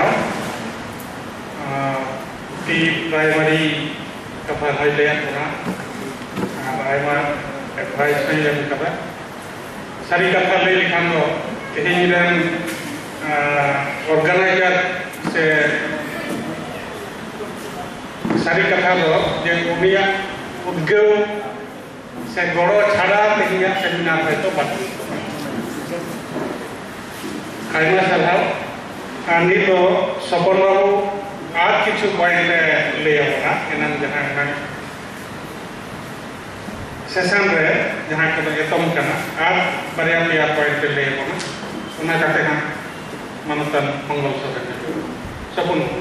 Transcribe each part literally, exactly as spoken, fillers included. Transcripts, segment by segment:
ᱟᱨ ᱯᱨᱤ primary ᱠᱟᱛᱷᱟ ᱦᱚᱸᱭ ᱞᱟᱹᱭᱟᱫ ᱵᱚᱱᱟ ᱟᱨ ᱟᱭᱢᱟ ᱮᱰᱵᱷᱟᱭᱤᱥ ᱦᱚᱸᱭ ᱮᱢ ᱠᱟᱫᱟ᱾ ᱥᱟᱹᱨᱤ ᱠᱟᱛᱷᱟ ᱞᱟᱹᱭ ᱞᱮᱠᱷᱟᱱ ᱫᱚ ᱛᱮᱦᱮᱧ ᱨᱮᱱ ᱚᱨᱜᱟᱱᱟᱭᱡᱟᱨ ᱥᱮ ᱥᱟᱹᱨᱤ ᱠᱟᱛᱷᱟ ᱫᱚ ᱡᱮ ᱩᱱᱤᱭᱟᱜ ᱩᱫᱽᱜᱟᱹᱣ ᱥᱮ ᱜᱚᱲᱚ ᱪᱷᱟᱲᱟ ᱛᱮᱦᱮᱧᱟᱜ ᱥᱮᱢᱤᱱᱟᱨ ᱦᱚᱭᱛᱳ ᱵᱟᱝ ᱦᱩᱭ ᱠᱚᱜᱼᱟ᱾ ᱟᱭᱢᱟ ᱥᱟᱨᱦᱟᱣ᱾ ᱟᱨ ᱱᱤᱛ ᱫᱚ ᱥᱚᱯᱚᱱ ᱵᱟᱹᱵᱩ ᱟᱨ ᱠᱤᱪᱷᱩ ᱯᱚᱭᱮᱱᱴ ᱮ ᱞᱟᱹᱭ ᱟᱵᱚᱱᱟ, ᱮᱱᱟᱝ ᱡᱟᱦᱟᱸ ᱮᱱᱟᱝ ᱥᱮᱥᱚᱱ ᱨᱮ ᱡᱟᱦᱟᱸ ᱠᱚᱫᱚ ᱮᱛᱚᱢ ᱠᱟᱱᱟ, ᱟᱨ ᱵᱟᱨᱭᱟ ᱯᱮᱭᱟ ᱯᱚᱭᱮᱱᱴ ᱮ ᱞᱟᱹᱭ ᱟᱵᱚᱱᱟ, ᱚᱱᱟ ᱠᱟᱛᱮ ᱦᱟᱸᱜ ᱢᱟᱱᱚᱛᱟᱱ ᱢᱚᱝᱜᱚᱞ ᱥᱚᱨᱮᱱ ᱥᱚᱯᱚᱱ ᱵᱟᱹᱵᱩ᱾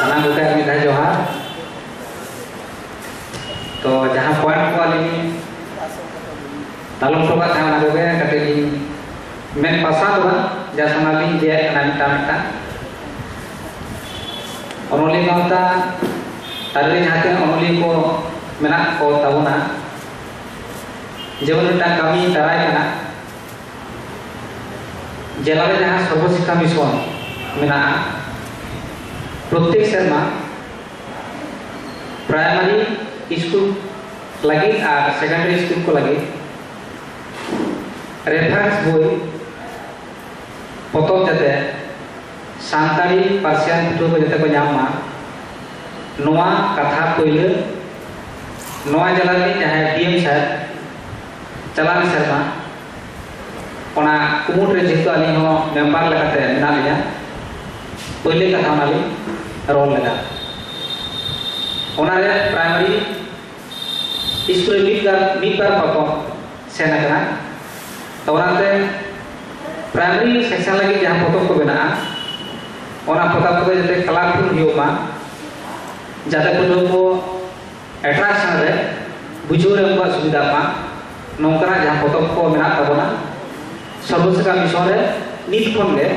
ᱥᱟᱱᱟᱢ ᱠᱚᱜᱮ ᱟᱨ ᱢᱤᱫ ᱫᱷᱟᱣ ᱡᱚᱦᱟᱨ᱾ ᱛᱚ, ᱡᱟᱦᱟᱸ ᱯᱚᱭᱮᱱᱴ ᱠᱚ ᱟᱹᱞᱤᱧ ᱞᱤᱧ ᱛᱟᱞᱚᱢ ᱦᱚᱴᱚ ᱠᱟᱜ ᱛᱟᱦᱮᱸ, ᱚᱱᱟ ᱠᱚᱜᱮ ᱠᱟᱹᱴᱤᱡ ᱞᱤᱧ ᱢᱮᱱ ᱯᱟᱥᱱᱟᱣ ᱫᱚ ᱵᱟᱝ, ᱡᱟ ᱥᱟᱱᱟᱢ ᱞᱤᱧ ᱞᱟᱹᱭᱟᱜ ᱠᱟᱱᱟ ᱢᱤᱫᱴᱟᱝ ᱢᱤᱫᱴᱟᱝ᱾ ᱚᱱᱚᱞᱤᱭᱟᱹ ᱜᱟᱶᱛᱟ ᱛᱟᱞᱟᱨᱮ ᱡᱟᱦᱟᱸ ᱛᱤᱱᱟᱹᱜ ᱚᱱᱚᱞᱤᱭᱟᱹ ᱠᱚ ᱢᱮᱱᱟᱜ ᱠᱚ ᱛᱟᱵᱚᱱᱟ, ᱡᱮᱢᱚᱱ ᱢᱤᱫᱴᱟᱝ ᱠᱟᱹᱢᱤ ᱫᱟᱨᱟᱭ ᱠᱟᱱᱟ, ᱡᱮᱞᱟ ᱨᱮ ᱡᱟᱦᱟᱸ ᱥᱚᱨᱵᱚ ᱥᱤᱠᱠᱷᱟ ᱢᱤᱥᱚᱱ ᱢᱮᱱᱟᱜᱼᱟ, ᱯᱨᱚᱛᱮᱠ ᱥᱮᱨᱢᱟ ᱯᱨᱟᱭᱢᱟᱨᱤ ᱥᱠᱩᱞ ᱞᱟᱹᱜᱤᱫ ᱟᱨ ᱥᱮᱠᱮᱱᱰᱟᱨᱤ ᱥᱠᱩᱞ ᱠᱚ ᱞᱟᱹᱜᱤᱫ ᱨᱮᱯᱷᱟᱨᱮᱱᱥ ᱵᱳᱭ ᱯᱚᱛᱚᱵ ᱡᱟᱛᱮ ᱥᱟᱱᱛᱟᱲᱤ ᱯᱟᱹᱨᱥᱤᱭᱟᱱ ᱯᱟᱹᱴᱷᱩᱣᱟᱹ ᱠᱚ ᱡᱟᱛᱮ ᱠᱚ ᱧᱟᱢ ᱢᱟ, ᱱᱚᱣᱟ ᱠᱟᱛᱷᱟ ᱯᱳᱭᱞᱳ ᱱᱚᱣᱟ ᱡᱮᱞᱟ ᱨᱤᱱᱤᱡ ᱡᱟᱦᱟᱸᱭ ᱰᱤ ᱮᱢ ᱥᱟᱨ ᱪᱟᱞᱟᱣᱮᱱ ᱥᱮᱨᱢᱟ ᱚᱱᱟ ᱠᱩᱢᱩᱴ ᱨᱮ ᱡᱮᱦᱮᱛᱩ ᱟᱹᱞᱤᱧ ᱦᱚᱸ ᱢᱮᱢᱵᱟᱨ ᱞᱮᱠᱟᱛᱮ ᱢᱮᱱᱟᱜ ᱞᱤᱧᱟ, ᱯᱳᱭᱞᱳ ᱠᱟᱛᱷᱟ ᱚᱱᱟ ᱞᱤᱧ ᱨᱚᱲ ᱞᱮᱫᱟ᱾ ᱚᱱᱟᱨᱮ ᱯᱨᱟᱭᱢᱟᱨᱤ ᱥᱠᱩᱞ ᱨᱮ ᱢᱤᱫ ᱵᱟᱨ, ᱢᱤᱫ ᱵᱟᱨ ᱯᱚᱛᱚᱵ ᱥᱮᱱ ᱟᱠᱟᱱᱟ᱾ ᱛᱚ, ᱚᱱᱟᱛᱮ ᱯᱨᱟᱭᱢᱟᱨᱤ ᱥᱮᱠᱥᱚᱱ ᱞᱟᱹᱜᱤᱫ ᱡᱟᱦᱟᱸ ᱯᱚᱛᱚᱵ ᱠᱚ ᱢᱮᱱᱟᱜᱼᱟ, ᱚᱱᱟ ᱯᱚᱛᱚᱵ ᱠᱚᱫᱚ ᱡᱟᱛᱮ ᱠᱟᱞᱟᱨᱯᱷᱩᱞ ᱦᱩᱭᱩᱜ ᱢᱟ, ᱡᱟᱛᱮ ᱯᱟᱹᱴᱷᱩᱣᱟᱹ ᱠᱚ ᱮᱴᱨᱟᱠᱥᱚᱱ ᱨᱮ ᱵᱩᱡᱷᱟᱹᱣ ᱨᱮ ᱩᱱᱠᱩᱣᱟᱜ ᱥᱩᱵᱤᱫᱷᱟ ᱢᱟ, ᱱᱚᱝᱠᱟᱱᱟᱜ ᱡᱟᱦᱟᱸ ᱯᱚᱛᱚᱵ ᱠᱚ ᱢᱮᱱᱟᱜ ᱛᱟᱵᱚᱱᱟ ᱥᱚᱨᱵᱚ ᱥᱤᱠᱠᱷᱟ ᱢᱤᱥᱚᱱ ᱨᱮ ᱱᱤᱛ ᱠᱷᱚᱱ ᱜᱮ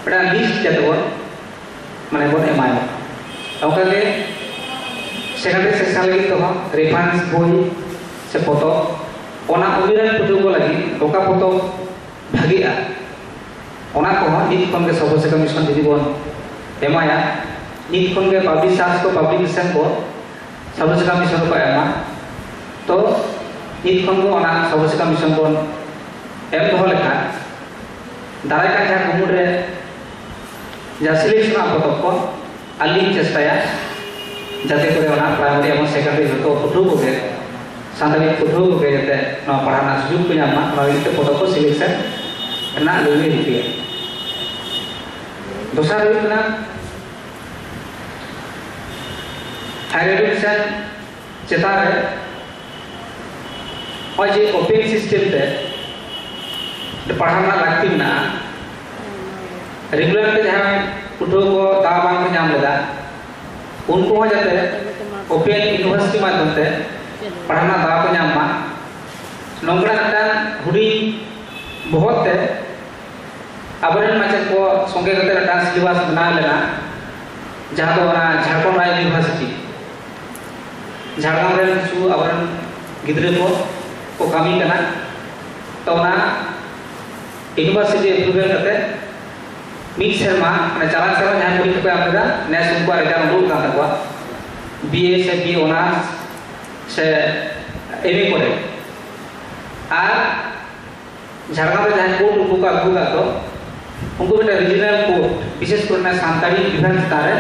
ᱢᱤᱫᱴᱟᱝ ᱞᱤᱥᱴ ᱡᱟᱛᱮ ᱵᱚᱱ, ᱢᱟᱱᱮ, ᱵᱚᱱ ᱮᱢᱟᱭ ᱢᱟ᱾ ᱚᱱᱠᱟᱜᱮ secondary section ᱞᱟᱹᱜᱤᱫ ᱛᱮᱦᱚᱸ reference ᱵᱳᱭ ᱥᱮ ᱯᱚᱛᱚᱵ, ᱚᱱᱟ ᱩᱢᱮᱨ ᱨᱮᱱ ᱯᱟᱹᱴᱷᱩᱣᱟᱹ ᱠᱚ ᱞᱟᱹᱜᱤᱫ ᱚᱠᱟ ᱯᱚᱛᱚᱵ ᱵᱷᱟᱜᱮᱜᱼᱟ, ᱚᱱᱟ ᱠᱚᱦᱚᱸ ᱱᱤᱛ ᱠᱷᱚᱱ ᱜᱮ ᱥᱚᱨᱵᱚ ᱥᱤᱠᱠᱷᱟ ᱢᱤᱥᱚᱱ ᱡᱩᱫᱤ ᱵᱚᱱ ᱮᱢᱟᱭᱟ, ᱱᱤᱛ ᱠᱷᱚᱱ ᱜᱮ publishers ᱠᱚ, publication ᱠᱚ ᱥᱚᱨᱵᱚ ᱥᱤᱠᱠᱷᱟ ᱢᱤᱥᱚᱱ ᱨᱮᱠᱚ ᱮᱢᱟ, ᱛᱚ ᱱᱤᱛ ᱠᱷᱚᱱ ᱜᱮ ᱚᱱᱟ ᱥᱚᱨᱵᱚ ᱥᱤᱠᱠᱷᱟ ᱢᱤᱥᱚᱱ ᱵᱚᱱ ᱮᱢ ᱫᱚᱦᱚ ᱞᱮᱠᱷᱟᱱ, ᱫᱟᱨᱟᱭ ᱠᱟᱱ ᱡᱟᱦᱟᱸ ᱠᱩᱢᱩᱴ ᱨᱮ ᱡᱟᱦᱟᱸ selection ᱨᱮᱱᱟᱜ ᱯᱚᱛᱚᱵ ᱠᱚ, ᱟᱹᱞᱤᱧ ᱪᱮᱥᱴᱟᱭᱟ ᱡᱟᱛᱮ ᱠᱚᱨᱮ ᱚᱱᱟ primary ᱮᱵᱚᱝ secondary ᱡᱚᱛᱚ ᱯᱟᱹᱴᱷᱩᱣᱟᱹ ᱠᱚᱜᱮ, ᱥᱟᱱᱛᱟᱲᱤ ᱯᱟᱹᱴᱷᱩᱣᱟᱹ ᱠᱚᱜᱮ ᱡᱟᱛᱮ ᱱᱚᱣᱟ ᱯᱟᱲᱦᱟᱣ ᱨᱮᱱᱟᱜ ᱥᱩᱡᱳᱜᱽ ᱠᱚ ᱧᱟᱢ ᱢᱟ, ᱚᱱᱟ ᱞᱟᱹᱜᱤᱫ ᱛᱮ ᱯᱚᱛᱚᱵ ᱠᱚ selection ᱨᱮᱱᱟᱜ ᱞᱟᱹᱭ ᱨᱤᱠᱟᱹᱭᱟ᱾ ᱫᱚᱥᱟᱨ ᱦᱩᱭᱩᱜ ᱠᱟᱱᱟ, higher education ᱪᱮᱛᱟᱱ ᱨᱮ ᱱᱚᱜᱼᱚᱭ ᱡᱮ open system ᱛᱮ ᱯᱟᱲᱦᱟᱣ ᱨᱮᱱᱟᱜ ᱞᱟᱹᱠᱛᱤ ᱢᱮᱱᱟᱜᱼᱟ, regular ᱛᱮ ᱡᱟᱦᱟᱸᱭ ᱯᱟᱹᱴᱷᱩᱣᱟᱹ ᱠᱚ ᱫᱟᱣ ᱵᱟᱝ ᱠᱚ ᱧᱟᱢ ᱞᱮᱫᱟ, ᱩᱱᱠᱩ ᱦᱚᱸ ᱡᱟᱛᱮ open university ᱢᱟᱫᱽᱫᱷᱚᱢ ᱛᱮ ᱯᱟᱲᱦᱟᱣ ᱨᱮᱱᱟᱜ ᱫᱟᱣ ᱠᱚ ᱧᱟᱢ ᱢᱟ, ᱱᱚᱝᱠᱟᱱᱟᱜ ᱢᱤᱫᱴᱟᱝ ᱦᱩᱰᱤᱧ ᱵᱚᱦᱚᱜ ᱛᱮ ᱟᱵᱚᱨᱮᱱ ᱢᱟᱪᱮᱫ ᱠᱚ ᱥᱚᱸᱜᱮ ᱠᱟᱛᱮ ᱢᱤᱫᱴᱟᱝ syllabus ᱵᱮᱱᱟᱣ ᱞᱮᱱᱟ, ᱡᱟᱦᱟᱸ ᱫᱚ ᱚᱱᱟ ᱡᱷᱟᱲᱠᱷᱚᱸᱰ ᱨᱟᱡᱽ university, ᱡᱷᱟᱲᱜᱨᱟᱢ ᱨᱮᱱ ᱠᱤᱪᱷᱩ ᱟᱵᱚᱨᱮᱱ ᱜᱤᱫᱽᱨᱟᱹ ᱠᱚ ᱠᱚ ᱠᱟᱹᱢᱤ ᱠᱟᱱᱟ᱾ ᱛᱚ ᱚᱱᱟ university approval ᱠᱟᱛᱮ ᱢᱤᱫ ᱥᱮᱨᱢᱟ, ᱢᱟᱱᱮ ᱪᱟᱞᱟᱜ ᱥᱮᱨᱢᱟ ᱡᱟᱦᱟᱸᱭ ᱯᱚᱨᱤᱠᱠᱷᱟ ᱠᱚ ᱮᱢ ᱞᱮᱫᱟ, ᱱᱮᱥ ᱩᱱᱠᱩᱣᱟᱜ result ᱩᱰᱩᱠ ᱠᱟᱱ ᱛᱟᱠᱚᱣᱟ, B A ᱥᱮ B A honours ᱥᱮ M A ᱠᱚᱨᱮ᱾ ᱟᱨ ᱡᱷᱟᱲᱜᱨᱟᱢ ᱨᱮ ᱡᱟᱦᱟᱸᱭ court ᱩᱱᱠᱩ ᱠᱚ ᱟᱹᱜᱩ ᱟᱠᱟᱫ ᱫᱚ, ᱩᱱᱠᱩ ᱢᱤᱫᱴᱟᱝ regional court, ᱵᱤᱥᱮᱥ ᱠᱚᱨᱮ ᱚᱱᱟ ᱥᱟᱱᱛᱟᱲᱤ ᱵᱤᱵᱷᱟᱜᱽ ᱪᱮᱛᱟᱱ ᱨᱮ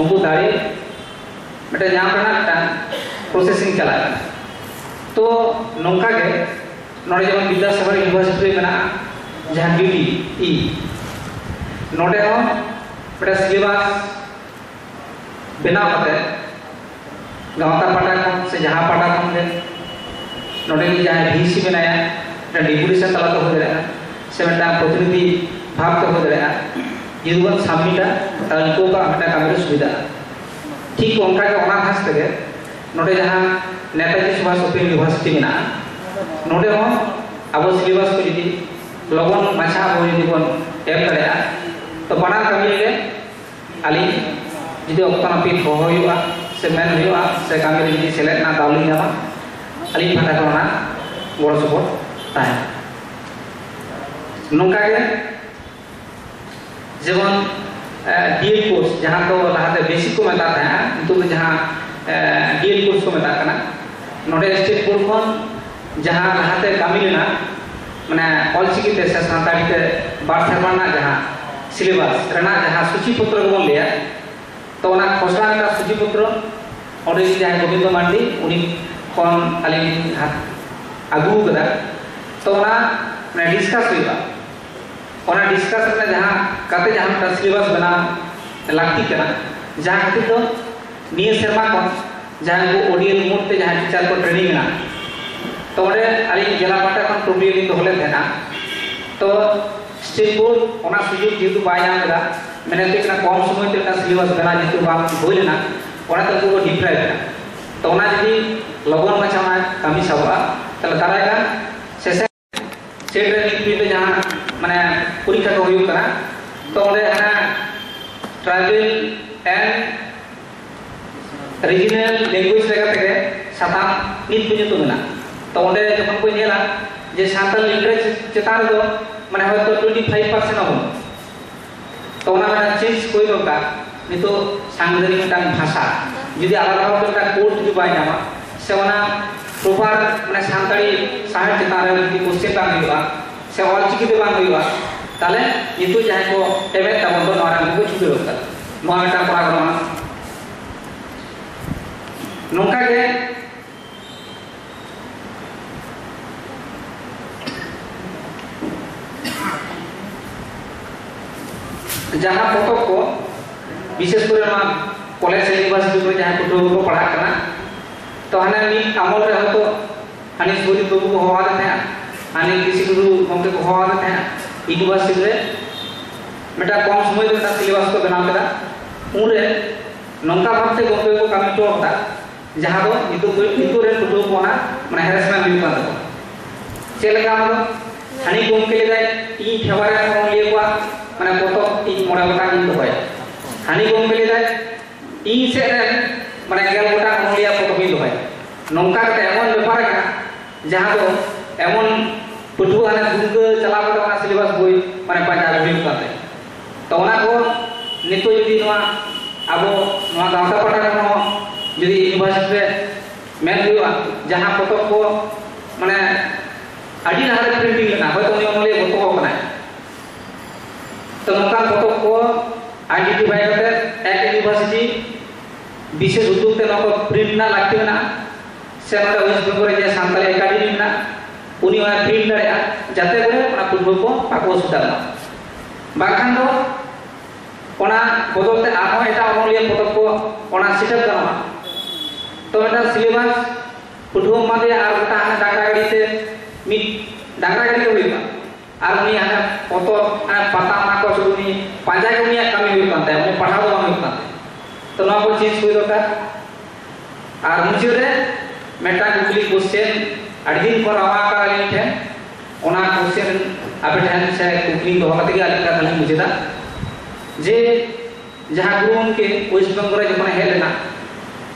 ᱩᱱᱠᱩ ᱫᱟᱲᱮ ᱢᱤᱫᱴᱟᱝ ᱧᱟᱢ ᱨᱮᱱᱟᱜ ᱢᱤᱫᱴᱟᱝ processing ᱪᱟᱞᱟᱜ ᱠᱟᱱᱟ᱾ ᱛᱚ ᱱᱚᱝᱠᱟ ᱜᱮ ᱱᱚᱰᱮ ᱡᱮᱢᱚᱱ ᱵᱤᱫᱽᱫᱟᱥᱟᱜᱚᱨ university ᱨᱮ ᱢᱮᱱᱟᱜᱼᱟ, ᱡᱟᱦᱟᱸ D D E, ᱱᱚᱰᱮ ᱦᱚᱸ ᱢᱤᱫᱴᱟᱝ syllabus ᱵᱮᱱᱟᱣ ᱠᱟᱛᱮ ᱜᱟᱶᱛᱟ ᱯᱟᱦᱴᱟ ᱠᱷᱚᱱ ᱥᱮ ᱡᱟᱦᱟᱸ ᱯᱟᱦᱴᱟ ᱠᱷᱚᱱ ᱜᱮ ᱱᱚᱰᱮ ᱜᱮ ᱡᱟᱦᱟᱸᱭ V C ᱢᱮᱱᱟᱭᱟ, ᱢᱤᱫᱴᱟᱝ deputation ᱛᱟᱞᱟᱛᱮ ᱦᱩᱭ ᱫᱟᱲᱮᱭᱟᱜᱼᱟ, ᱥᱮ ᱢᱤᱫᱴᱟᱝ ᱯᱨᱚᱛᱤᱱᱤᱫᱷᱤ ᱵᱷᱟᱵᱽ ᱛᱮ ᱦᱩᱭ ᱫᱟᱲᱮᱭᱟᱜᱼᱟ᱾ ᱡᱩᱫᱤ ᱵᱚᱱ submitᱟ, ᱛᱟᱦᱞᱮ ᱩᱱᱠᱩ ᱠᱚᱣᱟᱜ ᱢᱤᱫᱴᱟᱝ ᱠᱟᱹᱢᱤ ᱨᱮ ᱥᱩᱵᱤᱫᱷᱟᱜᱼᱟ᱾ ᱴᱷᱤᱠ ᱚᱱᱠᱟ ᱜᱮ ᱚᱱᱟ ᱜᱷᱟᱥ ᱛᱮᱜᱮ ᱱᱚᱰᱮ ᱡᱟᱦᱟᱸ ᱱᱮᱛᱟᱡᱤ ᱥᱩᱵᱷᱟᱥ Open University ᱢᱮᱱᱟᱜᱼᱟ, ᱱᱚᱰᱮ ᱦᱚᱸ ᱟᱵᱚ syllabus ᱠᱚ ᱡᱩᱫᱤ ᱞᱚᱜᱚᱱ ᱢᱟᱪᱷᱟ ᱟᱵᱚ ᱡᱩᱫᱤ ᱵᱚᱱ ᱮᱢ ᱫᱟᱲᱮᱭᱟᱜᱼᱟ, ᱛᱚ ᱵᱟᱱᱟᱨ ᱠᱟᱹᱢᱤ ᱨᱮᱜᱮ ᱟᱹᱞᱤᱧ ᱡᱩᱫᱤ ᱚᱠᱛᱚ ᱱᱟᱹᱯᱤᱛ ᱦᱚᱦᱚ ᱦᱩᱭᱩᱜᱼᱟ, ᱥᱮ ᱢᱮᱱ ᱦᱩᱭᱩᱜᱼᱟ, ᱥᱮ ᱠᱟᱹᱢᱤ ᱨᱮ ᱡᱩᱫᱤ ᱥᱮᱞᱮᱫ ᱨᱮᱱᱟᱜ ᱫᱟᱣ ᱞᱤᱧ ᱧᱟᱢᱟ, ᱟᱹᱞᱤᱧ ᱯᱟᱦᱴᱟ ᱠᱷᱚᱱ ᱚᱱᱟ ᱜᱚᱲᱚ ᱥᱚᱯᱚᱦᱚᱫ ᱛᱟᱦᱮᱱᱟ᱾ ᱱᱚᱝᱠᱟ ᱜᱮ ᱡᱮᱢᱚᱱ ᱰᱤᱮᱰ ᱠᱳᱨᱥ, ᱡᱟᱦᱟᱸ ᱫᱚ ᱞᱟᱦᱟᱛᱮ ᱵᱮᱥᱤᱠ ᱠᱚ ᱢᱮᱛᱟᱜ ᱛᱟᱦᱮᱸᱜᱼᱟ, ᱱᱤᱛᱚᱜ ᱫᱚ ᱡᱟᱦᱟᱸ ᱰᱤᱮᱰ ᱠᱳᱨᱥ ᱠᱚ ᱢᱮᱛᱟᱜ ᱠᱟᱱᱟ, ᱱᱚᱰᱮ ᱥᱴᱮᱴ ᱵᱳᱨᱰ ᱠᱷᱚᱱ ᱡᱟᱦᱟᱸ ᱞᱟᱦᱟᱛᱮ ᱠᱟᱹᱢᱤ ᱞᱮᱱᱟ, ᱢᱟᱱᱮ ᱚᱞᱪᱤᱠᱤ ᱛᱮ ᱥᱮ ᱥᱟᱱᱛᱟᱲᱤ ᱛᱮ ᱵᱟᱨ ᱥᱮᱨᱢᱟ ᱨᱮᱱᱟᱜ ᱡᱟᱦᱟᱸ ᱥᱤᱞᱮᱵᱟᱥ ᱨᱮᱱᱟᱜ ᱡᱟᱦᱟᱸ ᱥᱩᱪᱤ ᱯᱚᱛᱨᱚ ᱜᱮᱵᱚᱱ ᱞᱟᱹᱭᱟ, ᱛᱚ ᱚᱱᱟ ᱠᱷᱚᱥᱲᱟ ᱨᱮᱱᱟᱜ ᱥᱩᱪᱤ ᱯᱚᱛᱨᱚ ᱚᱸᱰᱮ ᱡᱟᱦᱟᱸᱭ ᱜᱳᱵᱤᱱᱫᱚ ᱢᱟᱱᱰᱤ, ᱩᱱᱤ ᱠᱷᱚᱱ ᱟᱹᱞᱤᱧ ᱞᱤᱧ ᱦᱟᱛ-, ᱟᱹᱜᱩ ᱟᱠᱟᱫᱟ᱾ ᱛᱚ ᱚᱱᱟ ᱢᱟᱱᱮ ᱰᱤᱥᱠᱟᱥ ᱦᱩᱭᱩᱜᱼᱟ᱾ ᱚᱱᱟ ᱰᱤᱥᱠᱟᱥ ᱨᱮᱱᱟᱜ ᱡᱟᱦᱟᱸ ᱠᱟᱛᱮ ᱡᱟᱦᱟᱸ ᱢᱤᱫᱴᱟᱝ ᱥᱤᱞᱮᱵᱟᱥ ᱵᱮᱱᱟᱣ ᱞᱟᱹᱠᱛᱤ ᱠᱟᱱᱟ, ᱡᱟᱦᱟᱸ ᱠᱷᱟᱹᱛᱤᱨ ᱫᱚ ᱱᱤᱭᱟᱹ ᱥᱮᱨᱢᱟ ᱠᱷᱚᱱ ᱡᱟᱦᱟᱸᱭ ᱠᱚ ᱳᱰᱤᱭᱮᱞ ᱢᱳᱰ ᱛᱮ ᱡᱟᱦᱟᱸᱭ ᱴᱤᱪᱟᱨ ᱠᱚ ᱴᱨᱮᱱᱤᱝ ᱮᱱᱟ, ᱛᱚ ᱚᱸᱰᱮ ᱟᱹᱞᱤᱧ ᱡᱮᱞᱟ ᱯᱟᱦᱴᱟ ᱠᱷᱚᱱ ᱠᱩᱠᱞᱤ ᱞᱤᱧ ᱫᱚᱦᱚ ᱞᱮᱫ ᱛᱟᱦᱮᱱᱟ᱾ ᱛᱚ ᱥᱴᱮᱴ ᱵᱳᱨᱰ ᱚᱱᱟ ᱥᱩᱡᱳᱜᱽ ᱡᱮᱦᱮᱛᱩ ᱵᱟᱭ ᱧᱟᱢ ᱮᱫᱟ, ᱢᱮᱱᱮᱫ ᱦᱩᱭᱩᱜ ᱠᱟᱱᱟ ᱠᱚᱢ ᱥᱚᱢᱚᱭ ᱛᱮ ᱢᱤᱫᱴᱟᱝ ᱥᱤᱞᱮᱵᱟᱥ ᱵᱮᱱᱟᱣ ᱡᱮᱦᱮᱛᱩ ᱵᱟᱝ ᱦᱩᱭ ᱞᱮᱱᱟ, ᱚᱱᱟᱛᱮ ᱩᱱᱠᱩ ᱠᱚ ᱰᱤᱯᱨᱟᱭᱤᱵᱷ ᱮᱱᱟ᱾ ᱛᱚ ᱚᱱᱟ ᱡᱩᱫᱤ ᱞᱚᱜᱚᱱ ᱢᱟᱪᱷᱟ ᱚᱱᱟ ᱠᱟᱹᱢᱤ ᱥᱟᱵᱚᱜᱼᱟ, ᱛᱟᱦᱚᱞᱮ ᱫᱟᱨᱟᱭ ᱠᱟᱱ ᱥᱮᱥᱮᱱ ᱥᱮᱴ ᱨᱮ ᱱᱤᱛ ᱯᱚᱨᱡᱚᱱᱛᱚ ᱡᱟᱦᱟᱸ ᱢᱟᱱᱮ ᱯᱚᱨᱤᱠᱠᱷᱟ ᱠᱚ ᱦᱩᱭᱩᱜ ᱠᱟᱱᱟ, ᱛᱚ ᱚᱸᱰᱮ ᱦᱟᱱᱟ ᱴᱨᱟᱭᱵᱮᱞ ᱮᱱᱰ ᱨᱤᱡᱤᱱᱟᱞ ᱞᱮᱝᱜᱩᱭᱮᱡᱽ ᱞᱮᱠᱟ ᱛᱮᱜᱮ ᱥᱟᱛᱟᱢ ᱱᱤᱛ ᱯᱚᱨᱡᱚᱱᱛᱚ ᱢᱮᱱᱟᱜᱼᱟ᱾ ᱛᱚ ᱚᱸᱰᱮ ᱡᱚᱠᱷᱚᱱ ᱠᱚ ᱧᱮᱞᱟ ᱡᱮ ᱥᱟᱱᱛᱟᱲ ᱞᱤᱴᱟᱨᱮᱪᱟᱨ ᱪᱮᱛᱟᱱ ᱨᱮᱫᱚ ᱢᱟᱱᱮ ᱦᱚᱭᱛᱚ ᱴᱩᱭᱮᱱᱴᱤ ᱯᱷᱟᱭᱤᱵᱷ ᱯᱟᱨᱥᱮᱱᱴ ᱦᱚᱸ ᱵᱟᱹᱱᱩᱜᱼᱟ, ᱛᱚ ᱚᱱᱟ ᱢᱤᱫᱴᱟᱝ ᱪᱮᱧᱡᱽ ᱦᱩᱭ ᱫᱚᱨᱠᱟᱨ᱾ ᱱᱤᱛᱚᱜ ᱥᱟᱝᱵᱤᱫᱷᱟᱱᱤᱠ ᱢᱤᱫᱴᱟᱝ ᱵᱷᱟᱥᱟ ᱡᱩᱫᱤ ᱟᱞᱟᱫᱟ ᱵᱷᱟᱵᱽ ᱛᱮ ᱢᱤᱫᱴᱟᱝ ᱠᱳᱰ ᱡᱩᱫᱤ ᱵᱟᱭ ᱧᱟᱢᱟ, ᱥᱮ ᱚᱱᱟ ᱯᱨᱚᱯᱟᱨ ᱢᱟᱱᱮ ᱥᱟᱱᱛᱟᱲᱤ ᱥᱟᱶᱦᱮᱫ ᱪᱮᱛᱟᱱ ᱨᱮ ᱡᱩᱫᱤ ᱠᱳᱥᱪᱮᱱ ᱵᱟᱝ ᱦᱩᱭᱩᱜᱼᱟ, ᱥᱮ ᱚᱞ ᱪᱤᱠᱤ ᱛᱮ ᱵᱟᱝ ᱦᱩᱭᱩᱜᱼᱟ, ᱛᱟᱦᱚᱞᱮ ᱱᱤᱛᱚᱜ ᱡᱟᱦᱟᱸᱭ ᱠᱚ ᱮᱢᱮᱫ ᱛᱟᱵᱚᱱ ᱫᱚ ᱱᱚᱣᱟ ᱨᱮ ᱩᱱᱠᱩ ᱠᱚ ᱪᱷᱩᱴᱟᱹᱣ ᱠᱟᱱᱟ᱾ ᱱᱚᱣᱟ ᱢᱤᱫᱴᱟᱝ ᱠᱚᱨᱟᱣ ᱜᱟᱱᱚᱜᱼᱟ᱾ ᱱᱚᱝᱠᱟ ᱜᱮ ᱡᱟᱦᱟᱸ ᱯᱚᱛᱚᱵ ᱠᱚ, ᱵᱤᱥᱮᱥ ᱠᱚᱨᱮ ᱱᱚᱣᱟ ᱠᱚᱞᱮᱡᱽ ᱥᱮ ᱤᱭᱩᱱᱤᱵᱷᱟᱨᱥᱤᱴᱤ ᱠᱚᱨᱮ ᱡᱟᱦᱟᱸ ᱯᱟᱹᱴᱷᱩᱣᱟᱹ ᱠᱚ ᱯᱟᱲᱦᱟᱜ ᱠᱟᱱᱟ, ᱛᱚ ᱦᱟᱱᱮ ᱢᱤᱫ ᱟᱢᱚᱞ ᱨᱮ ᱦᱚᱭᱛᱚ ᱦᱟᱱᱤ ᱥᱩᱨᱡᱤᱛ ᱵᱟᱹᱵᱩ ᱠᱚ ᱦᱚᱦᱚᱣᱟᱫᱮ ᱛᱟᱦᱮᱸᱫ, ᱦᱟᱱᱤ ᱠᱨᱤᱥᱤ ᱴᱩᱰᱩ ᱜᱚᱢᱠᱮ ᱠᱚ ᱦᱚᱦᱚᱣᱟᱫᱮ ᱛᱟᱦᱮᱸᱫ, ᱤᱭᱩᱱᱤᱵᱷᱟᱨᱥᱤᱴᱤ ᱨᱮ ᱢᱤᱫᱴᱟᱝ ᱠᱚᱢ ᱥᱚᱢᱚᱭ ᱨᱮ ᱢᱤᱫᱴᱟᱝ ᱥᱤᱞᱮᱵᱟᱥ ᱠᱚ ᱵᱮᱱᱟᱣ ᱠᱮᱫᱟ᱾ ᱩᱱᱨᱮ ᱱᱚᱝᱠᱟ ᱵᱷᱟᱵᱛᱮ ᱜᱚᱢᱠᱮ ᱠᱚ ᱠᱟᱹᱢᱤ ᱦᱚᱪᱚ ᱠᱟᱫᱟ, ᱡᱟᱦᱟᱸ ᱫᱚ ᱱᱤᱛᱚᱜ ᱠᱚ, ᱱᱤᱛᱚᱜ ᱨᱮᱱ ᱯᱟᱹᱴᱷᱩᱣᱟᱹ ᱠᱚ ᱚᱱᱟ ᱢᱟᱱᱮ ᱦᱮᱨᱮᱥᱢᱮᱱᱴ ᱦᱩᱭᱩᱜ ᱠᱟᱱ ᱛᱟᱠᱚᱣᱟ᱾ ᱪᱮᱫ ᱞᱮᱠᱟ ᱚᱱᱟ ᱫᱚ? ᱦᱟᱹᱱᱤ ᱜᱚᱢᱠᱮ ᱞᱟᱹᱭᱫᱟᱭ, "ᱤᱧ ᱯᱷᱮᱵᱟᱨ ᱨᱮ ᱚᱱᱚᱞᱤᱭᱟᱹ ᱠᱚᱣᱟᱜ ᱢᱟᱱᱮ ᱯᱚᱛᱚᱵ ᱤᱧ ᱢᱚᱬᱮ ᱜᱚᱴᱟᱝ ᱤᱧ ᱫᱚᱦᱚᱭᱟ᱾" ᱦᱟᱹᱱᱤ ᱜᱚᱢᱠᱮ ᱞᱟᱹᱭᱫᱟᱭ, "ᱤᱧ ᱥᱮᱫ ᱨᱮᱱ ᱢᱟᱱᱮ ᱜᱮᱞ ᱜᱚᱴᱟᱝ ᱚᱱᱚᱞᱤᱭᱟᱹ ᱯᱚᱛᱚᱵ ᱤᱧ ᱫᱚᱦᱚᱭᱟ᱾ ᱱᱚᱝᱠᱟ ᱠᱟᱛᱮ ᱮᱢᱚᱱ ᱵᱮᱯᱟᱨ ᱠᱟᱱᱟ, ᱡᱟᱦᱟᱸ ᱫᱚ ᱮᱢᱚᱱ ᱯᱟᱹᱴᱷᱩᱣᱟᱹ ᱦᱟᱱᱮ ᱫᱩᱢᱠᱟᱹ ᱪᱟᱞᱟᱣ ᱠᱟᱛᱮ ᱚᱱᱟ ᱥᱤᱞᱮᱵᱟᱥ ᱵᱳᱭ ᱢᱟᱱᱮ ᱯᱟᱸᱡᱟ ᱟᱹᱜᱩ ᱦᱩᱭᱩᱜ ᱠᱟᱱ ᱛᱟᱦᱮᱸᱫ᱾ ᱛᱚ ᱚᱱᱟ ᱠᱚ ᱱᱤᱛᱚᱜ ᱡᱩᱫᱤ ᱱᱚᱣᱟ ᱟᱵᱚ ᱱᱚᱣᱟ ᱜᱟᱶᱛᱟ ᱯᱟᱦᱴᱟ ᱠᱷᱚᱱ ᱦᱚᱸ ᱡᱩᱫᱤ ᱤᱭᱩᱱᱤᱵᱷᱟᱨᱥᱤᱴᱤ ᱨᱮ ᱢᱮᱱ ᱦᱩᱭᱩᱜᱼᱟ, ᱡᱟᱦᱟᱸ ᱯᱚᱛᱚᱵ ᱠᱚ ᱢᱟᱱᱮ ᱟᱹᱰᱤ ᱞᱟᱦᱟᱨᱮ ᱯᱨᱤᱱᱴᱤᱝ ᱞᱮᱱᱟ, ᱦᱚᱭᱛᱳ ᱩᱱᱤ ᱚᱱᱚᱞᱤᱭᱟᱹ ᱜᱚᱛᱚ ᱠᱟᱱᱟᱭ, ᱛᱚ ᱱᱚᱝᱠᱟᱱ ᱯᱚᱛᱚᱵ ᱠᱚ ᱟᱭᱰᱮᱱᱴᱤᱯᱷᱟᱭ ᱠᱟᱛᱮ ᱮᱠ ᱤᱭᱩᱱᱤᱵᱷᱟᱨᱥᱤᱴᱤ ᱵᱤᱥᱮᱥ ᱩᱫᱽᱫᱳᱜᱽ ᱛᱮ ᱱᱚᱣᱟ ᱠᱚ ᱯᱨᱤᱱᱴ ᱨᱮᱱᱟᱜ ᱞᱟᱹᱠᱛᱤ ᱢᱮᱱᱟᱜᱼᱟ, ᱥᱮ ᱱᱚᱰᱮ ᱳᱭᱮᱥᱴ ᱵᱮᱝᱜᱚᱞ ᱨᱮ ᱡᱟᱦᱟᱸ ᱥᱟᱱᱛᱟᱲᱤ ᱮᱠᱟᱰᱮᱢᱤ ᱢᱮᱱᱟᱜᱼᱟ, ᱩᱱᱤ ᱚᱱᱟ ᱯᱨᱤᱱᱴ ᱫᱟᱲᱮᱭᱟᱜᱼᱟ, ᱡᱟᱛᱮ ᱠᱚᱨᱮ ᱚᱱᱟ ᱯᱟᱹᱴᱷᱩᱣᱟᱹ ᱠᱚ ᱵᱟᱠᱚ ᱚᱥᱩᱵᱤᱫᱷᱟᱜ ᱢᱟ᱾ ᱵᱟᱝᱠᱷᱟᱱ ᱫᱚ ᱚᱱᱟ ᱵᱚᱫᱚᱞ ᱛᱮ ᱟᱨᱦᱚᱸ ᱮᱴᱟᱜ ᱚᱱᱚᱞᱤᱭᱟᱹ ᱯᱚᱛᱚᱵ ᱠᱚ ᱚᱱᱟ ᱥᱮᱴᱮᱨ ᱜᱟᱱᱚᱜᱼᱟ᱾ ᱛᱚ ᱢᱤᱫᱴᱟᱝ ᱥᱤᱞᱮᱵᱟᱥ ᱯᱟᱹᱴᱷᱩᱣᱟᱹᱢ ᱮᱢᱟᱫᱮᱭᱟ ᱟᱨ ᱜᱚᱴᱟ ᱦᱟᱱᱮ ᱰᱟᱝᱨᱟ ᱜᱟᱹᱰᱤ ᱛᱮ ᱢᱤᱫ ᱰᱟᱝᱨᱟ ᱜᱟᱹᱰᱤ ᱜᱮ ᱦᱩᱭᱩᱜᱼᱟ᱾ ᱟᱨ ᱩᱱᱤ ᱦᱟᱱᱮ ᱯᱚᱛᱚᱵ, ᱦᱟᱱᱮ ᱯᱟᱛᱟ, ᱚᱱᱟ ᱠᱚ ᱥᱩᱫᱷᱩ ᱩᱱᱤ ᱯᱟᱸᱡᱟ ᱜᱮ ᱩᱱᱤᱭᱟᱜ ᱠᱟᱹᱢᱤ ᱦᱩᱭᱩᱜ ᱠᱟᱱ ᱛᱟᱭᱟ, ᱩᱱᱤ ᱯᱟᱲᱦᱟᱣ ᱫᱚ ᱵᱟᱝ ᱦᱩᱭᱩᱜ ᱠᱟᱱ ᱛᱟᱭᱟ᱾ ᱛᱚ ᱱᱚᱣᱟ ᱠᱚ ᱪᱮᱧᱡᱽ ᱦᱩᱭ ᱫᱚᱨᱠᱟᱨ᱾ ᱟᱨ ᱢᱩᱪᱟᱹᱫ ᱨᱮ ᱢᱤᱫᱴᱟᱝ ᱠᱩᱠᱞᱤ, ᱠᱚᱥᱪᱮᱱ, ᱟᱹᱰᱤ ᱫᱤᱱ ᱠᱷᱚᱱ ᱨᱟᱣᱟ ᱟᱠᱟᱱ ᱟᱹᱞᱤᱧ ᱴᱷᱮᱱ, ᱚᱱᱟ ᱠᱚᱥᱪᱮᱱ ᱟᱯᱮ ᱴᱷᱮᱱ ᱥᱮ ᱠᱩᱠᱞᱤ ᱫᱚᱦᱚ ᱠᱟᱛᱮ ᱜᱮ ᱟᱹᱞᱤᱧ ᱠᱟᱛᱷᱟ ᱞᱤᱧ ᱢᱩᱪᱟᱹᱫᱟ᱾ ᱡᱮ ᱡᱟᱦᱟᱸ ᱜᱩᱨᱩ ᱜᱚᱢᱠᱮ ᱳᱭᱮᱥᱴ ᱵᱮᱝᱜᱚᱞ ᱨᱮ ᱡᱚᱠᱷᱚᱱᱮ ᱦᱮᱡ ᱞᱮᱱᱟ,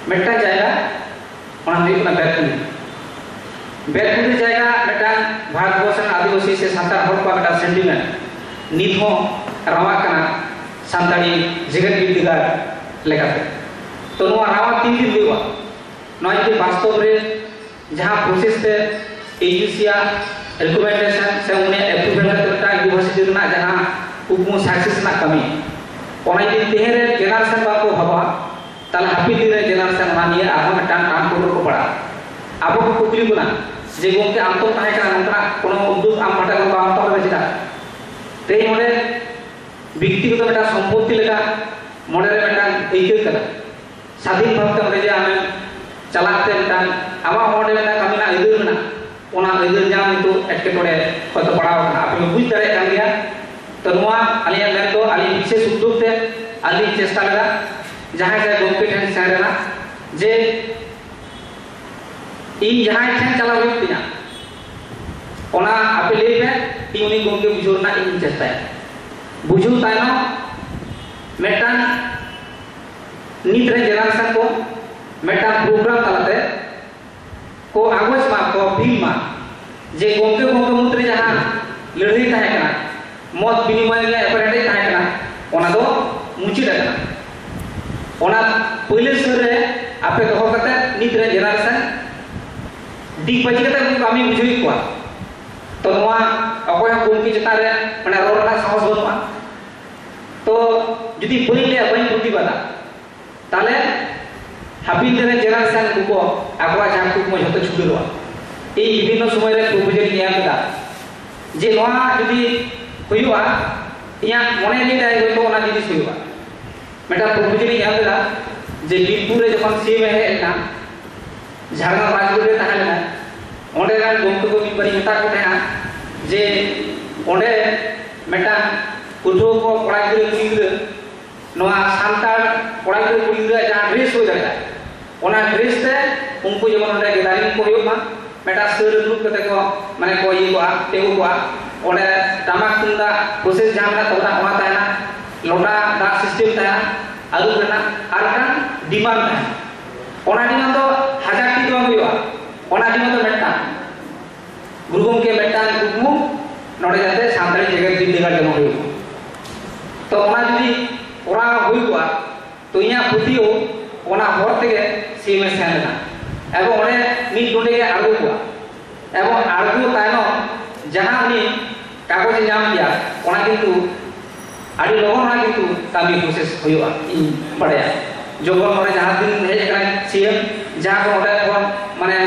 ᱢᱤᱫᱴᱟᱝ ᱡᱟᱭᱜᱟ, ᱚᱱᱟ ᱦᱩᱭᱩᱜ ᱠᱟᱱᱟ ᱵᱮᱛᱠᱩᱸᱫᱽᱨᱤ᱾ ᱵᱮᱛᱠᱩᱸᱫᱽᱨᱤ ᱡᱟᱭᱜᱟ ᱢᱤᱫᱴᱟᱝ ᱵᱷᱟᱨᱚᱛᱵᱚᱨᱥ ᱨᱮᱱ ᱟᱹᱫᱤᱵᱟᱹᱥᱤ ᱥᱮ ᱥᱟᱱᱛᱟᱲ ᱦᱚᱲ ᱠᱚᱣᱟᱜ ᱢᱤᱫᱴᱟᱝ ᱥᱮᱱᱴᱤᱢᱮᱱᱴ ᱱᱤᱛ ᱦᱚᱸ ᱨᱟᱣᱟᱜ ᱠᱟᱱᱟ ᱥᱟᱱᱛᱟᱲᱤ ᱡᱮᱜᱮᱛ ᱵᱤᱨᱫᱟᱹᱜᱟᱲ ᱞᱮᱠᱟᱛᱮ᱾ ᱛᱚ ᱱᱚᱣᱟ ᱨᱟᱣᱟ ᱛᱤᱱ ᱫᱤᱱ ᱦᱩᱭᱩᱜᱼᱟ? ᱱᱚᱣᱟ ᱡᱩᱫᱤ ᱵᱟᱥᱛᱚᱵ ᱨᱮ ᱡᱟᱦᱟᱸ ᱯᱨᱚᱥᱮᱥ ᱛᱮ ᱮᱭᱤᱪᱤᱥᱤ ᱟᱜ ᱨᱤᱠᱚᱢᱮᱱᱰᱮᱥᱚᱱ ᱥᱮ ᱩᱱᱤᱭᱟᱜ ᱮᱯᱨᱩᱵᱷᱟᱞ ᱠᱟᱛᱮ ᱢᱤᱫᱴᱟᱝ ᱤᱭᱩᱱᱤᱵᱷᱟᱨᱥᱤᱴᱤ ᱨᱮᱱᱟᱜ ᱡᱟᱦᱟᱸ ᱠᱩᱠᱢᱩ ᱥᱟᱠᱥᱮᱥ ᱨᱮᱱᱟᱜ ᱠᱟᱹᱢᱤ, ᱚᱱᱟ ᱡᱩᱫᱤ ᱛᱮᱦᱮᱧ ᱨᱮ ᱡᱮᱱᱟᱨᱮᱥᱚᱱ ᱵᱟᱠᱚ ᱵᱷᱟᱵᱟ, ᱛᱟᱦᱞᱮ ᱦᱟᱹᱯᱤᱫ ᱫᱤᱱ ᱨᱮ ᱡᱮᱱᱟᱨᱮᱥᱚᱱ ᱚᱱᱟ ᱱᱤᱭᱮ ᱟᱨᱦᱚᱸ ᱢᱤᱫᱴᱟᱝ ᱴᱟᱱ ᱯᱩᱨᱩᱨ ᱠᱚ ᱯᱟᱲᱟᱜᱼᱟ᱾ ᱟᱵᱚ ᱠᱚ ᱠᱩᱠᱞᱤ ᱵᱚᱱᱟ ᱡᱮ, "ᱜᱚᱢᱠᱮ, ᱟᱢ ᱛᱚᱢ ᱛᱟᱦᱮᱸ ᱠᱟᱱᱟ, ᱱᱚᱝᱠᱟᱱᱟᱜ ᱠᱳᱱᱳ ᱩᱫᱽᱫᱳᱜᱽ ᱟᱢ ᱯᱟᱦᱴᱟ ᱠᱷᱚᱱ ᱵᱟᱢ ᱦᱟᱛᱟᱣ ᱞᱮᱫᱟ ᱪᱮᱫᱟᱜ?" ᱛᱮᱦᱮᱧ ᱚᱸᱰᱮ ᱵᱮᱠᱛᱤᱜᱚᱛᱚ ᱢᱤᱫᱴᱟᱝ ᱥᱚᱢᱯᱚᱛᱛᱤ ᱞᱮᱠᱟ ᱢᱚᱱᱮᱨᱮ ᱢᱤᱫᱴᱟᱝ ᱟᱹᱭᱠᱟᱹᱜ ᱠᱟᱱᱟ᱾ ᱥᱟᱫᱷᱤᱱ ᱵᱷᱟᱵᱛᱮ ᱚᱸᱰᱮ ᱡᱮ ᱟᱢᱮᱢ ᱪᱟᱞᱟᱜ ᱛᱮ ᱢᱤᱫᱴᱟᱝ ᱟᱢᱟᱜ ᱦᱚᱲ ᱨᱮ ᱢᱤᱫᱴᱟᱝ ᱠᱟᱹᱢᱤ ᱨᱮᱱᱟᱜ ᱟᱹᱭᱫᱟᱹᱨ ᱢᱮᱱᱟᱜᱼᱟ, ᱚᱱᱟ ᱟᱹᱭᱫᱟᱹᱨ ᱧᱟᱢ ᱱᱤᱛᱚᱜ ᱮᱴᱠᱮᱴᱚᱬᱮ ᱦᱚᱭᱛᱳ ᱯᱟᱲᱟᱣ ᱟᱠᱟᱱᱟ, ᱟᱯᱮ ᱯᱮ ᱵᱩᱡᱽ ᱫᱟᱲᱮᱭᱟᱜ ᱠᱟᱱ ᱜᱮᱭᱟ᱾ ᱛᱚ ᱱᱚᱣᱟ ᱟᱹᱞᱤᱧᱟᱜ ᱢᱮᱱ ᱫᱚ, ᱟᱹᱞᱤᱧ ᱵᱤᱥᱮᱥ ᱩᱫᱽᱫᱳᱜᱽ ᱛᱮ ᱟᱹᱞᱤᱧ ᱪᱮᱥᱴᱟ ᱞᱮᱫᱟ, ᱡᱟᱦᱟᱸᱭ ᱡᱟᱦᱟᱸᱭ ᱜᱚᱢᱠᱮ ᱴᱷᱮᱱ ᱥᱮᱱ ᱨᱮᱱᱟᱜ, ᱡᱮ ᱤᱧ ᱡᱟᱦᱟᱸᱭ ᱴᱷᱮᱱ ᱪᱟᱞᱟᱣ ᱦᱩᱭᱩᱜ ᱛᱤᱧᱟ, ᱚᱱᱟ ᱟᱯᱮ ᱞᱟᱹᱭ ᱯᱮ, ᱤᱧ ᱩᱱᱤ ᱜᱚᱢᱠᱮ ᱵᱩᱡᱷᱟᱹᱣ ᱨᱮᱱᱟᱜ ᱤᱧ ᱪᱮᱥᱴᱟᱭᱟ᱾ ᱵᱩᱡᱷᱟᱹᱣ ᱛᱟᱭᱱᱚᱢ ᱢᱤᱫᱴᱟᱝ ᱱᱤᱛ ᱨᱮᱱ ᱡᱮᱱᱟᱨᱮᱥᱚᱱ ᱠᱚ ᱢᱤᱫᱴᱟᱝ ᱯᱨᱳᱜᱨᱟᱢ ᱛᱟᱞᱟᱛᱮ ᱠᱚ ᱟᱸᱜᱚᱪ ᱢᱟ, ᱠᱚ ᱵᱤᱞ ᱢᱟ, ᱡᱮ ᱜᱚᱢᱠᱮ ᱜᱚᱢᱠᱮ ᱢᱩᱫᱽᱨᱮ ᱡᱟᱦᱟᱸ ᱞᱟᱹᱲᱦᱟᱹᱭ ᱛᱟᱦᱮᱸ ᱠᱟᱱᱟ, ᱢᱚᱛ ᱵᱤᱱᱤᱢᱚᱭ ᱨᱮ ᱮᱯᱮᱨᱦᱮᱸᱰᱮᱡ ᱛᱟᱦᱮᱸ ᱠᱟᱱᱟ, ᱚᱱᱟ ᱫᱚ ᱢᱩᱪᱟᱹᱫ ᱟᱠᱟᱱᱟ᱾ ᱚᱱᱟ ᱯᱳᱭᱞᱳ ᱥᱩᱨ ᱨᱮ ᱟᱯᱮ ᱫᱚᱦᱚ ᱠᱟᱛᱮ ᱱᱤᱛ ᱨᱮ ᱡᱮᱱᱟᱨᱮᱥᱚᱱ ᱰᱤᱜᱽ ᱵᱟᱹᱡᱤ ᱠᱟᱛᱮ ᱩᱱᱠᱩ ᱠᱟᱹᱢᱤ ᱵᱩᱡᱷᱟᱹᱣᱮᱫ ᱠᱚᱣᱟ᱾ ᱛᱚ ᱱᱚᱣᱟ ᱚᱠᱚᱭ ᱦᱚᱸ ᱜᱚᱢᱠᱮ ᱪᱮᱛᱟᱱ ᱨᱮ ᱢᱟᱱᱮ ᱨᱚᱲ ᱨᱮᱱᱟᱜ ᱥᱟᱦᱚᱥ ᱵᱟᱹᱱᱩᱜᱼᱟ᱾ ᱛᱚ ᱡᱩᱫᱤ ᱵᱟᱹᱧ ᱞᱟᱹᱭᱟ, ᱵᱟᱹᱧ ᱯᱨᱚᱛᱤᱵᱟᱫᱟ, ᱛᱟᱦᱞᱮ ᱦᱟᱯᱮᱱ ᱫᱤᱱ ᱨᱮ ᱡᱮᱱᱟᱨᱮᱥᱚᱱ ᱩᱱᱠᱩ ᱠᱚ ᱟᱠᱚᱣᱟᱜ ᱡᱟᱦᱟᱸ ᱠᱩᱠᱢᱩ ᱡᱷᱚᱛᱚ ᱪᱷᱩᱰᱟᱹᱨᱚᱜᱼᱟ᱾ ᱤᱧ ᱵᱤᱵᱷᱤᱱᱱᱚ ᱥᱚᱢᱚᱭ ᱨᱮ ᱯᱨᱚᱯᱳᱡᱟᱞ ᱤᱧ ᱮᱢ ᱠᱮᱫᱟ ᱡᱮ ᱱᱚᱣᱟ ᱡᱩᱫᱤ ᱦᱩᱭᱩᱜᱼᱟ, ᱤᱧᱟᱹᱜ ᱢᱚᱱᱮ ᱞᱟᱹᱭ ᱫᱟᱭ ᱦᱚᱭᱛᱳ ᱚᱱᱟ ᱡᱤᱱᱤᱥ ᱦᱩᱭᱩᱜᱼᱟ᱾ ᱢᱤᱫᱴᱟᱝ ᱯᱨᱚᱯᱳᱡᱟᱞ ᱤᱧ ᱮᱢ ᱞᱮᱫᱟ ᱡᱮ ᱵᱤᱨᱯᱩᱨ ᱨᱮ ᱡᱚᱠᱷᱚᱱ ᱥᱤ ᱮᱢ ᱮ ᱦᱮᱡ ᱞᱮᱱᱟ, ᱡᱷᱟᱲᱜᱨᱟᱢ ᱨᱟᱡᱽᱜᱟᱲ ᱨᱮ ᱛᱟᱦᱮᱸ ᱞᱮᱱᱟ, ᱚᱸᱰᱮ ᱨᱮᱱ ᱜᱚᱢᱠᱮ ᱠᱚ ᱢᱤᱫ ᱵᱟᱨᱤᱧ ᱢᱮᱛᱟ ᱠᱚ ᱛᱟᱦᱮᱸᱜᱼᱟ ᱡᱮ ᱚᱸᱰᱮ ᱢᱤᱫᱴᱟᱝ ᱯᱟᱹᱴᱷᱩᱣᱟᱹ ᱠᱚ ᱠᱚᱲᱟ ᱜᱤᱫᱽᱨᱟᱹ ᱠᱩᱲᱤ ᱜᱤᱫᱽᱨᱟᱹ ᱱᱚᱣᱟ ᱥᱟᱱᱛᱟᱲ ᱠᱚᱲᱟ ᱜᱤᱫᱽᱨᱟᱹ ᱠᱩᱲᱤ ᱜᱤᱫᱽᱨᱟᱹ ᱡᱟᱦᱟᱸ ᱰᱨᱮᱥ ᱦᱩᱭ ᱫᱟᱲᱮᱭᱟᱜᱼᱟ, ᱚᱱᱟ ᱰᱨᱮᱥ ᱛᱮ ᱩᱱᱠᱩ ᱡᱮᱢᱚᱱ ᱚᱸᱰᱮ ᱜᱮᱫᱟᱨᱤᱝ ᱠᱚ ᱦᱩᱭᱩᱜ ᱢᱟ, ᱢᱤᱫᱴᱟᱝ ᱥᱟᱹᱨ ᱨᱮ ᱫᱩᱲᱩᱵ ᱠᱟᱛᱮ ᱠᱚ ᱢᱟᱱᱮ ᱠᱚ ᱤᱭᱟᱹ ᱠᱚᱜᱼᱟ, ᱛᱤᱸᱜᱩ ᱠᱚᱜᱼᱟ᱾ ᱚᱸᱰᱮ ᱴᱟᱢᱟᱠ ᱛᱩᱢᱫᱟᱜ ᱯᱨᱚᱥᱮᱥ ᱡᱟᱦᱟᱸ ᱢᱮᱱᱟᱜ ᱛᱟᱵᱚᱱᱟ ᱚᱱᱟ ᱛᱟᱦᱮᱱᱟ, ᱞᱚᱴᱟ ᱫᱟᱜ ᱥᱤᱥᱴᱮᱢ ᱛᱟᱦᱮᱱᱟ, ᱟᱹᱨᱩᱵ ᱨᱮᱱᱟᱜ ᱟᱨ ᱢᱤᱫᱴᱟᱝ ᱰᱤᱢᱟᱱᱰ ᱛᱟᱦᱮᱱᱟ᱾ ᱚᱱᱟ ᱰᱤᱢᱟᱱᱰ ᱫᱚ ᱦᱟᱡᱟᱨ ᱴᱤ ᱫᱚ ᱵᱟᱝ ᱦᱩᱭᱩᱜᱼᱟ, ᱚᱱᱟ ᱰᱤᱢᱟᱱᱰ ᱫᱚ ᱢᱤᱫᱴᱟᱝ ᱜᱩᱨᱩ ᱜᱚᱢᱠᱮ ᱢᱤᱫᱴᱟᱝ ᱠᱩᱠᱢᱩ ᱱᱚᱰᱮ ᱡᱟᱛᱮ ᱥᱟᱱᱛᱟᱲᱤ ᱡᱮᱜᱮᱛ ᱵᱤᱨᱫᱟᱹᱜᱟᱲ ᱡᱮᱢᱚᱱ ᱦᱩᱭᱩᱜ ᱢᱟ᱾ ᱛᱚ ᱚᱱᱟ ᱡᱩᱫᱤ ᱠᱚᱨᱟᱣ ᱦᱩᱭ ᱠᱚᱜᱼᱟ, ᱛᱚ ᱤᱧᱟᱹᱜ ᱯᱟᱹᱛᱭᱟᱹᱣ ᱚᱱᱟ ᱦᱚᱨ ᱛᱮᱜᱮ ᱥᱤᱢ ᱮ ᱥᱮᱱ ᱞᱮᱱᱟ ᱮᱵᱚᱝ ᱚᱸᱰᱮ ᱢᱤᱫ ᱰᱚᱸᱰᱮ ᱜᱮ ᱟᱬᱜᱚ ᱠᱚᱣᱟ ᱮᱵᱚᱝ ᱟᱬᱜᱚ ᱛᱟᱭᱱᱚᱢ ᱡᱟᱦᱟᱸ ᱩᱱᱤ ᱠᱟᱜᱚᱡᱽ ᱮ ᱧᱟᱢ ᱠᱮᱭᱟ, ᱚᱱᱟ ᱠᱤᱱᱛᱩ ᱟᱹᱰᱤ ᱞᱚᱜᱚᱱ ᱚᱱᱟ ᱠᱤᱱᱛᱩ ᱠᱟᱹᱢᱤ ᱯᱨᱚᱥᱮᱥ ᱦᱩᱭᱩᱜᱼᱟ᱾ ᱤᱧ ᱵᱟᱲᱟᱭᱟ ᱡᱚᱠᱷᱚᱱ ᱱᱚᱰᱮ ᱡᱟᱦᱟᱸ ᱫᱤᱱ ᱦᱮᱡ ᱟᱠᱟᱱᱟᱭ ᱥᱤ ᱮᱢ, ᱡᱟᱦᱟᱸ ᱠᱚ ᱱᱚᱰᱮ ᱠᱷᱚᱱ ᱢᱟᱱᱮ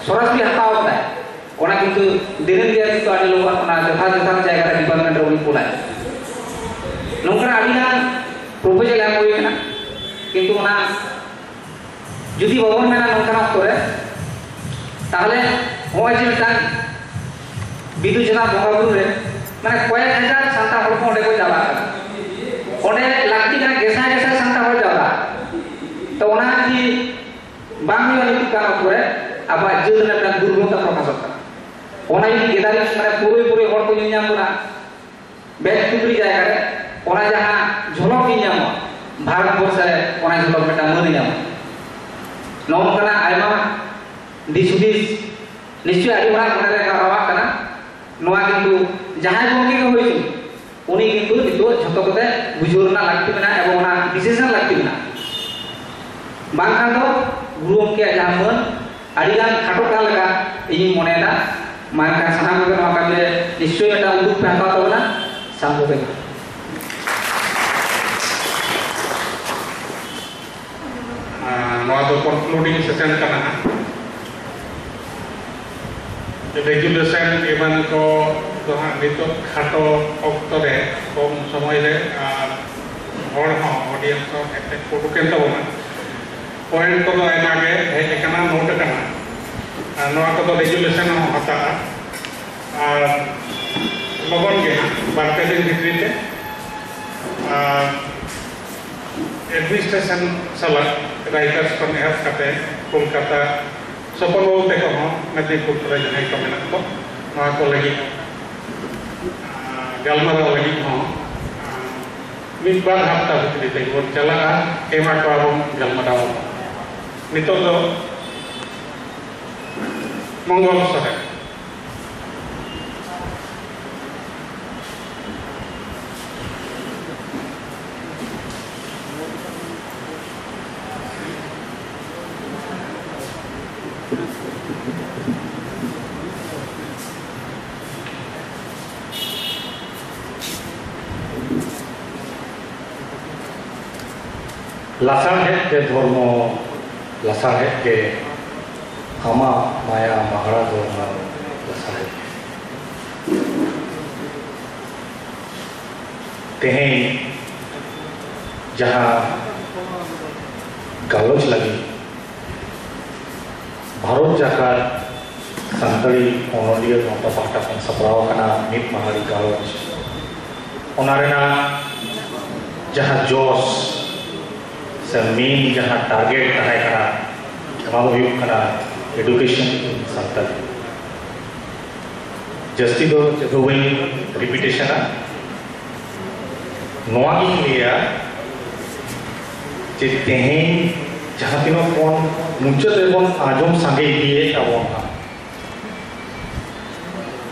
ᱥᱚᱨᱟᱥᱚᱨᱤ ᱦᱟᱛᱟᱣ ᱠᱟᱫᱟᱭ, ᱚᱱᱟ ᱠᱤᱱᱛᱩ ᱫᱤᱱᱟᱹᱢ ᱜᱮ ᱠᱤᱱᱛᱩ ᱟᱹᱰᱤ ᱞᱚᱜᱚᱱ ᱚᱱᱟ ᱡᱚᱛᱷᱟᱛ ᱡᱚᱛᱷᱟᱛ ᱡᱟᱭᱜᱟ ᱨᱮ ᱰᱤᱯᱟᱨᱴᱢᱮᱱᱴ ᱨᱮ ᱩᱱᱤ ᱠᱩᱞᱟᱭ᱾ ᱱᱚᱝᱠᱟᱱᱟᱜ ᱟᱹᱰᱤ ᱜᱟᱱ ᱯᱨᱚᱯᱳᱡᱟᱞ ᱮᱢ ᱦᱩᱭ ᱠᱟᱱᱟ, ᱠᱤᱱᱛᱩ ᱚᱱᱟ ᱡᱩᱫᱤ ᱵᱟᱵᱚᱱ ᱢᱮᱱᱟ ᱱᱚᱝᱠᱟᱱ ᱚᱠᱛᱚ ᱨᱮ, ᱛᱟᱦᱚᱞᱮ ᱱᱚᱜᱼᱚᱭ ᱡᱮ ᱢᱤᱫᱴᱟᱝ ᱵᱤᱫᱩ ᱪᱟᱸᱫᱟᱱ ᱵᱚᱸᱜᱟ ᱵᱩᱨᱩ ᱨᱮ ᱢᱟᱱᱮ ᱠᱚᱭᱮᱠ ᱦᱟᱡᱟᱨ ᱥᱟᱱᱛᱟᱲ ᱦᱚᱲ ᱠᱚ ᱚᱸᱰᱮ ᱠᱚ ᱪᱟᱞᱟᱜ ᱠᱟᱱᱟ, ᱚᱸᱰᱮ ᱞᱟᱹᱠᱛᱤ ᱠᱟᱱᱟ ᱜᱮᱥᱟᱭ ᱜᱮᱥᱟᱭ ᱥᱟᱱᱛᱟᱲ ᱦᱚᱲ ᱡᱟᱣᱨᱟ᱾ ᱛᱚ ᱚᱱᱟ ᱡᱩᱫᱤ ᱵᱟᱝ ᱦᱩᱭᱩᱜᱼᱟ ᱱᱤᱛᱚᱜ ᱠᱟᱱ ᱚᱠᱛᱚ ᱨᱮ, ᱟᱵᱚᱣᱟᱜ ᱡᱟᱹᱛ ᱨᱮᱱᱟᱜ ᱢᱤᱫᱴᱟᱝ ᱫᱩᱨᱵᱚᱞᱛᱟ ᱯᱨᱚᱠᱟᱥᱚᱜ ᱠᱟᱱᱟ᱾ ᱚᱱᱟ ᱡᱩᱫᱤ ᱜᱮᱫᱟᱨᱤ ᱢᱟᱱᱮ ᱯᱩᱨᱟᱹᱭ ᱯᱩᱨᱟᱹᱭ ᱦᱚᱲ ᱠᱚ ᱧᱮᱞ ᱧᱟᱢ ᱠᱟᱱᱟ, ᱵᱮᱫ ᱯᱩᱠᱷᱨᱤ ᱡᱟᱭᱜᱟ ᱨᱮ ᱚᱱᱟ ᱡᱟᱦᱟᱸ ᱡᱷᱚᱞᱚᱠ ᱧᱮᱞ ᱧᱟᱢᱚᱜᱼᱟ, ᱵᱷᱟᱨᱚᱛ ᱵᱚᱨᱥᱚ ᱨᱮ ᱚᱱᱟ ᱡᱷᱚᱞᱚᱠ ᱢᱤᱫᱴᱟᱝ ᱢᱟᱹᱱ ᱧᱟᱢᱚᱜᱼᱟ᱾ ᱱᱚᱜᱼᱚ ᱱᱚᱝᱠᱟᱱᱟᱜ ᱟᱭᱢᱟ ᱫᱤᱥ ᱦᱩᱫᱤᱥ ᱱᱤᱥᱪᱚᱭ ᱟᱹᱰᱤ ᱦᱚᱲᱟᱜ ᱢᱚᱱᱮ ᱨᱮ ᱨᱟᱣᱟᱜ ᱠᱟᱱᱟ᱾ ᱱᱚᱣᱟ ᱠᱤᱱᱛᱩ ᱡᱟᱦᱟᱸᱭ ᱜᱚᱢᱠᱮ ᱜᱮ ᱦᱩᱭ ᱦᱚᱪᱚᱱ, ᱩᱱᱤ ᱠᱤᱱᱛᱩ ᱱᱤᱛᱚᱜ ᱡᱷᱚᱛᱚ ᱠᱚᱛᱮ ᱵᱩᱡᱷᱟᱹᱣ ᱨᱮᱱᱟᱜ ᱞᱟᱹᱠᱛᱤ ᱢᱮᱱᱟᱜᱼᱟ ᱮᱵᱚᱝ ᱚᱱᱟ ᱰᱤᱥᱤᱥᱚᱱ ᱞᱟᱹᱠᱛᱤ ᱢᱮᱱᱟᱜᱼᱟ᱾ ᱵᱟᱝᱠᱷᱟᱱ ᱫᱚ ᱜᱩᱨᱩ ᱜᱚᱢᱠᱮᱭᱟᱜ ᱡᱟᱦᱟᱸ ᱢᱟᱹᱱ ᱟᱹᱰᱤ ᱜᱟᱱ ᱠᱷᱟᱴᱚᱜ ᱠᱟᱱ ᱞᱮᱠᱟ ᱤᱧᱤᱧ ᱢᱚᱱᱮᱭᱮᱫᱟ᱾ ᱢᱟ ᱮᱱᱠᱷᱟᱱ ᱥᱟᱱᱟᱢ ᱠᱚᱜᱮ ᱱᱚᱣᱟ ᱠᱟᱹᱢᱤ ᱨᱮ ᱱᱤᱥᱪᱚᱭ ᱢᱤᱫᱴᱟᱝ ᱩᱫᱩᱜ ᱯᱮ ᱦᱟᱛᱟᱣ ᱛᱟᱵᱚᱱᱟ᱾ ᱥᱟᱱᱛᱚ ᱛᱮᱜᱮ᱾ ᱟᱨ ᱱᱚᱣᱟ ᱫᱚ ᱠᱚᱱᱠᱞᱩᱰᱤᱝ ᱥᱮᱥᱚᱱ ᱠᱟᱱᱟ ᱦᱟᱸᱜ᱾ ᱨᱮᱡᱩᱞᱮᱥᱚᱱ ᱮᱢᱟᱱ ᱠᱚ ᱫᱚ ᱦᱟᱸᱜ ᱱᱤᱛᱚᱜ ᱠᱷᱟᱴᱚ ᱚᱠᱛᱚ ᱨᱮ, ᱠᱚᱢ ᱥᱚᱢᱚᱭ ᱨᱮ ᱟᱨ ᱦᱚᱲ ᱦᱚᱸ, ᱚᱰᱤᱭᱮᱱᱥ ᱦᱚᱸ ᱮᱴᱮᱠ ᱠᱚ ᱩᱰᱩᱠᱮᱱ ᱛᱟᱵᱚᱱᱟ᱾ ᱯᱚᱭᱮᱱᱴ ᱠᱚᱫᱚ ᱟᱭᱢᱟ ᱜᱮ ᱦᱮᱡ ᱟᱠᱟᱱᱟ, ᱱᱳᱴ ᱟᱠᱟᱱᱟ᱾ ᱟᱨ ᱱᱚᱣᱟ ᱠᱚᱫᱚ ᱨᱮᱡᱩᱞᱮᱥᱚᱱ ᱦᱚᱸ ᱦᱟᱛᱟᱜᱼᱟ᱾ ᱟᱨ ᱞᱚᱜᱚᱱ ᱜᱮ ᱦᱟᱸᱜ, ᱵᱟᱨ ᱯᱮ ᱫᱤᱱ ᱵᱷᱤᱛᱨᱤ ᱛᱮ᱾ ᱟᱨ ᱮᱰᱢᱤᱱᱤᱥᱴᱨᱮᱥᱚᱱ ᱥᱟᱞᱟᱜ, ᱨᱟᱭᱴᱟᱨᱥ ᱠᱷᱚᱱ ᱮᱦᱚᱵ ᱠᱟᱛᱮ ᱠᱳᱞᱠᱟᱛᱟ, ᱥᱚᱯᱚᱱ ᱵᱟᱹᱵᱩ ᱛᱮᱠᱚ ᱦᱚᱸ, ᱢᱮᱫᱽᱱᱤᱯᱩᱨ ᱠᱚᱨᱮ ᱡᱟᱦᱟᱸᱭ ᱠᱚ ᱢᱮᱱᱟᱜ ᱠᱚ, ᱱᱚᱣᱟ ᱠᱚ ᱞᱟᱹᱜᱤᱫ, ᱟᱨ ᱜᱟᱞᱢᱟᱨᱟᱣ ᱞᱟᱹᱜᱤᱫ ᱦᱚᱸ, ᱟᱨ ᱢᱤᱫ ᱵᱟᱨ ᱦᱟᱯᱛᱟ ᱵᱷᱤᱛᱨᱤ ᱛᱮᱜᱮ ᱵᱚᱱ ᱪᱟᱞᱟᱜᱼᱟ, ᱮᱢᱟ ᱠᱚᱣᱟ ᱵᱚᱱ ᱜᱟᱞᱢᱟᱨᱟᱣ᱾ ᱱᱤᱛᱚᱜ ᱫᱚ ᱢᱚᱝᱜᱚᱞ ᱥᱚᱨᱮᱱ᱾ ᱞᱟᱥᱟᱲᱦᱮᱫ ᱛᱮ ᱫᱷᱚᱨᱢᱚ, ᱞᱟᱥᱟᱲᱦᱮᱫ ᱛᱮ ᱟᱢᱟᱜ ᱢᱟᱭᱟ ᱢᱟᱦᱟᱲᱟ ᱫᱷᱚᱨᱢᱚ, ᱞᱟᱥᱟᱲᱦᱮᱫ ᱛᱮ᱾ ᱛᱮᱦᱮᱧ ᱡᱟᱦᱟᱸ ᱜᱟᱞᱚᱪ ᱞᱟᱹᱜᱤᱫ ᱵᱷᱟᱨᱚᱛ ᱡᱟᱠᱟᱛ ᱥᱟᱱᱛᱟᱲᱤ ᱚᱱᱚᱞᱤᱭᱟᱹ ᱜᱟᱶᱛᱟ ᱯᱟᱦᱴᱟ ᱠᱷᱚᱱ ᱥᱟᱯᱲᱟᱣ ᱟᱠᱟᱱᱟ ᱢᱤᱫ ᱢᱟᱦᱟᱨᱤ ᱜᱟᱞᱚᱪ, ᱚᱱᱟ ᱨᱮᱱᱟᱜ ᱡᱟᱦᱟᱸ ᱡᱚᱥ ᱥᱮ ᱢᱮᱱ ᱡᱟᱦᱟᱸ ᱴᱟᱨᱜᱮᱴ ᱛᱟᱦᱮᱸ ᱠᱟᱱᱟ, ᱚᱱᱟ ᱫᱚ ᱦᱩᱭᱩᱜ ᱠᱟᱱᱟ education in Santali᱾ ᱡᱟᱹᱥᱛᱤ ᱫᱚ ᱪᱮᱫ ᱦᱚᱸ ᱵᱟᱹᱧ ᱨᱤᱯᱤᱴᱮᱥᱚᱱᱟ, ᱱᱚᱣᱟ ᱜᱤᱧ ᱞᱟᱹᱭᱟ ᱡᱮ ᱛᱮᱦᱮᱧ ᱡᱟᱦᱟᱸ ᱛᱤᱱᱟᱹᱜ ᱵᱚᱱ ᱢᱩᱪᱟᱹᱫ ᱨᱮᱵᱚᱱ ᱟᱸᱡᱚᱢ ᱥᱟᱸᱜᱮ ᱤᱫᱤᱭᱮᱫ ᱛᱟᱵᱚᱱᱟ,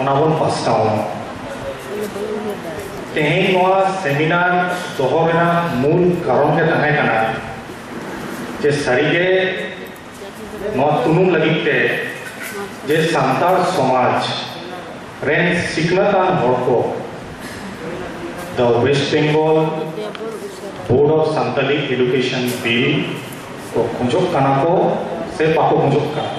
ᱚᱱᱟ ᱵᱚᱱ ᱯᱟᱥᱱᱟᱣ ᱢᱟ᱾ ᱛᱮᱦᱮᱧ ᱱᱚᱣᱟ ᱥᱮᱢᱤᱱᱟᱨ ᱫᱚᱦᱚ ᱨᱮᱱᱟᱜ ᱢᱩᱞ ᱠᱟᱨᱚᱱ ᱜᱮ ᱛᱟᱦᱮᱸ ᱠᱟᱱᱟ ᱡᱮ ᱥᱟᱹᱨᱤᱜᱮ ᱱᱚᱣᱟ ᱛᱩᱱᱩᱢ ᱞᱟᱹᱜᱤᱫ ᱛᱮ ᱡᱮ ᱥᱟᱱᱛᱟᱲ ᱥᱚᱢᱟᱡᱽ ᱨᱮᱱ ᱥᱤᱠᱷᱱᱟᱹᱛᱟᱱ ᱦᱚᱲ ᱠᱚ The West Bengal Board of Santali Education Bill ᱠᱚ ᱠᱷᱚᱡᱚᱜ ᱠᱟᱱᱟ ᱠᱚ ᱥᱮ ᱵᱟᱠᱚ ᱠᱷᱚᱡᱚᱜ ᱠᱟᱱᱟ᱾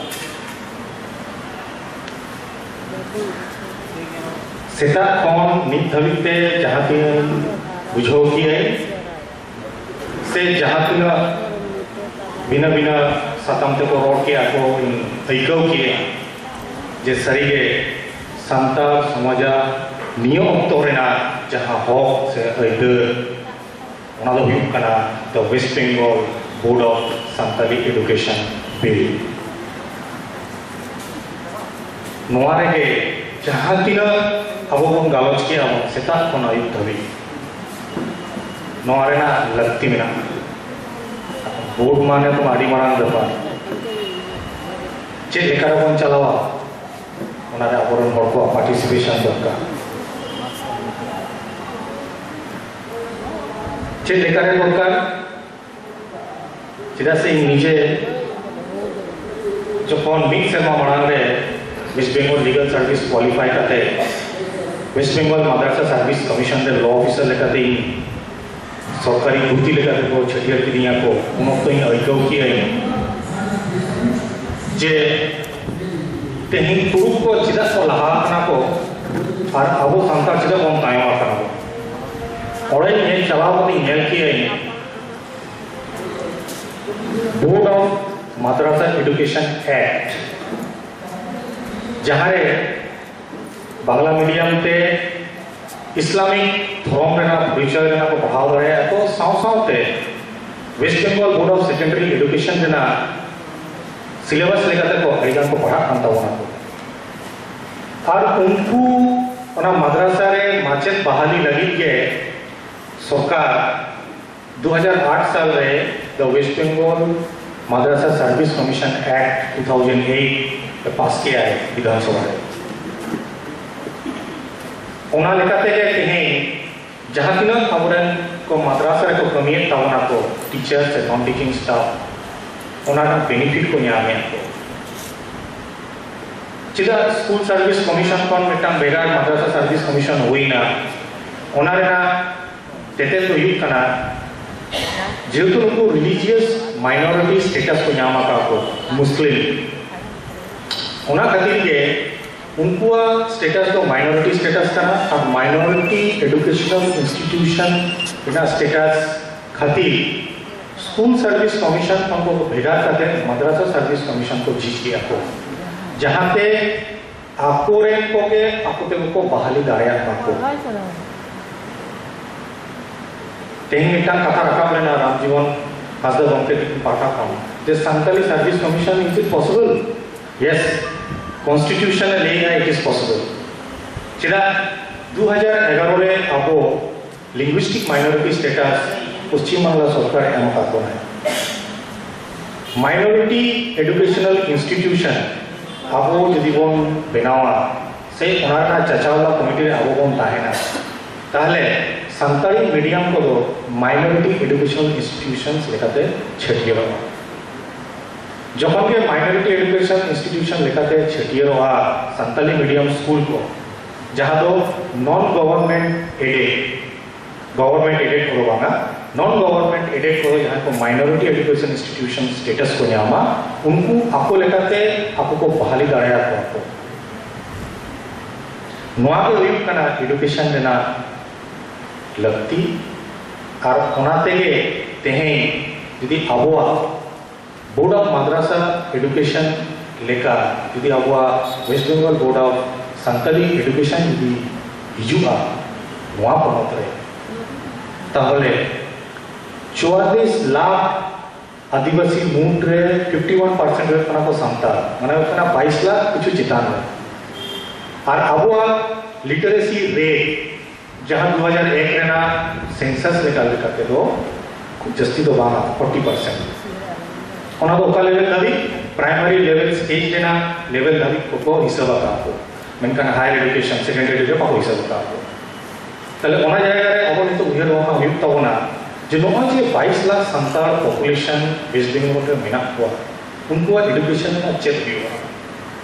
ᱥᱮᱛᱟᱜ ᱠᱷᱚᱱ ᱱᱤᱛ ᱫᱷᱟᱹᱵᱤᱡ ᱛᱮ ᱡᱟᱦᱟᱸ ᱛᱤᱱᱟᱹᱜ ᱵᱩᱡᱷᱟᱹᱣ ᱠᱮᱜᱼᱟᱹᱧ ᱥᱮ ᱡᱟᱦᱟᱸ ᱛᱤᱱᱟᱹᱜ ᱵᱷᱤᱱᱟᱹ ᱵᱷᱤᱱᱟᱹ ᱥᱟᱛᱟᱢ ᱛᱮᱠᱚ ᱨᱚᱲ ᱠᱮᱜᱼᱟ ᱠᱚ, ᱤᱧ ᱟᱹᱭᱠᱟᱹᱣ ᱠᱮᱜᱼᱟ ᱡᱮ ᱥᱟᱹᱨᱤᱜᱮ ᱥᱟᱱᱛᱟᱲ ᱥᱚᱢᱟᱡᱟᱜ ᱱᱤᱭᱟᱹ ᱚᱠᱛᱚ ᱨᱮᱱᱟᱜ ᱡᱟᱦᱟᱸ ᱦᱚᱠ ᱥᱮ ᱟᱹᱭᱫᱟᱹᱨ, ᱚᱱᱟ ᱫᱚ ᱦᱩᱭᱩᱜ ᱠᱟᱱᱟ The West Bengal Board of Santali Education Bill᱾ ᱱᱚᱣᱟ ᱨᱮᱜᱮ ᱡᱟᱦᱟᱸ ᱛᱤᱱᱟᱹᱜ ᱟᱵᱚ ᱵᱚᱱ ᱜᱟᱞᱚᱪ ᱠᱮᱜᱼᱟ ᱵᱚᱱ ᱥᱮᱛᱟᱜ ᱠᱷᱚᱱ ᱟᱹᱭᱩᱵ ᱫᱷᱟᱹᱵᱤᱡ, ᱱᱚᱣᱟ ᱨᱮᱱᱟᱜ ᱞᱟᱹᱠᱛᱤ ᱢᱮᱱᱟᱜᱼᱟ᱾ ᱵᱳᱨᱰ ᱢᱟᱱᱮ ᱛᱚ ᱟᱹᱰᱤ ᱢᱟᱨᱟᱝ ᱵᱮᱯᱟᱨ᱾ ᱪᱮᱫ ᱞᱮᱠᱟ ᱨᱮᱵᱚᱱ ᱪᱟᱞᱟᱣᱟ, ᱚᱱᱟᱨᱮ ᱟᱵᱚᱨᱮᱱ ᱦᱚᱲ ᱠᱚᱣᱟᱜ ᱯᱟᱨᱴᱤᱥᱤᱯᱮᱥᱚᱱ ᱫᱚᱨᱠᱟᱨ᱾ ᱪᱮᱫ ᱞᱮᱠᱟᱨᱮ ᱫᱚᱨᱠᱟᱨ? ᱪᱮᱫᱟᱜ ᱥᱮ ᱤᱧ ᱱᱤᱡᱮ ᱡᱚᱠᱷᱚᱱ ᱢᱤᱫ ᱥᱮᱨᱢᱟ ᱢᱟᱲᱟᱝ ᱨᱮ West Bengal Legal Service qualify ᱠᱟᱛᱮ West Bengal Madrasa Service Commission ᱨᱮ law officer ᱞᱮᱠᱟᱛᱮ ᱤᱧ ᱥᱚᱨᱠᱟᱨᱤ ᱵᱷᱩᱨᱛᱤ ᱞᱮᱠᱟᱛᱮ ᱠᱚ ᱪᱷᱟᱹᱴᱭᱟᱹᱨ ᱠᱤᱫᱤᱧᱟ ᱠᱚ, ᱩᱱ ᱚᱠᱛᱚ ᱤᱧ ᱟᱹᱭᱠᱟᱹᱣ ᱠᱮᱜᱼᱟᱹᱧ ᱡᱮ ᱛᱮᱦᱮᱧ ᱛᱩᱲᱩᱠ ᱠᱚ ᱪᱮᱫᱟᱜ ᱠᱚ ᱞᱟᱦᱟ ᱟᱠᱟᱱᱟ ᱠᱚ ᱟᱨ ᱟᱵᱚ ᱥᱟᱱᱛᱟᱲ ᱪᱮᱫᱟᱜ ᱵᱚᱱ ᱛᱟᱭᱚᱢ ᱟᱠᱟᱱᱟ ᱵᱚᱱ᱾ ᱚᱸᱰᱮ ᱤᱧ ᱪᱟᱞᱟᱣ ᱠᱟᱛᱮ ᱧᱮᱞ ᱠᱮᱜᱼᱟᱹᱧ, Board of Madrasa Education Act, ᱡᱟᱦᱟᱸ ᱨᱮ ᱵᱟᱝᱞᱟ ᱢᱤᱰᱤᱭᱟᱢ ᱛᱮ ᱤᱥᱞᱟᱢᱤᱠ ᱫᱷᱚᱨᱚᱢ ᱨᱮᱱᱟᱜ ᱯᱚᱨᱤᱪᱚᱭ ᱨᱮᱱᱟᱜ ᱠᱚ ᱯᱟᱲᱦᱟᱣ ᱫᱟᱲᱮᱭᱟᱜᱼᱟ ᱠᱚ, ᱥᱟᱶ ᱥᱟᱶᱛᱮ West Bengal Board of Secondary Education ᱨᱮᱱᱟᱜ syllabus ᱞᱮᱠᱟᱛᱮ ᱠᱚ ᱟᱹᱰᱤ ᱜᱟᱱ ᱠᱚ ᱯᱟᱲᱦᱟᱜ ᱠᱟᱱ ᱛᱟᱵᱚᱱᱟ ᱠᱚ᱾ ᱟᱨ ᱩᱱᱠᱩ ᱚᱱᱟ ᱢᱟᱫᱽᱨᱟᱥᱟ ᱨᱮ ᱢᱟᱪᱮᱫ ᱵᱟᱦᱟᱞᱤ ᱞᱟᱹᱜᱤᱫ ᱜᱮ ᱥᱚᱨᱠᱟᱨ ᱫᱩ ᱦᱟᱡᱟᱨ ᱟᱴ ᱥᱟᱞ ᱨᱮ The West Bengal madrasa service commission act two thousand eight ᱮ ᱯᱟᱥ ᱠᱮᱜᱼᱟᱭ ᱵᱤᱫᱷᱟᱱ ᱥᱚᱵᱷᱟ ᱨᱮ᱾ ᱚᱱᱟ ᱞᱮᱠᱟᱛᱮ ᱜᱮ ᱛᱮᱦᱮᱧ ᱡᱟᱦᱟᱸ ᱛᱤᱱᱟᱹᱜ ᱟᱵᱚᱨᱮᱱ ᱠᱚ ᱢᱟᱫᱽᱨᱟᱥᱟ ᱨᱮᱠᱚ ᱠᱟᱹᱢᱤᱭᱮᱫ ᱛᱟᱵᱚᱱᱟ ᱠᱚ, ᱴᱤᱪᱟᱨ ᱥᱮ ᱱᱚᱱ ᱴᱤᱪᱤᱝ ᱥᱴᱟᱯ, ᱚᱱᱟ ᱨᱮᱱᱟᱜ ᱵᱮᱱᱤᱯᱷᱤᱴ ᱠᱚ ᱧᱟᱢᱮᱫ ᱠᱚ᱾ ᱪᱮᱫᱟᱜ ᱥᱠᱩᱞ ᱥᱟᱨᱵᱷᱤᱥ ᱠᱚᱢᱤᱥᱚᱱ ᱠᱷᱚᱱ ᱢᱤᱫᱴᱟᱝ ᱵᱷᱮᱜᱟᱨ ᱢᱟᱫᱽᱨᱟᱥᱟ ᱥᱟᱨᱵᱷᱤᱥ ᱠᱚᱢᱤᱥᱚᱱ ᱦᱩᱭᱱᱟ? ᱚᱱᱟ ᱨᱮᱱᱟᱜ ᱛᱮᱛᱮᱫ ᱫᱚ ᱦᱩᱭᱩᱜ ᱠᱟᱱᱟ, ᱡᱮᱦᱮᱛᱩ ᱱᱩᱠᱩ ᱨᱤᱞᱤᱡᱤᱭᱟᱥ ᱢᱟᱭᱱᱚᱨᱤᱴᱤ ᱥᱴᱮᱴᱟᱥ ᱠᱚ ᱧᱟᱢ ᱟᱠᱟᱫ ᱠᱚ, ᱢᱩᱥᱞᱤᱢ, ᱚᱱᱟ ᱠᱷᱟᱹᱛᱤᱨ ᱜᱮ ᱩᱱᱠᱩᱣᱟᱜ ᱥᱴᱮᱴᱟᱥ ᱫᱚ ᱢᱟᱭᱱᱚᱨᱤᱴᱤ ᱥᱴᱮᱴᱟᱥ ᱠᱟᱱᱟ᱾ ᱟᱨ ᱢᱟᱭᱱᱚᱨᱤᱴᱤ ᱮᱰᱩᱠᱮᱥᱚᱱᱟᱞ ᱤᱱᱥᱴᱤᱴᱤᱭᱩᱥᱚᱱ ᱨᱮᱱᱟᱜ ᱥᱴᱮᱴᱟᱥ ᱠᱷᱟᱹᱛᱤᱨ ᱥᱠᱩᱞ ᱥᱟᱨᱵᱷᱤᱥ ᱠᱚᱢᱤᱥᱚᱱ ᱠᱷᱚᱱ ᱠᱚ ᱵᱷᱮᱜᱟᱨ ᱠᱟᱛᱮ ᱢᱟᱫᱽᱨᱟᱥᱟ ᱥᱟᱨᱵᱷᱤᱥ ᱠᱚᱢᱤᱥᱚᱱ ᱠᱚ ᱡᱷᱤᱡ ᱠᱮᱫᱟ ᱠᱚ, ᱡᱟᱦᱟᱸᱛᱮ ᱟᱠᱚᱨᱮᱱ ᱠᱚᱜᱮ ᱟᱠᱚ ᱛᱮᱠᱚ ᱠᱚ ᱵᱟᱦᱟᱞᱤ ᱫᱟᱲᱮᱭᱟᱜ ᱢᱟᱠᱚ᱾ ᱛᱮᱦᱮᱧ ᱢᱤᱫᱴᱟᱝ ᱠᱟᱛᱷᱟ ᱨᱟᱠᱟᱵ ᱞᱮᱱᱟ ᱨᱟᱢᱡᱤᱵᱚᱱ ᱦᱟᱸᱥᱫᱟ ᱜᱚᱢᱠᱮ ᱛᱟᱹᱠᱤᱱ ᱯᱟᱦᱴᱟ ᱠᱷᱚᱱ, ᱡᱮ Santali service commission, is it possible? Yes, constitution ᱮ ᱞᱟᱹᱭ ᱮᱫᱟ, it is possible. ᱪᱮᱫᱟᱜ ᱫᱩ ᱦᱟᱡᱟᱨ ᱮᱜᱟᱨᱚ ᱨᱮ ᱟᱵᱚ ᱞᱤᱝᱜᱩᱭᱤᱥᱴᱤᱠ ᱢᱟᱭᱱᱚᱨᱤᱴᱤ ᱥᱴᱮᱴᱟᱥ ᱯᱚᱥᱪᱤᱢ ᱵᱟᱝᱞᱟ ᱥᱚᱨᱠᱟᱨ ᱮ ᱮᱢ ᱟᱠᱟᱫ ᱵᱚᱱᱟᱭ? ᱢᱟᱭᱱᱚᱨᱤᱴᱤ ᱮᱰᱩᱠᱮᱥᱚᱱᱟᱞ ᱤᱱᱥᱴᱤᱴᱤᱭᱩᱥᱚᱱ ᱟᱵᱚ ᱡᱩᱫᱤ ᱵᱚᱱ ᱵᱮᱱᱟᱣᱟ ᱥᱮ ᱚᱱᱟ ᱨᱮᱱᱟᱜ ᱪᱟᱪᱟᱞᱟᱣ ᱠᱚᱢᱤᱴᱤ ᱨᱮ ᱟᱵᱚ ᱵᱚᱱ ᱛᱟᱦᱮᱱᱟ, ᱛᱟᱦᱚᱞᱮ ᱥᱟᱱᱛᱟᱲᱤ ᱢᱤᱰᱤᱭᱟᱢ ᱠᱚᱫᱚ ᱢᱟᱭᱱᱚᱨᱤᱴᱤ ᱮᱰᱩᱠᱮᱥᱚᱱᱟᱞ ᱤᱱᱥᱴᱤᱴᱤᱭᱩᱥᱚᱱᱥ ᱞᱮᱠᱟᱛᱮ ᱪᱷᱟᱹᱴᱭᱟᱹᱨᱚᱜᱼᱟ᱾ ᱡᱚᱠᱷᱚᱱ ᱜᱮ ᱢᱟᱭᱱᱚᱨᱤᱴᱤ ᱮᱰᱩᱠᱮᱥᱚᱱ ᱤᱱᱥᱴᱤᱴᱤᱭᱩᱥᱚᱱ ᱞᱮᱠᱟᱛᱮ ᱪᱷᱟᱹᱴᱭᱟᱹᱨᱚᱜᱼᱟ ᱥᱟᱱᱛᱟᱞᱤ ᱢᱤᱰᱤᱭᱟᱢ ᱥᱠᱩᱞ ᱠᱚ, ᱡᱟᱦᱟᱸ ᱫᱚ ᱱᱚᱱ ᱜᱚᱵᱷᱚᱨᱱᱢᱮᱱᱴ ᱮᱰᱮᱰ, ᱜᱚᱵᱷᱚᱨᱱᱢᱮᱱᱴ ᱮᱰᱮᱰ ᱠᱚᱫᱚ ᱵᱟᱝᱟ, ᱱᱚᱱ ᱜᱚᱵᱷᱚᱨᱱᱢᱮᱱᱴ ᱮᱰᱮᱰ ᱠᱚᱫᱚ ᱡᱟᱦᱟᱸᱭ ᱠᱚ ᱢᱟᱭᱱᱚᱨᱤᱴᱤ ᱮᱰᱩᱠᱮᱥᱚᱱ ᱤᱱᱥᱴᱤᱴᱤᱭᱩᱥᱚᱱ ᱥᱴᱮᱴᱟᱥ ᱠᱚ ᱧᱟᱢᱟ, ᱩᱱᱠᱩ ᱟᱠᱚ ᱞᱮᱠᱟᱛᱮ ᱟᱠᱚ ᱠᱚ ᱵᱟᱦᱟᱞᱤ ᱫᱟᱲᱮᱭᱟᱠᱚᱣᱟ ᱠᱚ᱾ ᱱᱚᱣᱟ ᱜᱮ ᱦᱩᱭᱩᱜ ᱠᱟᱱᱟ ᱮᱰᱩᱠᱮᱥᱚᱱ ᱨᱮᱱᱟᱜ ᱞᱟᱹᱠᱛᱤ᱾ ᱟᱨ ᱚᱱᱟ ᱛᱮᱜᱮ ᱛᱮᱦᱮᱧ ᱡᱩᱫᱤ ᱟᱵᱚᱣᱟᱜ ᱵᱳᱨᱰ ᱚᱯᱷ ᱢᱟᱫᱽᱨᱟᱥᱟ ᱮᱰᱩᱠᱮᱥᱚᱱ ᱞᱮᱠᱟ ᱡᱩᱫᱤ ᱟᱵᱚᱣᱟᱜ West Bengal board of Santali education ᱡᱩᱫᱤ ᱦᱤᱡᱩᱜᱼᱟ ᱱᱚᱣᱟ ᱯᱚᱱᱚᱛ ᱨᱮ, ᱛᱟᱦᱚᱞᱮ ᱪᱩᱣᱟᱞᱞᱤᱥ ᱞᱟᱠᱷ ᱟᱹᱫᱤᱵᱟᱹᱥᱤ ᱢᱩᱫᱽ ᱨᱮ ᱯᱷᱤᱯᱴᱤ ᱳᱣᱟᱱ ᱯᱟᱨᱥᱮᱱᱴ ᱦᱩᱭᱩᱜ ᱠᱟᱱᱟ ᱠᱚ ᱥᱟᱱᱛᱟᱲ, ᱢᱟᱱᱮ ᱦᱩᱭᱩᱜ ᱠᱟᱱᱟ ᱵᱟᱭᱤᱥ ᱞᱟᱠᱷ ᱠᱤᱪᱷᱩ ᱪᱮᱛᱟᱱ ᱨᱮ᱾ ᱟᱨ ᱟᱵᱚᱣᱟᱜ ᱞᱤᱴᱟᱨᱮᱥᱤ ᱨᱮᱴ, ᱡᱟᱦᱟᱸ ᱫᱩ ᱦᱟᱡᱟᱨ ᱮᱠ ᱨᱮᱱᱟᱜ ᱥᱮᱱᱥᱟᱥ ᱞᱮᱠᱟ ᱞᱮᱠᱟ ᱛᱮᱫᱚ ᱠᱷᱩᱵ ᱡᱟᱹᱥᱛᱤ ᱫᱚ ᱵᱟᱝᱟ, ᱯᱷᱳᱨᱴᱤ ᱯᱟᱨᱥᱮᱱᱴ᱾ ᱚᱱᱟ ᱫᱚ ᱚᱠᱟ ᱞᱮᱵᱮᱞ ᱫᱷᱟᱹᱵᱤᱡ? ᱯᱨᱟᱭᱢᱟᱨᱤ ᱞᱮᱵᱮᱞ, ᱥᱴᱮᱡᱽ ᱨᱮᱱᱟᱜ ᱞᱮᱵᱮᱞ ᱫᱷᱟᱹᱵᱤᱡ ᱠᱚᱠᱚ ᱦᱤᱥᱟᱹᱵ ᱟᱠᱟᱫ ᱠᱚ, ᱢᱮᱱᱠᱷᱟᱱ ᱦᱟᱭᱟᱨ ᱮᱰᱩᱠᱮᱥᱚᱱ, ᱥᱮᱠᱮᱱᱰᱟᱨᱤ ᱨᱮ ᱵᱟᱠᱚ ᱦᱤᱥᱟᱹᱵ ᱟᱠᱟᱫ ᱠᱚ᱾ ᱛᱟᱦᱞᱮ ᱚᱱᱟ ᱡᱟᱭᱜᱟ ᱨᱮ ᱟᱵᱚ ᱱᱤᱛᱚᱜ ᱩᱭᱦᱟᱹᱨ ᱵᱷᱟᱵᱽᱱᱟ ᱦᱩᱭᱩᱜ ᱛᱟᱵᱚᱱᱟ ᱡᱮ ᱱᱚᱜᱼᱚᱭ ᱡᱮ ᱵᱟᱭᱤᱥ ᱞᱟᱠᱷ ᱥᱟᱱᱛᱟᱲ ᱯᱚᱯᱩᱞᱮᱥᱚᱱ ᱳᱭᱮᱥᱴ ᱵᱮᱝᱜᱚᱞ ᱨᱮ ᱢᱮᱱᱟᱜ ᱠᱚᱣᱟ, ᱩᱱᱠᱩᱣᱟᱜ ᱮᱰᱩᱠᱮᱥᱚᱱ ᱨᱮᱱᱟᱜ ᱪᱮᱫ ᱦᱩᱭᱩᱜᱼᱟ?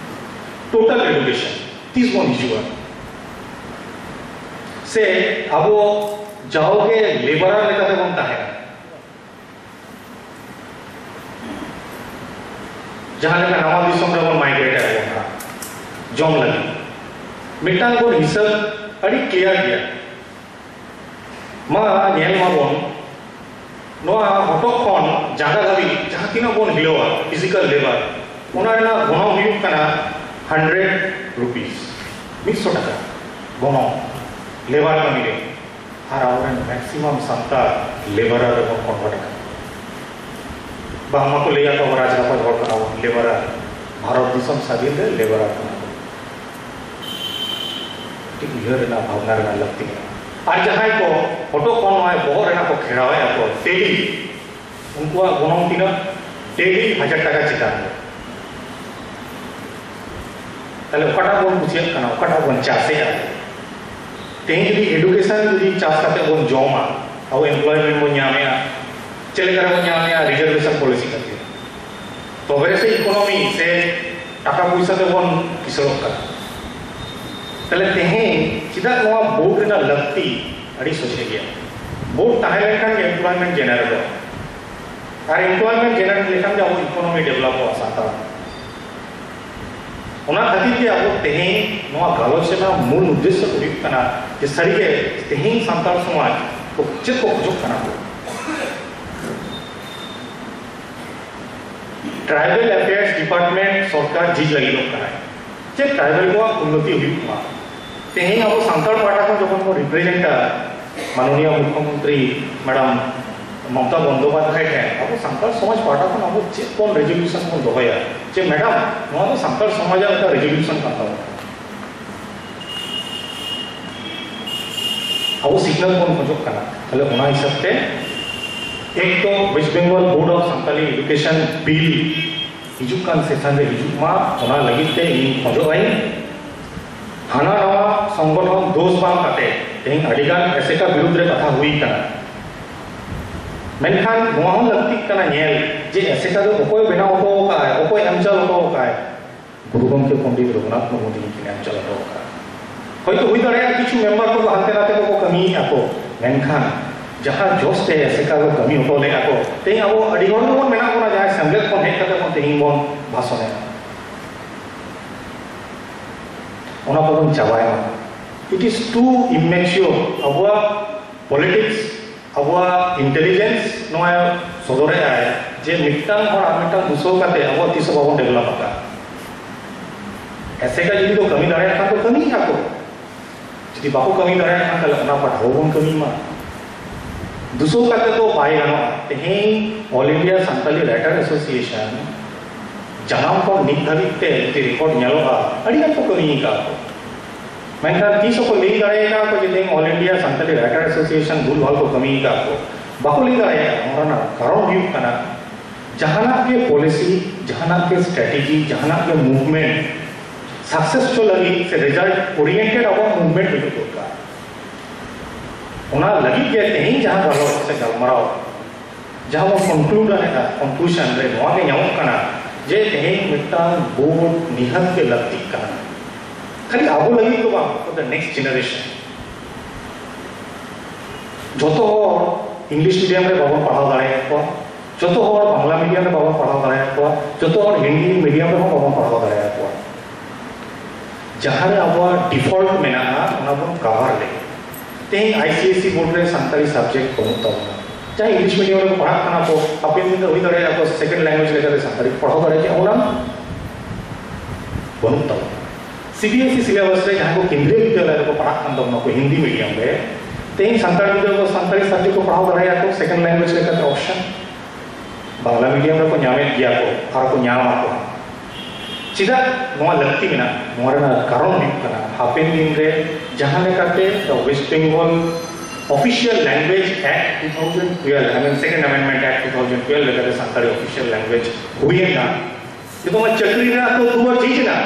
ᱴᱳᱴᱟᱞ ᱮᱰᱩᱠᱮᱥᱚᱱ ᱛᱤᱥ ᱵᱚᱱ ᱦᱤᱡᱩᱜᱼᱟ? ᱥᱮ ᱟᱵᱚ ᱡᱟᱣᱜᱮ ᱞᱮᱵᱟᱨᱟᱨ ᱞᱮᱠᱟᱛᱮ ᱵᱚᱱ ᱛᱟᱦᱮᱱᱟ? ᱡᱟᱦᱟᱸ ᱞᱮᱠᱟ ᱱᱟᱣᱟ ᱫᱤᱥᱚᱢ ᱨᱮᱵᱚᱱ ᱢᱟᱭᱜᱨᱮᱴ ᱟᱠᱟᱱᱟ ᱡᱚᱢ ᱞᱟᱹᱜᱤᱫ, ᱢᱤᱫᱴᱟᱝ ᱵᱚᱱ ᱦᱤᱥᱟᱹᱵ ᱟᱹᱰᱤ ᱠᱞᱤᱭᱟᱨ ᱜᱮᱭᱟ᱾ ᱢᱟ ᱧᱮᱞ ᱢᱟᱵᱚᱱ, ᱱᱚᱣᱟ ᱦᱚᱴᱚᱜ ᱠᱷᱚᱱ ᱡᱟᱸᱜᱟ ᱫᱷᱟᱹᱵᱤᱡ ᱡᱟᱦᱟᱸ ᱛᱤᱱᱟᱹᱜ ᱵᱚᱱ ᱦᱤᱞᱟᱹᱣᱟ, ᱯᱷᱤᱡᱤᱠᱟᱞ ᱞᱮᱵᱟᱨ, ᱚᱱᱟ ᱨᱮᱱᱟᱜ ᱜᱚᱱᱚᱝ ᱦᱩᱭᱩᱜ ᱠᱟᱱᱟ ᱦᱟᱱᱰᱨᱮᱰ ᱨᱩᱯᱤᱥ, ᱢᱤᱫ ᱥᱚ ᱴᱟᱠᱟ ᱜᱚᱱᱚᱝ ᱞᱮᱵᱟᱨ ᱠᱟᱹᱢᱤ ᱨᱮ᱾ ᱟᱨ ᱟᱵᱚᱨᱮᱱ ᱢᱮᱠᱥᱤᱢᱟᱢ ᱥᱟᱱᱛᱟᱲ ᱞᱮᱵᱟᱨᱟᱨ ᱨᱮᱵᱚᱱ ᱠᱚᱱᱵᱷᱟᱨᱴ ᱟᱠᱟᱱᱟ᱾ ᱵᱟᱝᱢᱟ ᱠᱚ ᱞᱟᱹᱭᱟ ᱠᱚ ᱟᱵᱚ ᱨᱟᱡᱽ ᱨᱟᱯᱟᱡᱽ ᱦᱚᱲ ᱠᱟᱱᱟ ᱵᱚᱱ, ᱞᱮᱵᱟᱨᱟᱨ᱾ ᱵᱷᱟᱨᱚᱛ ᱫᱤᱥᱚᱢ ᱥᱟᱹᱫᱷᱤᱱ ᱨᱮ ᱞᱮᱵᱟᱨᱟᱨ ᱠᱟᱱᱟ ᱵᱚᱱ᱾ ᱠᱟᱹᱴᱤᱡ ᱩᱭᱦᱟᱹᱨ ᱨᱮᱱᱟᱜ, ᱵᱷᱟᱵᱽᱱᱟ ᱨᱮᱱᱟᱜ ᱞᱟᱹᱠᱛᱤ ᱠᱟᱱᱟ᱾ ᱟᱨ ᱡᱟᱦᱟᱸᱭ ᱠᱚ ᱦᱚᱴᱚᱜ ᱠᱷᱚᱱ ᱱᱚᱣᱟ ᱵᱚᱦᱚᱜ ᱨᱮᱱᱟᱜ ᱠᱚ ᱠᱷᱮᱲᱟᱣᱮᱫᱼᱟ ᱠᱚ, ᱴᱮᱞᱤ, ᱩᱱᱠᱩᱣᱟᱜ ᱜᱚᱱᱚᱝ ᱛᱤᱱᱟᱹᱜ? ᱰᱮᱞᱤ ᱦᱟᱡᱟᱨ ᱴᱟᱠᱟ ᱪᱮᱛᱟᱱ ᱨᱮ᱾ ᱛᱟᱦᱞᱮ ᱚᱠᱟᱴᱟᱜ ᱵᱚᱱ ᱠᱩᱥᱤᱭᱟᱜ ᱠᱟᱱᱟ, ᱚᱠᱟᱴᱟᱜ ᱵᱚᱱ ᱪᱟᱥᱮᱜᱼᱟ? ᱛᱮᱦᱮᱧ ᱡᱩᱫᱤ ᱮᱰᱩᱠᱮᱥᱚᱱ ᱡᱩᱫᱤ ᱪᱟᱥ ᱠᱟᱛᱮ ᱵᱚᱱ ᱡᱚᱢᱟ, ᱟᱵᱚ ᱮᱢᱯᱞᱚᱭᱢᱮᱱᱴ ᱵᱚᱱ ᱧᱟᱢᱮᱜᱼᱟ᱾ ᱪᱮᱫ ᱞᱮᱠᱟ ᱨᱮᱵᱚᱱ ᱧᱟᱢᱮᱜᱼᱟ? ᱨᱤᱡᱟᱨᱵᱷᱮᱥᱚᱱ ᱯᱚᱞᱤᱥᱤ ᱠᱷᱟᱹᱛᱤᱨ᱾ ᱛᱚᱵᱮ ᱥᱮ ᱤᱠᱳᱱᱚᱢᱤ ᱥᱮ ᱴᱟᱠᱟ ᱯᱚᱭᱥᱟ ᱛᱮᱵᱚᱱ ᱠᱤᱥᱟᱹᱬᱚᱜ ᱠᱟᱱᱟ᱾ ᱛᱟᱦᱞᱮ ᱛᱮᱦᱮᱧ ᱪᱮᱫᱟᱜ ᱱᱚᱣᱟ ᱵᱳᱨᱰ ᱨᱮᱱᱟᱜ ᱞᱟᱹᱠᱛᱤ ᱟᱹᱰᱤ ᱥᱚᱡᱷᱮ ᱜᱮᱭᱟ? ᱵᱳᱨᱰ ᱛᱟᱦᱮᱸ ᱞᱮᱱᱠᱷᱟᱱ ᱜᱮ ᱮᱢᱯᱞᱚᱭᱢᱮᱱᱴ ᱡᱮᱱᱟᱨᱮᱴᱚᱜᱼᱟ᱾ ᱟᱨ ᱮᱢᱯᱞᱚᱭᱢᱮᱱᱴ ᱡᱮᱱᱟᱨᱮᱴ ᱞᱮᱠᱷᱟᱱ ᱜᱮ ᱟᱵᱚ ᱤᱠᱳᱱᱚᱢᱤ ᱰᱮᱵᱷᱞᱚᱯᱚᱜᱼᱟ ᱥᱟᱱᱛᱟᱲ᱾ ᱚᱱᱟ ᱠᱷᱟᱹᱛᱤᱨ ᱜᱮ ᱟᱵᱚ ᱛᱮᱦᱮᱧ ᱱᱚᱣᱟ ᱜᱟᱞᱚᱪ ᱨᱮᱱᱟᱜ ᱢᱩᱞ ᱩᱫᱽᱫᱮᱥᱥᱚ ᱫᱚ ᱦᱩᱭᱩᱜ ᱠᱟᱱᱟ ᱡᱮ ᱥᱟᱹᱨᱤᱜᱮ ᱛᱮᱦᱮᱧ ᱥᱟᱱᱛᱟᱲ ᱥᱚᱢᱟᱡᱽ ᱠᱚ ᱪᱮᱫ ᱠᱚ ᱠᱷᱚᱡᱚᱜ ᱠᱟᱱᱟ ᱠᱚ᱾ ᱴᱨᱟᱭᱵᱮᱞ ᱮᱯᱷᱮᱭᱟᱨᱥ ᱰᱤᱯᱟᱨᱴᱢᱮᱱᱴ ᱥᱚᱨᱠᱟᱨ ᱡᱷᱤᱡ ᱞᱟᱹᱜᱤᱫᱚᱜ ᱠᱟᱱᱟᱭ, ᱪᱮᱫ ᱴᱨᱟᱭᱵᱮᱞ ᱠᱚᱣᱟᱜ ᱩᱱᱱᱚᱛᱤ ᱦᱩᱭᱩᱜ ᱢᱟ᱾ ᱛᱮᱦᱮᱧ ᱟᱵᱚ ᱥᱟᱱᱛᱟᱲ ᱯᱟᱦᱴᱟ ᱠᱷᱚᱱ ᱡᱚᱠᱷᱚᱱ ᱵᱚᱱ ᱨᱤᱯᱨᱮᱡᱮᱱᱴᱟ ᱢᱟᱱᱚᱱᱤᱭᱟ ᱢᱩᱠᱷᱭᱚᱢᱚᱱᱛᱨᱤ ᱢᱮᱰᱟᱢ ᱢᱚᱢᱚᱛᱟ ᱵᱚᱱᱫᱳᱯᱟᱫᱷᱭᱟᱭ ᱴᱷᱮᱱ, ᱟᱵᱚ ᱥᱟᱱᱛᱟᱲ ᱥᱚᱢᱟᱡᱽ ᱯᱟᱦᱴᱟ ᱠᱷᱚᱱ ᱟᱵᱚ ᱪᱮᱫ ᱵᱚᱱ ᱨᱮᱡᱩᱞᱩᱥᱚᱱ ᱵᱚᱱ ᱫᱚᱦᱚᱭᱟ ᱡᱮ ᱢᱮᱰᱟᱢ, ᱱᱚᱣᱟ ᱫᱚ ᱥᱟᱱᱛᱟᱲ ᱥᱚᱢᱟᱡᱟᱜ ᱢᱤᱫᱴᱟᱝ ᱨᱮᱡᱩᱞᱩᱥᱚᱱ ᱠᱟᱱ ᱛᱟᱵᱚᱱᱟ? ᱟᱵᱚ ᱥᱤᱠᱷᱱᱟᱹᱛ ᱵᱚᱱ ᱠᱷᱚᱡᱚᱜ ᱠᱟᱱᱟ, ᱛᱟᱦᱞᱮ ᱚᱱᱟ ᱦᱤᱥᱟᱹᱵ ᱛᱮ ᱮᱠ ᱛᱚ West Bengal Board of Santali Education Bill ᱦᱤᱡᱩᱜ ᱠᱟᱱ ᱥᱮᱥᱚᱱ ᱨᱮ ᱦᱤᱡᱩᱜ ᱢᱟ, ᱚᱱᱟ ᱞᱟᱹᱜᱤᱫ ᱛᱮ ᱤᱧ ᱠᱷᱚᱡᱚᱜ ᱟᱹᱧ᱾ ᱦᱟᱱᱟ ᱱᱟᱣᱟ ᱥᱚᱝᱜᱚᱴᱷᱚᱱ ᱫᱳᱥ ᱵᱟᱝ ᱠᱟᱛᱮ ᱛᱮᱦᱮᱧ ᱟᱹᱰᱤ ᱜᱟᱱ ᱮᱥᱮᱠᱟ ᱵᱤᱨᱩᱫᱽ ᱨᱮ ᱠᱟᱛᱷᱟ ᱦᱩᱭ ᱠᱟᱱᱟ, ᱢᱮᱱᱠᱷᱟᱱ ᱱᱚᱣᱟ ᱦᱚᱸ ᱞᱟᱹᱠᱛᱤᱜ ᱠᱟᱱᱟ ᱧᱮᱞ ᱡᱮ ᱮᱥᱮᱠᱟ ᱫᱚ ᱚᱠᱚᱭ ᱵᱮᱱᱟᱣ ᱦᱚᱴᱚ ᱟᱠᱟᱫ ᱟᱭ, ᱚᱠᱚᱭ ᱮᱢ ᱪᱟᱞ ᱦᱚᱴᱚ ᱟᱠᱟᱫ ᱟᱭ᱾ ᱜᱩᱨᱩ ᱜᱚᱢᱠᱮ ᱯᱚᱱᱰᱤᱛ ᱨᱚᱜᱷᱩᱱᱟᱛᱷ ᱢᱩᱨᱢᱩ ᱛᱤᱠᱤᱱ ᱠᱤᱱ ᱮᱢ ᱪᱟᱞ ᱦᱚᱴᱚ ᱟᱠᱟᱫ᱾ ᱦᱚᱭᱛᱳ ᱦᱩᱭ ᱫᱟᱲᱮᱭᱟᱜᱼᱟ ᱠᱤᱪᱷᱩ ᱢᱮᱢᱵᱟᱨ ᱠᱚ ᱦᱟᱱᱛᱮ ᱱᱟᱛᱮ ᱠᱚᱠᱚ ᱠᱟᱹᱢᱤᱭᱮᱫᱼᱟ ᱠᱚ, ᱢᱮᱱᱠᱷᱟᱱ ᱡᱟᱦᱟᱸ ᱡᱚᱥ ᱛᱮ ᱮᱥᱮᱠᱟ ᱠᱚ ᱠᱟᱹᱢᱤ ᱦᱚᱴᱚ ᱞᱮᱫᱼᱟ ᱠᱚ, ᱛᱮᱦᱮᱧ ᱟᱵᱚ ᱟᱹᱰᱤ ᱦᱚᱲ ᱜᱮᱵᱚᱱ ᱢᱮᱱᱟᱜ ᱵᱚᱱᱟ ᱡᱟᱦᱟᱸᱭ ᱥᱮᱢᱞᱮᱫ ᱠᱷᱚᱱ ᱦᱮᱡ ᱠᱟᱛᱮ ᱵᱚᱱ ᱛᱮᱦᱮᱧ ᱵᱚᱱ ᱵᱷᱟᱥᱚᱱᱮᱫᱼᱟ᱾ ᱚᱱᱟ ᱠᱚᱵᱚᱱ ᱪᱟᱵᱟᱭ ᱢᱟ᱾ It is too immature. ᱟᱵᱚᱣᱟᱜ ᱯᱚᱞᱤᱴᱤᱠᱥ, ᱟᱵᱚᱣᱟᱜ ᱤᱱᱴᱮᱞᱤᱡᱮᱱᱥ ᱱᱚᱣᱟ ᱥᱚᱫᱚᱨᱮᱫ ᱟᱭ ᱡᱮ ᱢᱤᱫᱴᱟᱝ ᱦᱚᱲ ᱟᱨ ᱢᱤᱫᱴᱟᱝ ᱫᱩᱥᱟᱹᱣ ᱠᱟᱛᱮ ᱟᱵᱚ ᱛᱤᱥ ᱦᱚᱸ ᱵᱟᱵᱚᱱ ᱰᱮᱵᱷᱞᱚᱯ ᱟᱠᱟᱫ᱾ ᱮᱥᱮᱠᱟ ᱡᱩᱫᱤ ᱠᱚ ᱠᱟᱹᱢᱤ ᱫᱟᱲᱮᱭᱟᱜ ᱠᱷᱟᱱ ᱠᱚ ᱠᱟᱹᱢᱤᱭᱮᱫᱼᱟ ᱠᱚ, ᱡᱩᱫᱤ ᱵᱟᱠᱚ ᱠᱟᱹᱢᱤ ᱫᱟᱲᱮᱭᱟᱜ ᱠᱷᱟᱱ ᱛᱟᱦᱞᱮ ᱚᱱᱟ ᱯᱟᱦᱴᱟ ᱦᱚᱸ ᱵᱚᱱ ᱠᱟᱹᱢᱤ ᱢᱟ᱾ ᱫᱩᱥᱟᱹᱣ ᱠᱟᱛᱮ ᱫᱚ ᱵᱟᱭ ᱜᱟᱱᱚᱜᱼᱟ᱾ ᱛᱮᱦᱮᱧ All India Santali Writer Association ᱡᱟᱱᱟᱢ ᱠᱷᱚᱱ ᱱᱤᱛ ᱫᱷᱟᱹᱵᱤᱡ ᱛᱮ ᱡᱩᱫᱤ ᱨᱮᱠᱚᱨᱰ ᱧᱮᱞᱚᱜᱼᱟ, ᱟᱹᱰᱤ ᱜᱟᱱ ᱠᱚ ᱠᱟᱹᱢᱤ ᱟᱠᱟᱫ ᱠᱚ, ᱢᱮᱱᱠᱷᱟᱱ ᱛᱤᱥ ᱦᱚᱸᱠᱚ ᱞᱟᱹᱭ ᱫᱟᱲᱮᱭᱟᱜᱼᱟ ᱠᱚ ᱡᱮ ᱛᱮᱦᱮᱧ All India Santali Writer Association ᱵᱷᱩᱞ ᱵᱷᱟᱞ ᱠᱚ ᱠᱟᱹᱢᱤ ᱟᱠᱟᱫ ᱠᱚ? ᱵᱟᱠᱚ ᱞᱟᱹᱭ ᱫᱟᱲᱮᱭᱟᱜᱼᱟ᱾ ᱚᱱᱟ ᱨᱮᱱᱟᱜ ᱠᱟᱨᱚᱱ ᱦᱩᱭᱩᱜ ᱠᱟᱱᱟ ᱡᱟᱦᱟᱱᱟᱜ ᱜᱮ ᱯᱚᱞᱤᱥᱤ, ᱡᱟᱦᱟᱱᱟᱜ ᱜᱮ ᱥᱴᱨᱟᱴᱮᱡᱤ, ᱡᱟᱦᱟᱱᱟᱜ ᱜᱮ ᱢᱩᱵᱷᱢᱮᱱᱴ ᱥᱟᱠᱥᱮᱥ ᱦᱚᱪᱚ ᱞᱟᱹᱜᱤᱫ ᱥᱮ ᱨᱮᱡᱟᱞᱴ ᱳᱨᱤᱭᱮᱱᱴᱮᱰ ᱟᱵᱚᱣᱟᱜ ᱢᱩᱵᱷᱢᱮᱱᱴ ᱦᱩᱭᱩᱜ ᱫᱚᱨᱠᱟᱨ᱾ ᱚᱱᱟ ᱞᱟᱹᱜᱤᱫ ᱜᱮ ᱛᱮᱦᱮᱧ ᱡᱟᱦᱟᱸ ᱜᱟᱞᱚᱪ ᱥᱮ ᱜᱟᱞᱢᱟᱨᱟᱣ, ᱡᱟᱦᱟᱸ ᱵᱚᱱ ᱠᱚᱱᱠᱞᱩᱰ ᱮᱫᱟ, ᱠᱚᱱᱠᱞᱩᱡᱚᱱ ᱨᱮ ᱱᱚᱣᱟ ᱜᱮ ᱧᱟᱢᱚᱜ ᱠᱟᱱᱟ ᱡᱮ ᱛᱮᱦᱮᱧ ᱢᱤᱫᱴᱟᱝ ᱵᱳᱨᱰ ᱱᱤᱦᱟᱹᱛ ᱜᱮ ᱞᱟᱹᱠᱛᱤᱜ ᱠᱟᱱᱟ, ᱠᱷᱟᱹᱞᱤ ᱟᱵᱚ ᱞᱟᱹᱜᱤᱫ ᱫᱚ ᱵᱟᱝ, for the next generation. ᱡᱚᱛᱚ ᱦᱚᱲ ᱤᱝᱞᱤᱥ ᱢᱤᱰᱤᱭᱟᱢ ᱨᱮ ᱵᱟᱵᱚᱱ ᱯᱟᱲᱦᱟᱣ ᱫᱟᱲᱮᱭᱟᱜ ᱠᱚᱣᱟ, ᱡᱚᱛᱚ ᱦᱚᱲ ᱵᱟᱝᱞᱟ ᱢᱤᱰᱤᱭᱟᱢ ᱨᱮ ᱵᱟᱵᱚᱱ ᱯᱟᱲᱦᱟᱣ ᱫᱟᱲᱮᱭᱟᱜ ᱠᱚᱣᱟ, ᱡᱚᱛᱚ ᱦᱚᱲ ᱦᱤᱱᱫᱤ ᱢᱤᱰᱤᱭᱟᱢ ᱨᱮᱦᱚᱸ ᱵᱟᱵᱚᱱ ᱯᱟᱲᱦᱟᱣ ᱫᱟᱲᱮᱭᱟᱠᱚᱣᱟ᱾ ᱡᱟᱦᱟᱸ ᱨᱮ ᱟᱵᱚᱣᱟᱜ ᱰᱤᱯᱷᱚᱞᱴ ᱢᱮᱱᱟᱜᱼᱟ, ᱚᱱᱟ ᱵᱚᱱ ᱠᱟᱵᱷᱟᱨ ᱞᱮ᱾ ᱛᱮᱦᱮᱧ ᱟᱭ ᱥᱤ ᱮᱥ ᱤ ᱵᱳᱨᱰ ᱨᱮ ᱥᱟᱱᱛᱟᱲᱤ ᱥᱟᱵᱡᱮᱠᱴ ᱵᱟᱹᱱᱩᱜ ᱛᱟᱵᱚᱱᱟ᱾ ᱡᱟᱦᱟᱸᱭ ᱤᱝᱞᱤᱥ ᱢᱤᱰᱤᱭᱟᱢ ᱨᱮᱠᱚ ᱯᱟᱲᱦᱟᱜ ᱠᱟᱱᱟ ᱠᱚ, ᱦᱟᱯᱮᱱ ᱫᱤᱱ ᱨᱮ ᱦᱩᱭ ᱫᱟᱲᱮᱭᱟᱜᱼᱟ ᱠᱚ ᱥᱮᱠᱮᱱᱰ ᱞᱮᱝᱜᱩᱭᱮᱡᱽ ᱞᱮᱠᱟᱛᱮ ᱥᱟᱱᱛᱟᱲᱤ ᱠᱚ ᱯᱟᱲᱦᱟᱣ ᱫᱟᱲᱮᱭᱟᱜᱼᱟ, ᱚᱱᱟ ᱵᱟᱹᱱᱩᱜ ᱛᱟᱵᱚᱱᱟ᱾ C B S E syllabus ᱨᱮ ᱡᱟᱦᱟᱸ ᱠᱚ ᱠᱮᱱᱫᱨᱤᱭᱚ ᱵᱤᱫᱽᱫᱟᱞᱚᱭ ᱨᱮᱠᱚ ᱯᱟᱲᱦᱟᱜ ᱠᱟᱱ ᱛᱟᱵᱚᱱᱟ ᱠᱚ ᱦᱤᱱᱫᱤ ᱢᱤᱰᱤᱭᱟᱢ ᱨᱮ, ᱛᱮᱦᱮᱧ ᱥᱟᱱᱛᱟᱲ ᱜᱤᱫᱽᱨᱟᱹ ᱠᱚ ᱥᱟᱱᱛᱟᱲᱤ ᱥᱟᱵᱡᱮᱠᱴ ᱠᱚ ᱯᱟᱲᱦᱟᱣ ᱫᱟᱲᱮᱭᱟᱜᱼᱟ ᱠᱚ ᱥᱮᱠᱮᱱᱰ ᱞᱮᱝᱜᱩᱭᱮᱡᱽ ᱞᱮᱠᱟᱛᱮ ᱚᱯᱥᱚᱱ᱾ ᱵᱟᱝᱞᱟ ᱢᱤᱰᱤᱭᱟᱢ ᱨᱮᱠᱚ ᱧᱟᱢᱮᱫ ᱜᱮᱭᱟ ᱠᱚ, ᱟᱨ ᱠᱚ ᱧᱟᱢ ᱟᱠᱚ᱾ ᱪᱮᱫᱟᱜ ᱱᱚᱣᱟ ᱞᱟᱹᱠᱛᱤ ᱢᱮᱱᱟᱜᱼᱟ? ᱱᱚᱣᱟ ᱨᱮᱱᱟᱜ ᱠᱟᱨᱚᱱ ᱦᱩᱭᱩᱜ ᱠᱟᱱᱟ, ᱦᱟᱯᱮᱱ ᱫᱤᱱ ᱨᱮ ᱡᱟᱦᱟᱸ ᱞᱮᱠᱟᱛᱮ the West Bengal Official Language Act two thousand twelve, I mean Second Amendment Act two thousand twelve ᱞᱮᱠᱟᱛᱮ ᱥᱟᱱᱛᱟᱲᱤ official language ᱦᱩᱭᱮᱱᱟ᱾ ᱱᱤᱛᱚᱜ ᱢᱟ ᱪᱟᱹᱠᱨᱤ ᱨᱮᱱᱟᱜ ᱛᱚ ᱫᱩᱣᱟᱹᱨ ᱡᱷᱤᱡ ᱮᱱᱟ᱾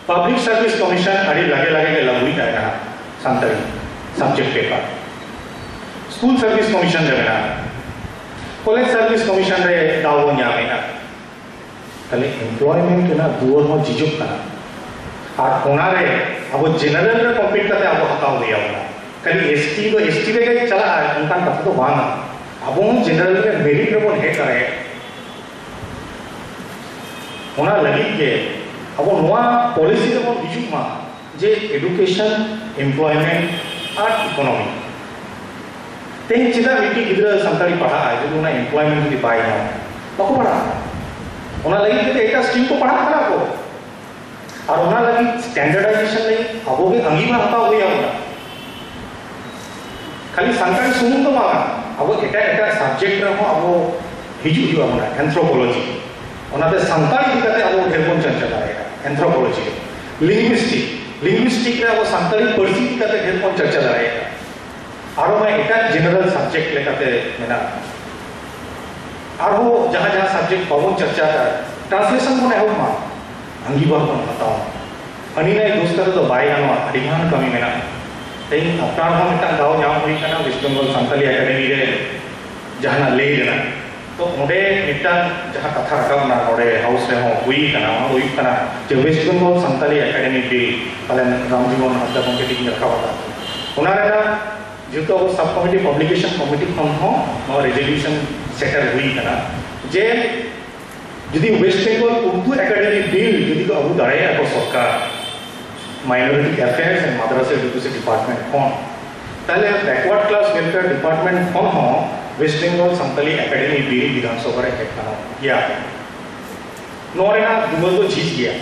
Public Service Commission ᱟᱹᱰᱤ ᱞᱟᱜᱮ ᱞᱟᱜᱮ ᱜᱮ ᱞᱟᱹᱜᱩᱭ ᱛᱟᱦᱮᱸ ᱠᱟᱱᱟ Santali subject paper᱾ School Service Commission ᱨᱮ ᱢᱮᱱᱟᱜᱼᱟ, College Service Commission ᱨᱮ ᱫᱟᱣ ᱵᱚᱱ ᱧᱟᱢᱮᱫᱼᱟ᱾ ᱛᱟᱦᱞᱮ employment ᱨᱮᱱᱟᱜ ᱫᱩᱣᱟᱹᱨ ᱦᱚᱸ ᱡᱷᱤᱡᱚᱜ ᱠᱟᱱᱟ᱾ ᱟᱨ ᱚᱱᱟᱨᱮ ᱟᱵᱚ general ᱨᱮ compete ᱠᱟᱛᱮ ᱟᱵᱚ ᱦᱟᱛᱟᱣ ᱦᱩᱭ ᱟᱵᱚᱱᱟ᱾ ᱠᱷᱟᱹᱞᱤ S T ᱫᱚ S T ᱨᱮᱜᱮ ᱪᱟᱞᱟᱜᱼᱟ, ᱚᱱᱠᱟᱱ ᱠᱟᱛᱷᱟ ᱫᱚ ᱵᱟᱝᱟ᱾ ᱟᱵᱚ ᱦᱚᱸ general ᱨᱮ merit ᱨᱮᱵᱚᱱ ᱦᱮᱡ ᱫᱟᱲᱮᱭᱟᱜᱼᱟ᱾ ᱚᱱᱟ ᱞᱟᱹᱜᱤᱫ ᱜᱮ ᱟᱵᱚ ᱱᱚᱣᱟ policy ᱨᱮᱵᱚᱱ ᱦᱤᱡᱩᱜ ᱢᱟ ᱡᱮ education, employment ᱟᱨ economy᱾ ᱛᱮᱦᱮᱧ ᱪᱮᱫᱟᱜ ᱢᱤᱫᱴᱤᱡ ᱜᱤᱫᱽᱨᱟᱹ ᱥᱟᱱᱛᱟᱲᱤ ᱯᱟᱲᱦᱟᱜ ᱟᱭ, ᱡᱩᱫᱤ ᱚᱱᱟ employment ᱡᱩᱫᱤ ᱵᱟᱭ ᱧᱟᱢᱟ? ᱵᱟᱠᱚ ᱯᱟᱲᱦᱟᱜᱼᱟ᱾ ᱚᱱᱟ ᱞᱟᱹᱜᱤᱫ ᱛᱮ ᱮᱴᱟᱜ stream ᱠᱚ ᱯᱟᱲᱦᱟᱜ ᱠᱟᱱᱟ ᱠᱚ᱾ ᱟᱨ ᱚᱱᱟ ᱞᱟᱹᱜᱤᱫ standardization ᱞᱟᱹᱜᱤᱫ ᱟᱵᱚ ᱜᱮ ᱟᱸᱜᱤᱵᱷᱟᱨ ᱦᱟᱛᱟᱣ ᱦᱩᱭ ᱟᱵᱚᱱᱟ᱾ ᱠᱷᱟᱹᱞᱤ ᱥᱟᱱᱛᱟᱲᱤ ᱥᱩᱢᱩᱝ ᱫᱚ ᱵᱟᱝᱟ, ᱟᱵᱚ ᱮᱴᱟᱜ ᱮᱴᱟᱜ subject ᱨᱮᱦᱚᱸ ᱟᱵᱚ ᱦᱤᱡᱩᱜ ᱦᱩᱭᱩᱜ ᱟᱵᱚᱱᱟ, anthropology᱾ ᱚᱱᱟᱛᱮ ᱥᱟᱱᱛᱟᱲᱤ ᱤᱫᱤ ᱠᱟᱛᱮ ᱟᱵᱚ ᱰᱷᱮᱨ ᱵᱚᱱ ᱪᱟᱨᱪᱟ ᱫᱟᱲᱮᱭᱟᱜᱼᱟ, anthropology᱾ Linguistic, linguistic ᱨᱮ ᱟᱵᱚ ᱥᱟᱱᱛᱟᱲᱤ ᱯᱟᱹᱨᱥᱤ ᱤᱫᱤ ᱠᱟᱛᱮ ᱰᱷᱮᱨ ᱵᱚᱱ ᱪᱟᱨᱪᱟ ᱫᱟᱲᱮᱭᱟᱜᱼᱟ᱾ ᱟᱨᱚ ᱢᱟ ᱮᱴᱟᱜ general subject ᱞᱮᱠᱟᱛᱮ ᱢᱮᱱᱟᱜᱼᱟ᱾ ᱟᱨᱦᱚᱸ ᱡᱟᱦᱟᱸ ᱡᱟᱦᱟᱸ subject ᱵᱟᱵᱚᱱ ᱪᱟᱨᱪᱟ ᱟᱠᱟᱫ, translation ᱵᱚᱱ ᱮᱦᱚᱵ ᱢᱟ, ᱟᱸᱜᱤᱵᱷᱟᱨ ᱵᱚᱱ ᱦᱟᱛᱟᱣ ᱢᱟ᱾ ᱦᱟᱹᱱᱤ ᱱᱟᱭ ᱫᱳᱥ ᱠᱟᱛᱮ ᱫᱚ ᱵᱟᱭ ᱜᱟᱱᱚᱜᱼᱟ, ᱟᱹᱰᱤ ᱜᱟᱱ ᱠᱟᱹᱢᱤ ᱢᱮᱱᱟᱜᱼᱟ᱾ ᱛᱮᱦᱮᱧ ᱟᱯᱱᱟᱨ ᱦᱚᱸ ᱢᱤᱫᱴᱟᱝ ᱫᱟᱣ ᱧᱟᱢ ᱦᱩᱭ ᱠᱟᱱᱟ West Bengal Santali Academy ᱨᱮ ᱡᱟᱦᱟᱱᱟᱜ ᱞᱟᱹᱭ ᱨᱮᱱᱟᱜ᱾ ᱛᱚ ᱚᱸᱰᱮ ᱢᱤᱫᱴᱟᱝ ᱡᱟᱦᱟᱸ ᱠᱟᱛᱷᱟ ᱨᱟᱠᱟᱵ ᱮᱱᱟ ᱱᱚᱰᱮ House ᱨᱮᱦᱚᱸ ᱦᱩᱭ ᱠᱟᱱᱟ, ᱚᱱᱟ ᱫᱚ ᱦᱩᱭᱩᱜ ᱠᱟᱱᱟ ᱡᱮ West Bengal Santali Academy Bill ᱯᱟᱞᱮᱱ ᱨᱟᱢᱡᱤᱵᱚᱱ ᱦᱟᱸᱥᱫᱟ ᱜᱚᱢᱠᱮ ᱛᱤᱠᱤᱱ ᱨᱟᱠᱟᱵ ᱟᱠᱟᱫ᱾ ᱚᱱᱟ ᱨᱮᱱᱟᱜ ᱡᱮᱦᱮᱛᱩ ᱟᱵᱚ sub committee publication committee ᱠᱷᱚᱱ ᱦᱚᱸ ᱱᱚᱣᱟ resolution ᱥᱮᱴᱮᱨ ᱦᱩᱭ ᱠᱟᱱᱟ ᱡᱮ ᱡᱩᱫᱤ West Bengal Urdu Academy Bill ᱡᱩᱫᱤ ᱠᱚ ᱟᱹᱜᱩ ᱫᱟᱲᱮᱭᱟᱜᱼᱟ ᱠᱚ ᱥᱚᱨᱠᱟᱨ, Minority Affairs and Madrasa Education Department ᱠᱷᱚᱱ, ᱛᱟᱦᱞᱮ Backward Class Welfare Department ᱠᱷᱚᱱ ᱦᱚᱸ West Bengal Santali Academy Bill ᱵᱤᱫᱷᱟᱱ ᱥᱚᱵᱷᱟ ᱨᱮ ᱦᱮᱡ ᱜᱟᱱᱚᱜ ᱜᱮᱭᱟ᱾ ᱱᱚᱣᱟ ᱨᱮᱱᱟᱜ ᱫᱩᱣᱟᱹᱨ ᱫᱚ ᱡᱷᱤᱡ ᱜᱮᱭᱟ᱾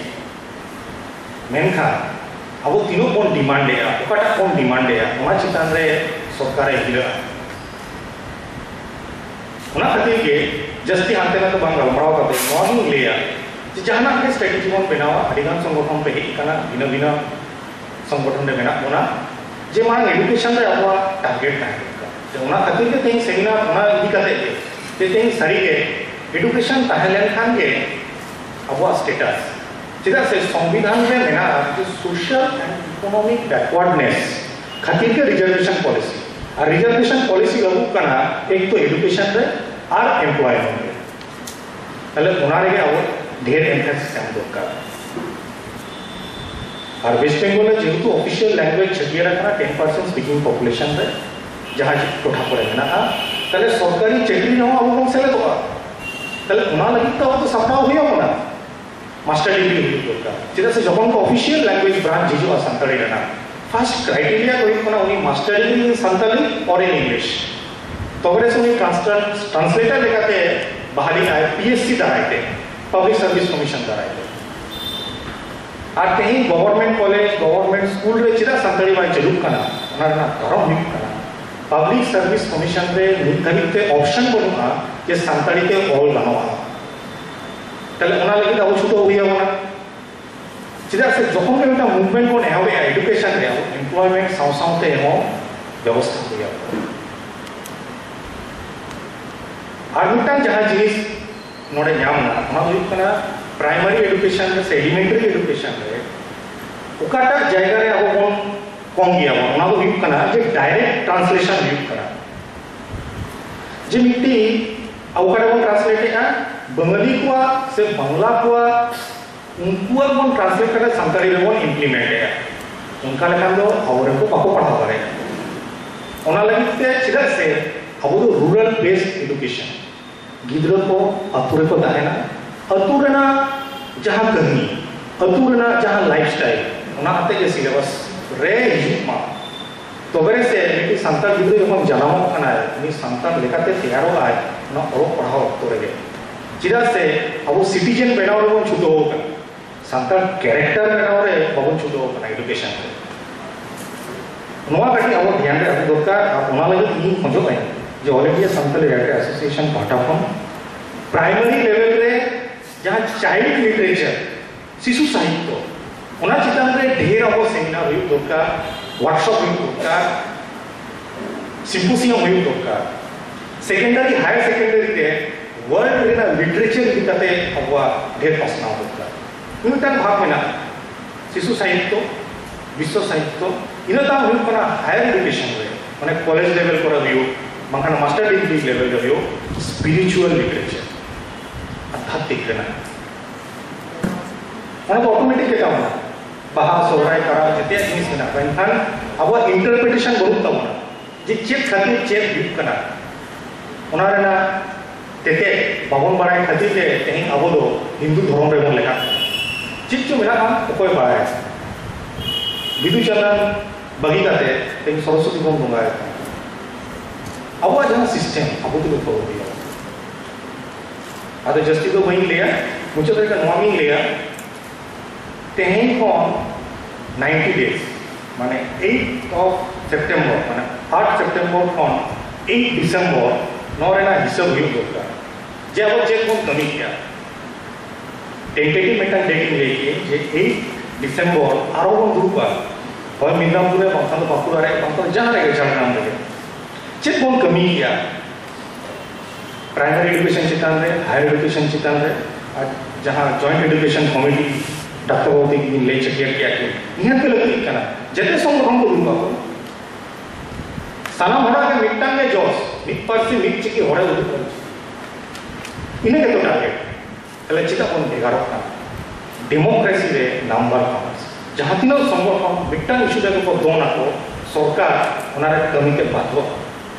ᱢᱮᱱᱠᱷᱟᱱ ᱟᱵᱚ ᱛᱤᱱᱟᱹᱜ ᱵᱚᱱ demand ᱮᱜᱼᱟ, ᱚᱠᱟᱴᱟᱜ ᱵᱚᱱ demand ᱮᱜᱼᱟ, ᱚᱱᱟ ᱪᱮᱛᱟᱱ ᱨᱮ ᱥᱚᱨᱠᱟᱨᱮ ᱦᱤᱞᱟᱹᱜᱼᱟ᱾ ᱚᱱᱟ ᱠᱷᱟᱹᱛᱤᱨ ᱜᱮ ᱡᱟᱹᱥᱛᱤ ᱦᱟᱱᱛᱮ ᱱᱟᱛᱮ ᱵᱟᱝ ᱜᱟᱞᱢᱟᱨᱟᱣ ᱠᱟᱛᱮ ᱱᱚᱣᱟ ᱜᱤᱧ ᱞᱟᱹᱭᱟ ᱡᱮ ᱡᱟᱦᱟᱱᱟᱜ ᱜᱮ strategy ᱵᱚᱱ ᱵᱮᱱᱟᱣᱟ, ᱟᱹᱰᱤᱜᱟᱱ ᱥᱚᱝᱜᱚᱴᱷᱚᱱ ᱯᱮ ᱦᱮᱡ ᱟᱠᱟᱱᱟ, ᱵᱷᱤᱱᱟᱹ ᱵᱷᱤᱱᱟᱹ ᱥᱚᱝᱜᱚᱴᱷᱚᱱ ᱨᱮ ᱢᱮᱱᱟᱜ ᱵᱚᱱᱟ, ᱡᱮ ᱢᱟᱲᱟᱝ ᱮᱰᱩᱠᱮᱥᱚᱱ ᱨᱮ ᱟᱵᱚᱣᱟᱜ ᱴᱟᱨᱜᱮᱴ ᱛᱟᱦᱮᱸ ᱫᱚᱨᱠᱟᱨ᱾ ᱡᱮ ᱚᱱᱟ ᱠᱷᱟᱹᱛᱤᱨ ᱜᱮ ᱛᱮᱦᱮᱧ ᱥᱮᱢᱤᱱᱟᱨ ᱚᱱᱟ ᱤᱫᱤ ᱠᱟᱛᱮ ᱜᱮ, ᱡᱮ ᱛᱮᱦᱮᱧ ᱥᱟᱹᱨᱤᱜᱮ ᱮᱰᱩᱠᱮᱥᱚᱱ ᱛᱟᱦᱮᱸ ᱞᱮᱱᱠᱷᱟᱱ ᱜᱮ ᱟᱵᱚᱣᱟᱜ ᱥᱴᱮᱴᱟᱥ᱾ ᱪᱮᱫᱟᱜ ᱥᱮ ᱥᱚᱝᱵᱤᱫᱷᱟᱱ ᱨᱮ ᱢᱮᱱᱟᱜᱼᱟ ᱡᱮ social and economic backwardness ᱠᱷᱟᱹᱛᱤᱨ ᱜᱮ ᱨᱤᱡᱟᱨᱵᱷᱮᱥᱚᱱ ᱯᱚᱞᱤᱥᱤ᱾ ᱟᱨ ᱨᱤᱡᱟᱨᱵᱷᱮᱥᱚᱱ ᱯᱚᱞᱤᱥᱤ ᱞᱟᱹᱜᱩᱜ ᱠᱟᱱᱟ ᱮᱠ ᱛᱚ ᱮᱰᱩᱠᱮᱥᱚᱱ ᱨᱮ ᱟᱨ ᱮᱢᱯᱞᱚᱭᱢᱮᱱᱴ ᱨᱮ᱾ ᱛᱟᱦᱞᱮ ᱚᱱᱟ ᱨᱮᱜᱮ ᱟᱵᱚ ᱰᱷᱮᱨ ᱮᱢᱯᱷᱮᱥᱤᱥ ᱮᱢ ᱫᱚᱨᱠᱟᱨ᱾ ᱟᱨ ᱣᱮᱥᱴ ᱵᱮᱝᱜᱚᱞ ᱨᱮ ᱡᱮᱦᱮᱛᱩ ᱚᱯᱷᱤᱥᱤᱭᱟᱞ ᱞᱮᱝᱜᱩᱭᱮᱡᱽ ᱪᱷᱟᱹᱴᱭᱟᱹᱨ ᱟᱠᱟᱱᱟ ᱴᱮᱱ ᱯᱟᱨᱥᱮᱱᱴ ᱥᱯᱤᱠᱤᱝ ᱯᱚᱯᱩᱞᱮᱥᱚᱱ ᱨᱮ, ᱡᱟᱦᱟᱸ ᱴᱚᱴᱷᱟ ᱠᱚᱨᱮ ᱢᱮᱱᱟᱜᱼᱟ, ᱛᱟᱦᱞᱮ ᱥᱚᱨᱠᱟᱨᱤ ᱪᱟᱹᱠᱨᱤ ᱨᱮᱦᱚᱸ ᱟᱵᱚ ᱵᱚᱱ ᱥᱮᱞᱮᱫᱚᱜᱼᱟ᱾ ᱛᱟᱦᱞᱮ ᱚᱱᱟ ᱞᱟᱹᱜᱤᱫ ᱛᱮ ᱟᱵᱚ ᱫᱚ ᱥᱟᱯᱲᱟᱣ ᱦᱩᱭ ᱟᱵᱚᱱᱟ᱾ ᱢᱟᱥᱴᱟᱨ ᱰᱤᱜᱽᱨᱤ ᱦᱩᱭᱩᱜ ᱫᱚᱨᱠᱟᱨ᱾ ᱪᱮᱫᱟᱜ ᱥᱮ ᱡᱚᱠᱷᱚᱱ ᱠᱚ ᱚᱯᱷᱤᱥᱤᱭᱟᱞ ᱞᱮᱝᱜᱩᱭᱮᱡᱽ ᱵᱨᱟᱱᱪ ᱦᱤᱡᱩᱜᱼᱟ ᱥᱟᱱᱛᱟᱲᱤ ᱨᱮᱱᱟᱜ, ᱯᱷᱟᱨᱥᱴ ᱠᱨᱟᱭᱴᱮᱨᱤᱭᱟ ᱫᱚ ᱦᱩᱭᱩᱜ ᱠᱟᱱᱟ ᱩᱱᱤ ᱢᱟᱥᱴᱟᱨ ᱰᱤᱜᱽᱨᱤ ᱤᱱ ᱥᱟᱱᱛᱟᱲᱤ ᱚᱨ ᱤᱱ ᱤᱝᱞᱤᱥ᱾ ᱛᱚᱵᱮ ᱥᱮ ᱩᱱᱤ ᱴᱨᱟᱱᱥᱞᱮᱴᱟᱨ ᱞᱮᱠᱟᱛᱮ ᱵᱟᱦᱟᱞᱤᱜ ᱟᱭ ᱯᱤ ᱮᱥ ᱥᱤ ᱫᱟᱨᱟᱭ ᱛᱮ, ᱯᱟᱵᱽᱞᱤᱠ ᱥᱟᱨᱵᱷᱤᱥ ᱠᱚᱢᱤᱥᱚᱱ ᱫᱟᱨᱟᱭ ᱛᱮ᱾ ᱟᱨ ᱛᱮᱦᱮᱧ ᱜᱚᱵᱷᱚᱨᱱᱢᱮᱱᱴ ᱠᱚᱞᱮᱡᱽ, ᱜᱚᱵᱷᱚᱨᱱᱢᱮᱱᱴ ᱥᱠᱩᱞ ᱨᱮ ᱪᱮᱫᱟᱜ ᱥᱟᱱᱛᱟᱲᱤ ᱵᱟᱭ ᱪᱟᱹᱞᱩᱜ ᱠᱟᱱᱟ? ᱚᱱᱟ ᱨᱮᱱᱟᱜ ᱠᱟᱨᱚᱱ ᱦᱩᱭᱩᱜ ᱠᱟᱱᱟ ᱯᱟᱵᱽᱞᱤᱠ ᱥᱟᱨᱵᱷᱤᱥ ᱠᱚᱢᱤᱥᱚᱱ ᱨᱮ ᱱᱤᱛ ᱫᱷᱟᱹᱵᱤᱡ ᱛᱮ ᱚᱯᱥᱚᱱ ᱵᱟᱹᱱᱩᱜᱼᱟ ᱡᱮ ᱥᱟᱱᱛᱟᱲᱤ ᱛᱮ ᱚᱞ ᱜᱟᱱᱚᱜᱼᱟ᱾ ᱛᱟᱦᱞᱮ ᱚᱱᱟ ᱞᱟᱹᱜᱤᱫ ᱟᱵᱚ ᱪᱷᱩᱴᱟᱹᱣ ᱦᱩᱭ ᱟᱵᱚᱱᱟ᱾ ᱪᱮᱫᱟᱜ ᱥᱮ ᱡᱚᱠᱷᱚᱱ ᱜᱮ ᱢᱤᱫᱴᱟᱝ ᱢᱩᱵᱷᱢᱮᱱᱴ ᱵᱚᱱ ᱮᱦᱚᱵᱮᱜᱼᱟ ᱮᱰᱩᱠᱮᱥᱚᱱ ᱨᱮ, ᱟᱵᱚ ᱮᱢᱯᱞᱚᱭᱢᱮᱱᱴ ᱥᱟᱶ ᱥᱟᱶᱛᱮ ᱦᱚᱸ ᱵᱮᱵᱚᱥᱛᱷᱟ ᱦᱩᱭ ᱟᱵᱚᱱᱟ᱾ ᱟᱨ ᱢᱤᱫᱴᱟᱝ ᱡᱟᱦᱟᱸ ᱡᱤᱱᱤᱥ ᱱᱚᱰᱮ ᱧᱟᱢ ᱮᱱᱟ, ᱚᱱᱟ ᱫᱚ ᱦᱩᱭᱩᱜ ᱠᱟᱱᱟ ᱯᱨᱟᱭᱢᱟᱨᱤ ᱮᱰᱩᱠᱮᱥᱚᱱ ᱨᱮ ᱥᱮ ᱮᱞᱤᱢᱮᱱᱴᱟᱨᱤ ᱮᱰᱩᱠᱮᱥᱚᱱ ᱨᱮ ᱚᱠᱟᱴᱟᱜ ᱡᱟᱭᱜᱟ ᱨᱮ ᱟᱵᱚ ᱵᱚᱱ ᱠᱚᱢ ᱜᱮᱭᱟ ᱵᱚᱱ, ᱚᱱᱟ ᱫᱚ ᱦᱩᱭᱩᱜ ᱠᱟᱱᱟ ᱡᱮ ᱰᱟᱭᱨᱮᱠᱴ ᱴᱨᱟᱱᱥᱞᱮᱥᱚᱱ ᱦᱩᱭᱩᱜ ᱠᱟᱱᱟ᱾ ᱡᱮ ᱢᱤᱫᱴᱤᱡ ᱟᱵᱚ ᱚᱠᱟ ᱨᱮᱵᱚᱱ ᱴᱨᱟᱱᱥᱞᱮᱴ ᱮᱫᱼᱟ, ᱵᱟᱝᱟᱞᱤ ᱠᱚᱣᱟᱜ ᱥᱮ ᱵᱟᱝᱞᱟ ᱠᱚᱣᱟᱜ, ᱩᱱᱠᱩᱣᱟᱜ ᱵᱚᱱ ᱴᱨᱟᱱᱥᱞᱮᱴ ᱠᱟᱛᱮ ᱥᱟᱱᱛᱟᱲᱤ ᱨᱮᱵᱚᱱ ᱤᱢᱯᱞᱤᱢᱮᱱᱴ ᱮᱫᱼᱟ᱾ ᱚᱱᱠᱟ ᱞᱮᱠᱷᱟᱱ ᱫᱚ ᱟᱵᱚᱨᱮᱱ ᱠᱚ ᱵᱟᱠᱚ ᱯᱟᱲᱦᱟᱣ ᱫᱟᱲᱮᱭᱟᱜᱼᱟ᱾ ᱚᱱᱟ ᱞᱟᱹᱜᱤᱫ ᱛᱮ ᱪᱮᱫᱟᱜ ᱥᱮ ᱟᱵᱚ ᱫᱚ ᱨᱩᱨᱟᱞ ᱵᱮᱥᱰ ᱮᱰᱩᱠᱮᱥᱚᱱ, ᱜᱤᱫᱽᱨᱟᱹ ᱠᱚ ᱟᱹᱛᱩ ᱨᱮᱠᱚ ᱛᱟᱦᱮᱱᱟ, ᱟᱹᱛᱩ ᱨᱮᱱᱟᱜ ᱡᱟᱦᱟᱸ ᱠᱟᱹᱦᱱᱤ, ᱟᱹᱛᱩ ᱨᱮᱱᱟᱜ ᱡᱟᱦᱟᱸ ᱞᱟᱭᱤᱯᱷ ᱥᱴᱟᱭᱤᱞ, ᱚᱱᱟ ᱟᱛᱮ ᱜᱮ ᱥᱤᱞᱮᱵᱟᱥ ᱨᱮ ᱦᱤᱡᱩᱜ ᱢᱟ᱾ ᱛᱚᱵᱮ ᱨᱮ ᱥᱮ ᱢᱤᱫᱴᱤᱡ ᱥᱟᱱᱛᱟᱲ ᱜᱤᱫᱽᱨᱟᱹ ᱡᱚᱠᱷᱚᱱ ᱡᱟᱱᱟᱢᱚᱜ ᱠᱟᱱᱟᱭ, ᱩᱱᱤ ᱥᱟᱱᱛᱟᱲ ᱞᱮᱠᱟᱛᱮ ᱛᱮᱭᱟᱨᱚᱜ ᱟᱭ ᱚᱱᱟ ᱚᱞᱚᱜ ᱯᱟᱲᱦᱟᱣ ᱚᱠᱛᱚ ᱨᱮᱜᱮ᱾ ᱪᱮᱫᱟᱜ ᱥᱮ ᱟᱵᱚ ᱥᱤᱴᱤᱡᱮᱱ ᱵᱮᱱᱟᱣ ᱨᱮᱵᱚᱱ ᱪᱷᱩᱴᱟᱹᱣ ᱟᱠᱟᱱᱟ, ᱥᱟᱱᱛᱟᱲ ᱠᱮᱨᱮᱠᱴᱟᱨ ᱵᱮᱱᱟᱣ ᱨᱮ ᱵᱟᱵᱚᱱ ᱪᱷᱩᱴᱟᱹᱣ ᱟᱠᱟᱱᱟ ᱮᱰᱩᱠᱮᱥᱚᱱ ᱨᱮ᱾ ᱱᱚᱣᱟ ᱠᱟᱹᱴᱤᱡ ᱟᱵᱚ ᱫᱷᱮᱭᱟᱱ ᱨᱮ ᱟᱹᱜᱩ ᱫᱚᱨᱠᱟᱨ᱾ ᱟᱨ ᱚᱱᱟ ᱞᱟᱹᱜᱤᱫ ᱤᱧ ᱠᱷᱚᱡᱚᱜ ᱟᱹᱧ ᱡᱮ All India Santali Writer Association ᱯᱟᱦᱴᱟ ᱠᱷᱚᱱ ᱯᱨᱟᱭᱢᱟᱨᱤ ᱞᱮᱵᱮᱞ ᱨᱮ ᱡᱟᱦᱟᱸ ᱪᱟᱭᱤᱞᱰ ᱞᱤᱴᱟᱨᱮᱪᱟᱨ, ᱥᱤᱥᱩ ᱥᱟᱦᱤᱛᱛᱚ, ᱚᱱᱟ ᱪᱮᱛᱟᱱ ᱨᱮ ᱰᱷᱮᱨ ᱟᱵᱚ ᱥᱮᱢᱤᱱᱟᱨ ᱦᱩᱭᱩᱜ ᱫᱚᱨᱠᱟᱨ᱾ ᱳᱣᱟᱨᱠᱥᱚᱯ ᱦᱩᱭᱩᱜ ᱫᱚᱨᱠᱟᱨ, ᱥᱤᱢᱯᱳᱥᱤᱭᱟᱢ ᱦᱩᱭᱩᱜ ᱫᱚᱨᱠᱟᱨ᱾ ᱥᱮᱠᱮᱱᱰᱟᱨᱤ, ᱦᱟᱭᱟᱨ ᱥᱮᱠᱮᱱᱰᱟᱨᱤ ᱨᱮ ᱣᱟᱨᱞᱰ ᱨᱮᱱᱟᱜ ᱞᱤᱴᱟᱨᱮᱪᱟᱨ ᱤᱫᱤ ᱠᱟᱛᱮ ᱟᱵᱚᱣᱟᱜ ᱰᱷᱮᱨ ᱯᱟᱥᱱᱟᱣ ᱫᱚᱨᱠᱟᱨ᱾ ᱢᱤᱫᱴᱟᱝ ᱵᱷᱟᱜᱽ ᱢᱮᱱᱟᱜᱼᱟ, ᱥᱤᱥᱩ ᱥᱟᱦᱤᱛᱛᱚ, ᱵᱤᱥᱥᱚ ᱥᱟᱦᱤᱛᱛᱚ, ᱤᱱᱟᱹ ᱛᱟᱭᱚᱢ ᱦᱩᱭᱩᱜ ᱠᱟᱱᱟ ᱦᱟᱭᱟᱨ ᱮᱰᱩᱠᱮᱥᱚᱱ ᱨᱮ, ᱢᱟᱱᱮ ᱠᱚᱞᱮᱡᱽ ᱞᱮᱵᱮᱞ ᱠᱚᱨᱮ ᱦᱩᱭᱩᱜ, ᱵᱟᱝᱠᱷᱟᱱ ᱢᱟᱥᱴᱟᱨ ᱰᱤᱜᱽᱨᱤ ᱞᱮᱵᱮᱞ ᱨᱮ ᱦᱩᱭᱩᱜ ᱥᱯᱤᱨᱤᱪᱩᱣᱟᱞ ᱞᱤᱴᱟᱨᱮᱪᱟᱨ, ᱟᱫᱷᱟᱛᱢᱤᱠ ᱨᱮᱱᱟᱜ᱾ ᱚᱱᱟ ᱫᱚ ᱚᱴᱳᱢᱮᱴᱤᱠ ᱜᱮ ᱛᱟᱵᱚᱱᱟ᱾ ᱵᱟᱦᱟ, ᱥᱚᱦᱨᱟᱭ, ᱠᱟᱨᱟᱢ, ᱡᱮᱛᱮᱭᱟᱜ ᱡᱤᱱᱤᱥ ᱢᱮᱱᱟᱜᱼᱟ, ᱢᱮᱱᱠᱷᱟᱱ ᱟᱵᱚᱣᱟᱜ ᱤᱱᱴᱟᱨᱯᱨᱤᱴᱮᱥᱚᱱ ᱵᱟᱹᱱᱩᱜ ᱛᱟᱵᱚᱱᱟ ᱡᱮ ᱪᱮᱫ ᱠᱷᱟᱹᱛᱤᱨ ᱪᱮᱫ ᱦᱩᱭᱩᱜ ᱠᱟᱱᱟ᱾ ᱚᱱᱟ ᱨᱮᱱᱟᱜ ᱛᱮᱛᱮᱫ ᱵᱟᱵᱚᱱ ᱵᱟᱲᱟᱭ ᱠᱷᱟᱹᱛᱤᱨ ᱛᱮ ᱛᱮᱦᱮᱧ ᱟᱵᱚ ᱫᱚ ᱦᱤᱱᱫᱩ ᱫᱷᱚᱨᱚᱢ ᱨᱮᱵᱚᱱ ᱞᱮᱠᱷᱟᱜ ᱠᱟᱱᱟ᱾ ᱪᱮᱫ ᱪᱚ ᱢᱮᱱᱟᱜᱼᱟ, ᱚᱠᱚᱭ ᱵᱟᱲᱟᱭᱟ? ᱵᱤᱫᱩ ᱪᱟᱸᱫᱟᱱ ᱵᱟᱹᱜᱤ ᱠᱟᱛᱮ ᱛᱮᱦᱮᱧ ᱥᱚᱨᱚᱥᱚᱛᱤ ᱵᱚᱱ ᱵᱚᱸᱜᱟᱭᱮᱫ ᱠᱟᱱᱟ᱾ ᱟᱵᱚᱣᱟᱜ ᱡᱟᱦᱟᱸ ᱥᱤᱥᱴᱮᱢ, ᱟᱵᱚ ᱛᱮᱜᱮ ᱠᱚ ᱵᱟᱹᱜᱤᱭᱟ᱾ ᱟᱫᱚ ᱡᱟᱹᱥᱛᱤ ᱫᱚ ᱵᱟᱹᱧ ᱞᱟᱹᱭᱟ, ᱢᱩᱪᱟᱹᱫ ᱨᱮ ᱱᱚᱣᱟ ᱜᱤᱧ ᱞᱟᱹᱭᱟ, ᱛᱮᱦᱮᱧ ᱠᱷᱚᱱ ᱱᱟᱭᱤᱱᱴᱤ ᱰᱮᱡᱽ, ᱢᱟᱱᱮ ᱮᱭᱤᱴ ᱚᱯᱷ ᱥᱮᱯᱴᱮᱢᱵᱚᱨ, ᱢᱟᱱᱮ ᱟᱴ ᱥᱮᱯᱴᱮᱢᱵᱚᱨ ᱠᱷᱚᱱ ᱮᱭᱤᱴ ᱰᱤᱥᱮᱢᱵᱚᱨ, ᱱᱚᱣᱟ ᱨᱮᱱᱟᱜ ᱦᱤᱥᱟᱹᱵ ᱦᱩᱭᱩᱜ ᱫᱚᱨᱠᱟᱨ ᱡᱮ ᱟᱵᱚ ᱪᱮᱫ ᱵᱚᱱ ᱠᱟᱹᱢᱤ ᱠᱮᱜᱼᱟ᱾ ᱴᱮᱱᱴᱮᱴᱤᱵᱷ ᱢᱤᱫᱴᱟᱝ ᱰᱮᱴ ᱤᱧ ᱞᱟᱹᱭ ᱠᱮᱜᱼᱟ ᱡᱮ ᱮᱭᱤᱴ ᱰᱤᱥᱮᱢᱵᱚᱨ ᱟᱨᱚ ᱵᱚᱱ ᱫᱩᱲᱩᱵᱼᱟ, ᱦᱚᱭ ᱢᱮᱫᱽᱱᱟᱯᱩᱨ ᱨᱮ, ᱵᱟᱝᱠᱷᱟᱱ ᱫᱚ ᱵᱟᱸᱠᱩᱲᱟ ᱨᱮ, ᱵᱟᱝᱠᱷᱟᱱ ᱫᱚ ᱡᱟᱦᱟᱸ ᱨᱮᱜᱮ ᱡᱷᱟᱲᱜᱨᱟᱢ ᱨᱮᱜᱮ᱾ ᱪᱮᱫ ᱵᱚᱱ ᱠᱟᱹᱢᱤ ᱠᱮᱜᱼᱟ? ᱯᱨᱟᱭᱢᱟᱨᱤ ᱮᱰᱩᱠᱮᱥᱚᱱ ᱪᱮᱛᱟᱱ ᱨᱮ, ᱦᱟᱭᱟᱨ ᱮᱰᱩᱠᱮᱥᱚᱱ ᱪᱮᱛᱟᱱ ᱨᱮ, ᱟᱨ ᱡᱟᱦᱟᱸ ᱡᱚᱭᱮᱱᱴ ᱮᱰᱩᱠᱮᱥᱚᱱ ᱠᱚᱢᱤᱴᱤ ᱰᱟᱠᱛᱟᱨ ᱵᱟᱵᱩ ᱛᱟᱹᱠᱤᱱ ᱵᱤᱱ ᱞᱟᱹᱭ ᱪᱮᱫ ᱠᱮᱫ ᱜᱮᱭᱟ ᱠᱤᱱ, ᱱᱤᱦᱟᱹᱛ ᱜᱮ ᱞᱟᱹᱠᱛᱤᱜ ᱠᱟᱱᱟ᱾ ᱡᱮᱛᱮ ᱥᱚᱝᱜᱚᱴᱷᱚᱱ ᱠᱚ ᱫᱩᱲᱩᱵ ᱟᱠᱚ, ᱥᱟᱱᱟᱢ ᱦᱚᱲᱟᱜ ᱜᱮ ᱢᱤᱫᱴᱟᱝ ᱜᱮ ᱡᱚᱥ, ᱢᱤᱫ ᱯᱟᱹᱨᱥᱤ ᱢᱤᱫ ᱪᱤᱠᱤ ᱦᱚᱲᱮ ᱩᱫᱩᱜ ᱫᱟᱲᱮᱭᱟᱜᱼᱟ᱾ ᱤᱱᱟᱹ ᱜᱮᱛᱚ ᱴᱟᱨᱜᱮᱴ᱾ ᱛᱟᱦᱞᱮ ᱪᱮᱫᱟᱜ ᱵᱚᱱ ᱵᱷᱮᱜᱟᱨᱚᱜ ᱠᱟᱱᱟ? ᱰᱮᱢᱳᱠᱨᱮᱥᱤ ᱨᱮ ᱱᱟᱢᱵᱟᱨ ᱯᱟᱸᱪ᱾ ᱡᱟᱦᱟᱸ ᱛᱤᱱᱟᱹᱜ ᱥᱚᱝᱜᱚᱴᱷᱚᱱ ᱢᱤᱫᱴᱟᱝ ᱤᱥᱩ ᱨᱮ ᱠᱚ ᱫᱚᱱ ᱟᱠᱚ, ᱥᱚᱨᱠᱟᱨ ᱚᱱᱟ ᱨᱮ ᱠᱟᱹᱢᱤ ᱛᱮ ᱵᱟᱫᱷᱚᱜᱼᱟ᱾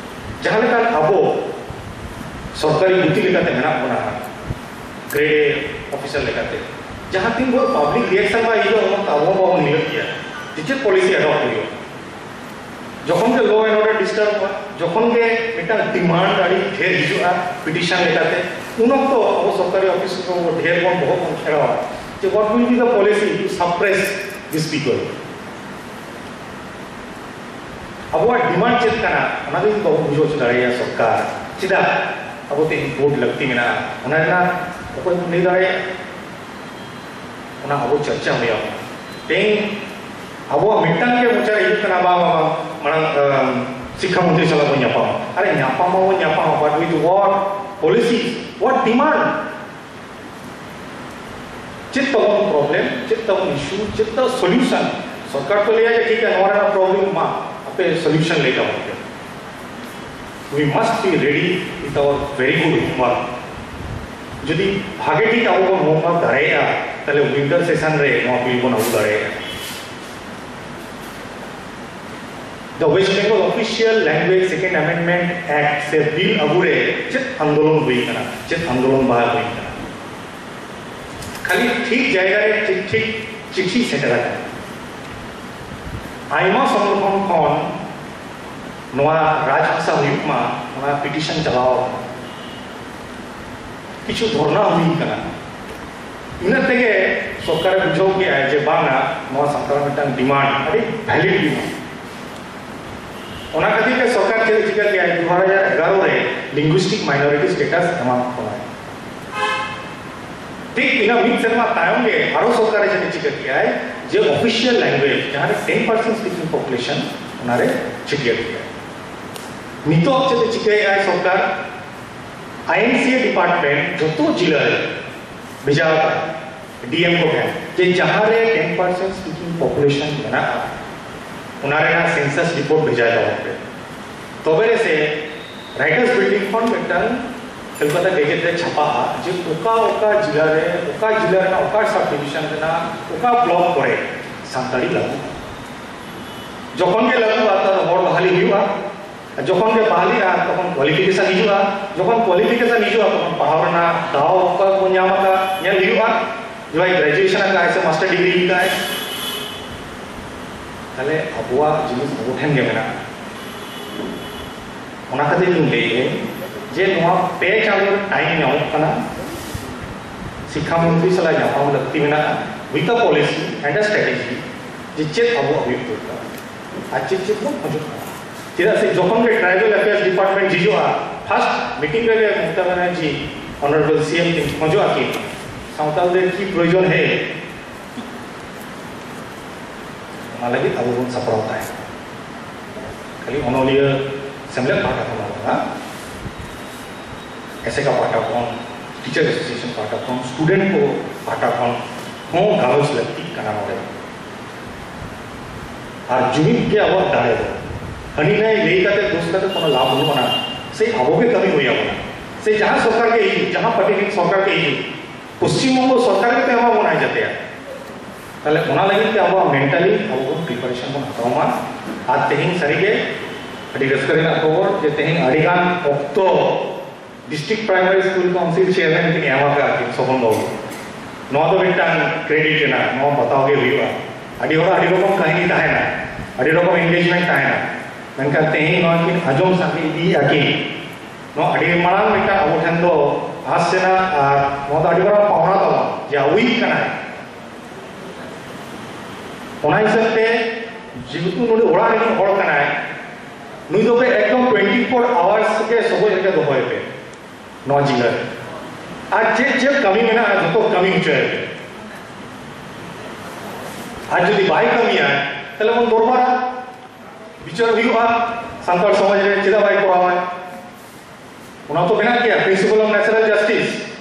ᱡᱟᱦᱟᱸ ᱞᱮᱠᱟ ᱟᱵᱚ ᱥᱚᱨᱠᱟᱨᱤ ᱜᱩᱛᱤ ᱞᱮᱠᱟᱛᱮ ᱢᱮᱱᱟᱜ ᱵᱚᱱᱟ, ᱜᱨᱮᱰ ᱮ ᱚᱯᱷᱤᱥᱟᱨ ᱞᱮᱠᱟᱛᱮ, ᱡᱟᱦᱟᱸ ᱛᱤᱱ ᱵᱷᱳᱨ ᱯᱟᱵᱽᱞᱤᱠ ᱨᱤᱭᱟᱠᱥᱚᱱ ᱵᱟᱭ ᱦᱤᱡᱩᱜᱼᱟ, ᱩᱱ ᱚᱠᱛᱚ ᱟᱵᱚ ᱦᱚᱸ ᱵᱟᱵᱚᱱ ᱦᱤᱞᱟᱹᱜ ᱜᱮᱭᱟ ᱡᱮ ᱪᱮᱫ ᱯᱚᱞᱤᱥᱤ ᱮᱰᱚᱯᱴ ᱦᱩᱭᱩᱜᱼᱟ᱾ ᱡᱚᱠᱷᱚᱱ ᱜᱮ law and order ᱰᱤᱥᱴᱟᱨᱵᱚᱜᱼᱟ, ᱡᱚᱠᱷᱚᱱ ᱜᱮ ᱢᱤᱫᱴᱟᱝ ᱰᱤᱢᱟᱱᱰ ᱟᱹᱰᱤ ᱰᱷᱮᱨ ᱦᱤᱡᱩᱜᱼᱟ ᱯᱤᱴᱤᱥᱚᱱ ᱞᱮᱠᱟᱛᱮ, ᱩᱱ ᱚᱠᱛᱚ ᱟᱵᱚ ᱥᱚᱨᱠᱟᱨᱤ ᱚᱯᱷᱤᱥ ᱨᱮ ᱰᱷᱮᱨ ᱵᱚᱱ ᱵᱚᱦᱚᱜ ᱵᱚᱱ ᱠᱷᱮᱲᱟᱣᱟ ᱡᱮ what will be the policy to suppress this people? ᱟᱵᱚᱣᱟᱜ ᱰᱤᱢᱟᱱᱰ ᱪᱮᱫ ᱠᱟᱱᱟ, ᱚᱱᱟ ᱜᱮ ᱡᱩᱫᱤ ᱵᱟᱵᱚᱱ ᱵᱩᱡᱷᱟᱹᱣ ᱦᱚᱪᱚ ᱫᱟᱲᱮᱭᱟᱭᱟ ᱥᱚᱨᱠᱟᱨ, ᱪᱮᱫᱟᱜ ᱟᱵᱚ ᱛᱮᱦᱮᱧ ᱵᱷᱳᱴ ᱞᱟᱹᱠᱛᱤ ᱢᱮᱱᱟᱜᱼᱟ, ᱚᱱᱟ ᱨᱮᱱᱟᱜ ᱚᱠᱚᱭ ᱵᱚᱱ ᱞᱟᱹᱭ ᱫᱟᱲᱮᱭᱟᱜᱼᱟ? ᱚᱱᱟ ᱟᱵᱚ ᱪᱚᱨᱪᱟ ᱦᱩᱭ ᱟᱵᱚᱱᱟ᱾ ᱛᱮᱦᱮᱧ ᱟᱵᱚᱣᱟᱜ ᱢᱤᱫᱴᱟᱝ ᱜᱮ ᱢᱚᱪᱟ ᱨᱮ ᱦᱤᱡᱩᱜ ᱠᱟᱱᱟ, "ᱵᱟᱝ, ᱵᱟᱝ, ᱵᱟᱝ, ᱢᱟᱲᱟᱝ ᱟᱢ, ᱥᱤᱠᱠᱷᱟ ᱢᱚᱱᱛᱨᱤ ᱥᱟᱞᱟᱜ ᱵᱚᱱ ᱧᱟᱯᱟᱢᱟ᱾" ᱟᱨᱮ, ᱧᱟᱯᱟᱢ ᱢᱟᱵᱚᱱ ᱧᱟᱯᱟᱢᱟ, but with what policies, what demand? ᱪᱮᱫ ᱛᱟᱵᱚᱱ problem, ᱪᱮᱫ ᱛᱟᱵᱚᱱ issue, ᱪᱮᱫ ᱛᱟᱵᱚᱱ solution? ᱥᱚᱨᱠᱟᱨ ᱠᱚ ᱞᱟᱹᱭᱟ ᱡᱮ, "ᱴᱷᱤᱠ ᱜᱮᱭᱟ, ᱱᱚᱣᱟ ᱨᱮᱱᱟᱜ problem ᱢᱟ ᱟᱯᱮ solution ᱞᱟᱹᱭ ᱛᱟᱵᱚᱱ ᱯᱮ, we must be ready with our very good homework." ᱡᱩᱫᱤ ᱵᱷᱟᱜᱮ ᱴᱷᱤᱠ ᱟᱵᱚ ᱵᱚᱱ homework ᱫᱟᱲᱮᱭᱟᱜᱼᱟ, ᱛᱟᱦᱞᱮ winter session ᱨᱮ ᱱᱚᱣᱟ bill ᱵᱚᱱ ᱟᱹᱜᱩ ᱫᱟᱲᱮᱭᱟᱜᱼᱟ᱾ The West Bengal Official Language Second Amendment Act ᱥᱮ bill ᱟᱹᱜᱩ ᱨᱮ ᱪᱮᱫ ᱟᱱᱫᱳᱞᱚᱱ ᱦᱩᱭ ᱠᱟᱱᱟ, ᱪᱮᱫ ᱟᱱᱫᱳᱞᱚᱱ ᱵᱟᱦᱟᱞ ᱦᱩᱭ ᱠᱟᱱᱟ? ᱠᱷᱟᱹᱞᱤ ᱴᱷᱤᱠ ᱡᱟᱭᱜᱟ ᱨᱮ ᱴᱷᱤᱠ ᱴᱷᱤᱠ ᱪᱤᱴᱷᱤ ᱥᱮᱴᱮᱨ ᱟᱠᱟᱱᱟ᱾ ᱟᱭᱢᱟ ᱥᱚᱝᱜᱚᱴᱷᱚᱱ ᱠᱷᱚᱱ ᱱᱚᱣᱟ ᱨᱟᱡᱽ ᱵᱷᱟᱥᱟ ᱦᱩᱭᱩᱜ ᱢᱟ, ᱚᱱᱟ petition ᱪᱟᱞᱟᱣ ᱟᱠᱟᱱᱟ, ᱠᱤᱪᱷᱩ ᱫᱷᱚᱨᱱᱟ ᱦᱩᱭ ᱠᱟᱱᱟ᱾ ᱤᱱᱟᱹ ᱛᱮᱜᱮ ᱥᱚᱨᱠᱟᱨᱮ ᱵᱩᱡᱷᱟᱹᱣ ᱠᱮᱜᱼᱟᱭ ᱡᱮ ᱵᱟᱝᱟ, ᱱᱚᱣᱟ ᱥᱟᱱᱛᱟᱲ ᱢᱤᱫᱴᱟᱝ demand, ᱟᱹᱰᱤ valid demand᱾ ᱚᱱᱟ ᱠᱷᱟᱹᱛᱤᱨ ᱛᱮ ᱥᱚᱨᱠᱟᱨ ᱪᱮᱫ ᱮ ᱪᱤᱠᱟᱹ ᱠᱮᱜᱼᱟᱭ, ᱫᱩ ᱦᱟᱡᱟᱨ ᱮᱜᱟᱨᱚ ᱨᱮ linguistic minority status ᱮᱢᱟ ᱠᱚ ᱠᱟᱱᱟᱭ᱾ ᱴᱷᱤᱠ ᱤᱱᱟᱹ ᱢᱤᱫ ᱥᱮᱨᱢᱟ ᱛᱟᱭᱚᱢ ᱜᱮ ᱟᱨᱚ ᱥᱚᱨᱠᱟᱨᱮ ᱪᱮᱫ ᱮ ᱪᱤᱠᱟᱹ ᱠᱮᱜᱼᱟᱭ ᱡᱮ official language, ᱡᱟᱦᱟᱸ ᱨᱮ ten percent speaking population, ᱚᱱᱟᱨᱮ ᱪᱷᱟᱹᱴᱭᱟᱹᱨ ᱠᱮᱜᱼᱟᱭ᱾ ᱱᱤᱛᱚᱜ ᱪᱮᱫ ᱮ ᱪᱤᱠᱟᱹᱭᱮᱜᱼᱟᱭ ᱥᱚᱨᱠᱟᱨ? INCA department ᱡᱚᱛᱚ ᱡᱤᱞᱟᱹ ᱨᱮ ᱵᱷᱮᱡᱟ ᱟᱠᱟᱫ, DM ᱠᱚ ᱴᱷᱮᱱ, ᱡᱮ ᱡᱟᱦᱟᱸ ᱨᱮ ten percent speaking population ᱢᱮᱱᱟᱜᱼᱟ, ᱚᱱᱟ ᱨᱮᱱᱟᱜ census report ᱵᱷᱮᱡᱟᱭ ᱛᱟᱵᱚᱱ ᱯᱮ᱾ ᱛᱚᱵᱮ ᱨᱮ ᱥᱮ Writers Building ᱠᱷᱚᱱ ᱢᱤᱫᱴᱟᱝ ᱠᱳᱞᱠᱟᱛᱟ Gazette ᱨᱮ ᱪᱷᱟᱯᱟᱜᱼᱟ ᱡᱮ ᱚᱠᱟ ᱚᱠᱟ ᱡᱤᱞᱟ ᱨᱮ, ᱚᱠᱟ ᱡᱤᱞᱟ ᱨᱮᱱᱟᱜ ᱚᱠᱟ sub division ᱨᱮᱱᱟᱜ ᱚᱠᱟ block ᱠᱚᱨᱮ ᱥᱟᱱᱛᱟᱲᱤ ᱞᱟᱹᱜᱩᱜᱼᱟ᱾ ᱡᱚᱠᱷᱚᱱ ᱜᱮ ᱞᱟᱹᱜᱩᱜᱼᱟ, ᱛᱟᱦᱞᱮ ᱦᱚᱲ ᱵᱟᱦᱟᱞᱤ ᱦᱩᱭᱩᱜᱼᱟ᱾ ᱟᱨ ᱡᱚᱠᱷᱚᱱ ᱜᱮ ᱵᱟᱦᱟᱞᱤᱜᱼᱟ, ᱛᱚᱠᱷᱚᱱ qualification ᱦᱤᱡᱩᱜᱼᱟ᱾ ᱡᱚᱠᱷᱚᱱ qualification ᱦᱤᱡᱩᱜᱼᱟ, ᱛᱚᱠᱷᱚᱱ ᱯᱟᱲᱦᱟᱣ ᱨᱮᱱᱟᱜ ᱫᱟᱣ ᱚᱠᱚᱭ ᱠᱚ ᱧᱟᱢ ᱟᱠᱟᱫ, ᱧᱮᱞ ᱦᱩᱭᱩᱜᱼᱟ᱾ ᱡᱩᱫᱤ graduation ᱟᱠᱟᱫ ᱟᱭ ᱥᱮ master degree ᱟᱠᱟᱫ ᱟᱭ, ᱛᱟᱦᱞᱮ ᱟᱵᱚᱣᱟᱜ ᱡᱤᱱᱤᱥ ᱟᱵᱚ ᱴᱷᱮᱱ ᱜᱮ ᱢᱮᱱᱟᱜᱼᱟ᱾ ᱚᱱᱟ ᱠᱷᱟᱹᱛᱤᱨ ᱤᱧ ᱞᱟᱹᱭᱮᱫ ᱡᱮ ᱱᱚᱣᱟ ᱯᱮ ᱪᱟᱸᱫᱳ time ᱧᱟᱢᱚᱜ ᱠᱟᱱᱟ, ᱥᱤᱠᱠᱷᱟ ᱢᱚᱱᱛᱨᱤ ᱥᱟᱞᱟᱜ ᱧᱟᱯᱟᱢ ᱞᱟᱹᱠᱛᱤ ᱢᱮᱱᱟᱜᱼᱟ, with a policy and a strategy, ᱡᱮ ᱪᱮᱫ ᱟᱵᱚᱣᱟᱜ ᱦᱩᱭᱩᱜ ᱫᱚᱨᱠᱟᱨ ᱟᱨ ᱪᱮᱫ ᱪᱮᱫ ᱵᱚᱱ ᱠᱷᱚᱡᱚᱜ ᱠᱟᱱᱟ᱾ ᱪᱮᱫᱟᱜ ᱥᱮ ᱡᱚᱠᱷᱚᱱ ᱜᱮ Tribal Affairs Department ᱡᱷᱤᱡᱚᱜᱼᱟ, first meeting ᱨᱮᱜᱮ ᱢᱚᱢᱚᱛᱟ ᱵᱟᱱᱟᱨᱡᱤ, Honorable CM ᱠᱤᱱ ᱠᱷᱚᱡᱚᱜᱼᱟ ᱠᱤᱱ ᱥᱟᱶᱛᱟᱞ ᱫᱚ ᱠᱤ ᱯᱨᱚᱭᱳᱡᱚᱱ ᱦᱮ, ᱚᱱᱟ ᱞᱟᱹᱜᱤᱫ ᱟᱵᱚ ᱵᱚᱱ ᱥᱟᱯᱲᱟᱣ ᱛᱟᱦᱮᱸᱱᱟ᱾ ᱠᱷᱟᱹᱞᱤ ᱚᱱᱚᱞᱤᱭᱟᱹ ᱥᱮᱢᱞᱮᱫ ᱯᱟᱦᱴᱟ ᱠᱷᱚᱱ ᱦᱚᱸ ᱵᱟᱝ, ᱮᱥᱮᱠᱟ ᱯᱟᱦᱴᱟ ᱠᱷᱚᱱ, ᱴᱤᱪᱟᱨ ᱮᱥᱳᱥᱤᱭᱮᱥᱚᱱ ᱯᱟᱦᱴᱟ ᱠᱷᱚᱱ, ᱥᱴᱩᱰᱮᱱᱴ ᱠᱚ ᱯᱟᱦᱴᱟ ᱠᱷᱚᱱ ᱦᱚᱸ ᱜᱟᱞᱚᱪ ᱞᱟᱹᱠᱛᱤᱜ ᱠᱟᱱᱟ ᱱᱚᱰᱮ᱾ ᱟᱨ ᱡᱩᱢᱤᱫ ᱜᱮ ᱟᱵᱚᱣᱟᱜ ᱫᱟᱲᱮ ᱫᱚ᱾ ᱦᱟᱹᱱᱤ ᱱᱟᱹᱭ ᱞᱟᱹᱭ ᱠᱟᱛᱮ, ᱫᱳᱥ ᱠᱟᱛᱮ ᱠᱳᱱᱳ ᱞᱟᱵᱷ ᱵᱟᱹᱱᱩᱜ ᱟᱱᱟ᱾ ᱥᱮ ᱟᱵᱚ ᱜᱮ ᱠᱟᱹᱢᱤ ᱦᱩᱭ ᱟᱵᱚᱱᱟ᱾ ᱥᱮ ᱡᱟᱦᱟᱸ ᱥᱚᱨᱠᱟᱨ ᱜᱮ ᱦᱤᱡᱩᱜ, ᱡᱟᱦᱟᱸ ᱯᱟᱨᱴᱤ ᱨᱮᱱ ᱥᱚᱨᱠᱟᱨ ᱜᱮ ᱦᱤᱡᱩᱜ, ᱯᱚᱥᱪᱤᱢ ᱵᱚᱝᱜᱚ ᱥᱚᱨᱠᱟᱨ ᱜᱮ ᱮᱢᱟ ᱵᱚᱱᱟᱭ ᱡᱟᱛᱮ᱾ ᱛᱟᱦᱞᱮ ᱚᱱᱟ ᱞᱟᱹᱜᱤᱫ ᱛᱮ ᱟᱵᱚᱣᱟᱜ ᱢᱮᱱᱴᱟᱞᱤ ᱟᱵᱚ ᱵᱚᱱ ᱯᱨᱤᱯᱟᱨᱮᱥᱚᱱ ᱵᱚᱱ ᱦᱟᱛᱟᱣ ᱢᱟ᱾ ᱟᱨ ᱛᱮᱦᱮᱧ ᱥᱟᱹᱨᱤᱜᱮ ᱟᱹᱰᱤ ᱨᱟᱹᱥᱠᱟᱹ ᱨᱮᱱᱟᱜ ᱠᱷᱚᱵᱚᱨ ᱡᱮ ᱛᱮᱦᱮᱧ ᱟᱹᱰᱤᱜᱟᱱ ᱚᱠᱛᱚ district primary school council chairman ᱠᱤᱱ ᱮᱢ ᱟᱠᱟᱫ ᱠᱤᱱ ᱥᱚᱵᱚᱱ ᱵᱟᱹᱵᱩ᱾ ᱱᱚᱣᱟ ᱫᱚ ᱢᱤᱫᱴᱟᱝ ᱠᱨᱮᱰᱤᱴ ᱨᱮᱱᱟᱜ, ᱱᱚᱣᱟ ᱵᱟᱛᱟᱣ ᱜᱮ ᱦᱩᱭᱩᱜᱼᱟ᱾ ᱟᱹᱰᱤ ᱦᱚᱲᱟᱜ ᱟᱹᱰᱤ ᱨᱚᱠᱚᱢ ᱠᱟᱹᱦᱱᱤ ᱛᱟᱦᱮᱱᱟ, ᱟᱹᱰᱤ ᱨᱚᱠᱚᱢ ᱮᱱᱜᱮᱡᱢᱮᱱᱴ ᱛᱟᱦᱮᱱᱟ, ᱢᱮᱱᱠᱷᱟᱱ ᱛᱮᱦᱮᱧ ᱱᱚᱣᱟ ᱠᱤᱱ ᱟᱸᱡᱚᱢ ᱥᱟᱸᱜᱮ ᱤᱫᱤᱭᱮᱫᱼᱟ ᱠᱤᱱ, ᱱᱚᱣᱟ ᱟᱹᱰᱤ ᱢᱟᱨᱟᱝ ᱢᱤᱫᱴᱟᱝ ᱟᱵᱚ ᱴᱷᱮᱱ ᱫᱚ ᱟᱸᱥ ᱨᱮᱱᱟᱜ, ᱟᱨ ᱱᱚᱣᱟ ᱫᱚ ᱟᱹᱰᱤ ᱢᱟᱨᱟᱝ ᱯᱟᱣᱱᱟ ᱛᱟᱵᱚᱱ ᱡᱮ ᱟᱵᱚᱭᱤᱡ ᱠᱟᱱᱟᱭ᱾ ᱚᱱᱟ ᱦᱤᱥᱟᱹᱵ ᱛᱮ ᱡᱮᱦᱮᱛᱩ ᱱᱩᱭ ᱚᱲᱟᱜ ᱨᱮᱱ ᱦᱚᱲ ᱠᱟᱱᱟᱭ, ᱱᱩᱭ ᱫᱚ ᱯᱮ ᱮᱠᱫᱚᱢ ᱴᱩᱭᱮᱱᱴᱤ ᱯᱷᱳᱨ ᱟᱣᱟᱨᱥ ᱜᱮ ᱥᱚᱜᱚᱡ ᱨᱮᱜᱮ ᱫᱚᱦᱚᱭ ᱯᱮ ᱱᱚᱣᱟ ᱡᱤᱞᱟᱹ ᱨᱮ᱾ ᱟᱨ ᱪᱮᱫ ᱪᱮᱫ ᱠᱟᱹᱢᱤ ᱢᱮᱱᱟᱜᱼᱟ ᱡᱚᱛᱚ ᱠᱟᱹᱢᱤ ᱦᱚᱪᱚᱭ ᱯᱮ᱾ ᱟᱨ ᱡᱩᱫᱤ ᱵᱟᱭ ᱠᱟᱹᱢᱤᱭᱟ, ᱛᱟᱦᱞᱮ ᱵᱚᱱ ᱫᱚᱨᱵᱟᱨᱟ, ᱵᱤᱪᱟᱹᱨ ᱦᱩᱭᱩᱜᱼᱟ ᱥᱟᱱᱛᱟᱲ ᱥᱚᱢᱟᱡᱽ ᱨᱮ ᱪᱮᱫᱟᱜ ᱵᱟᱭ ᱠᱚᱨᱟᱣᱟ᱾ ᱚᱱᱟ ᱛᱚ ᱢᱮᱱᱟᱜ ᱜᱮᱭᱟ, principle of natural justice᱾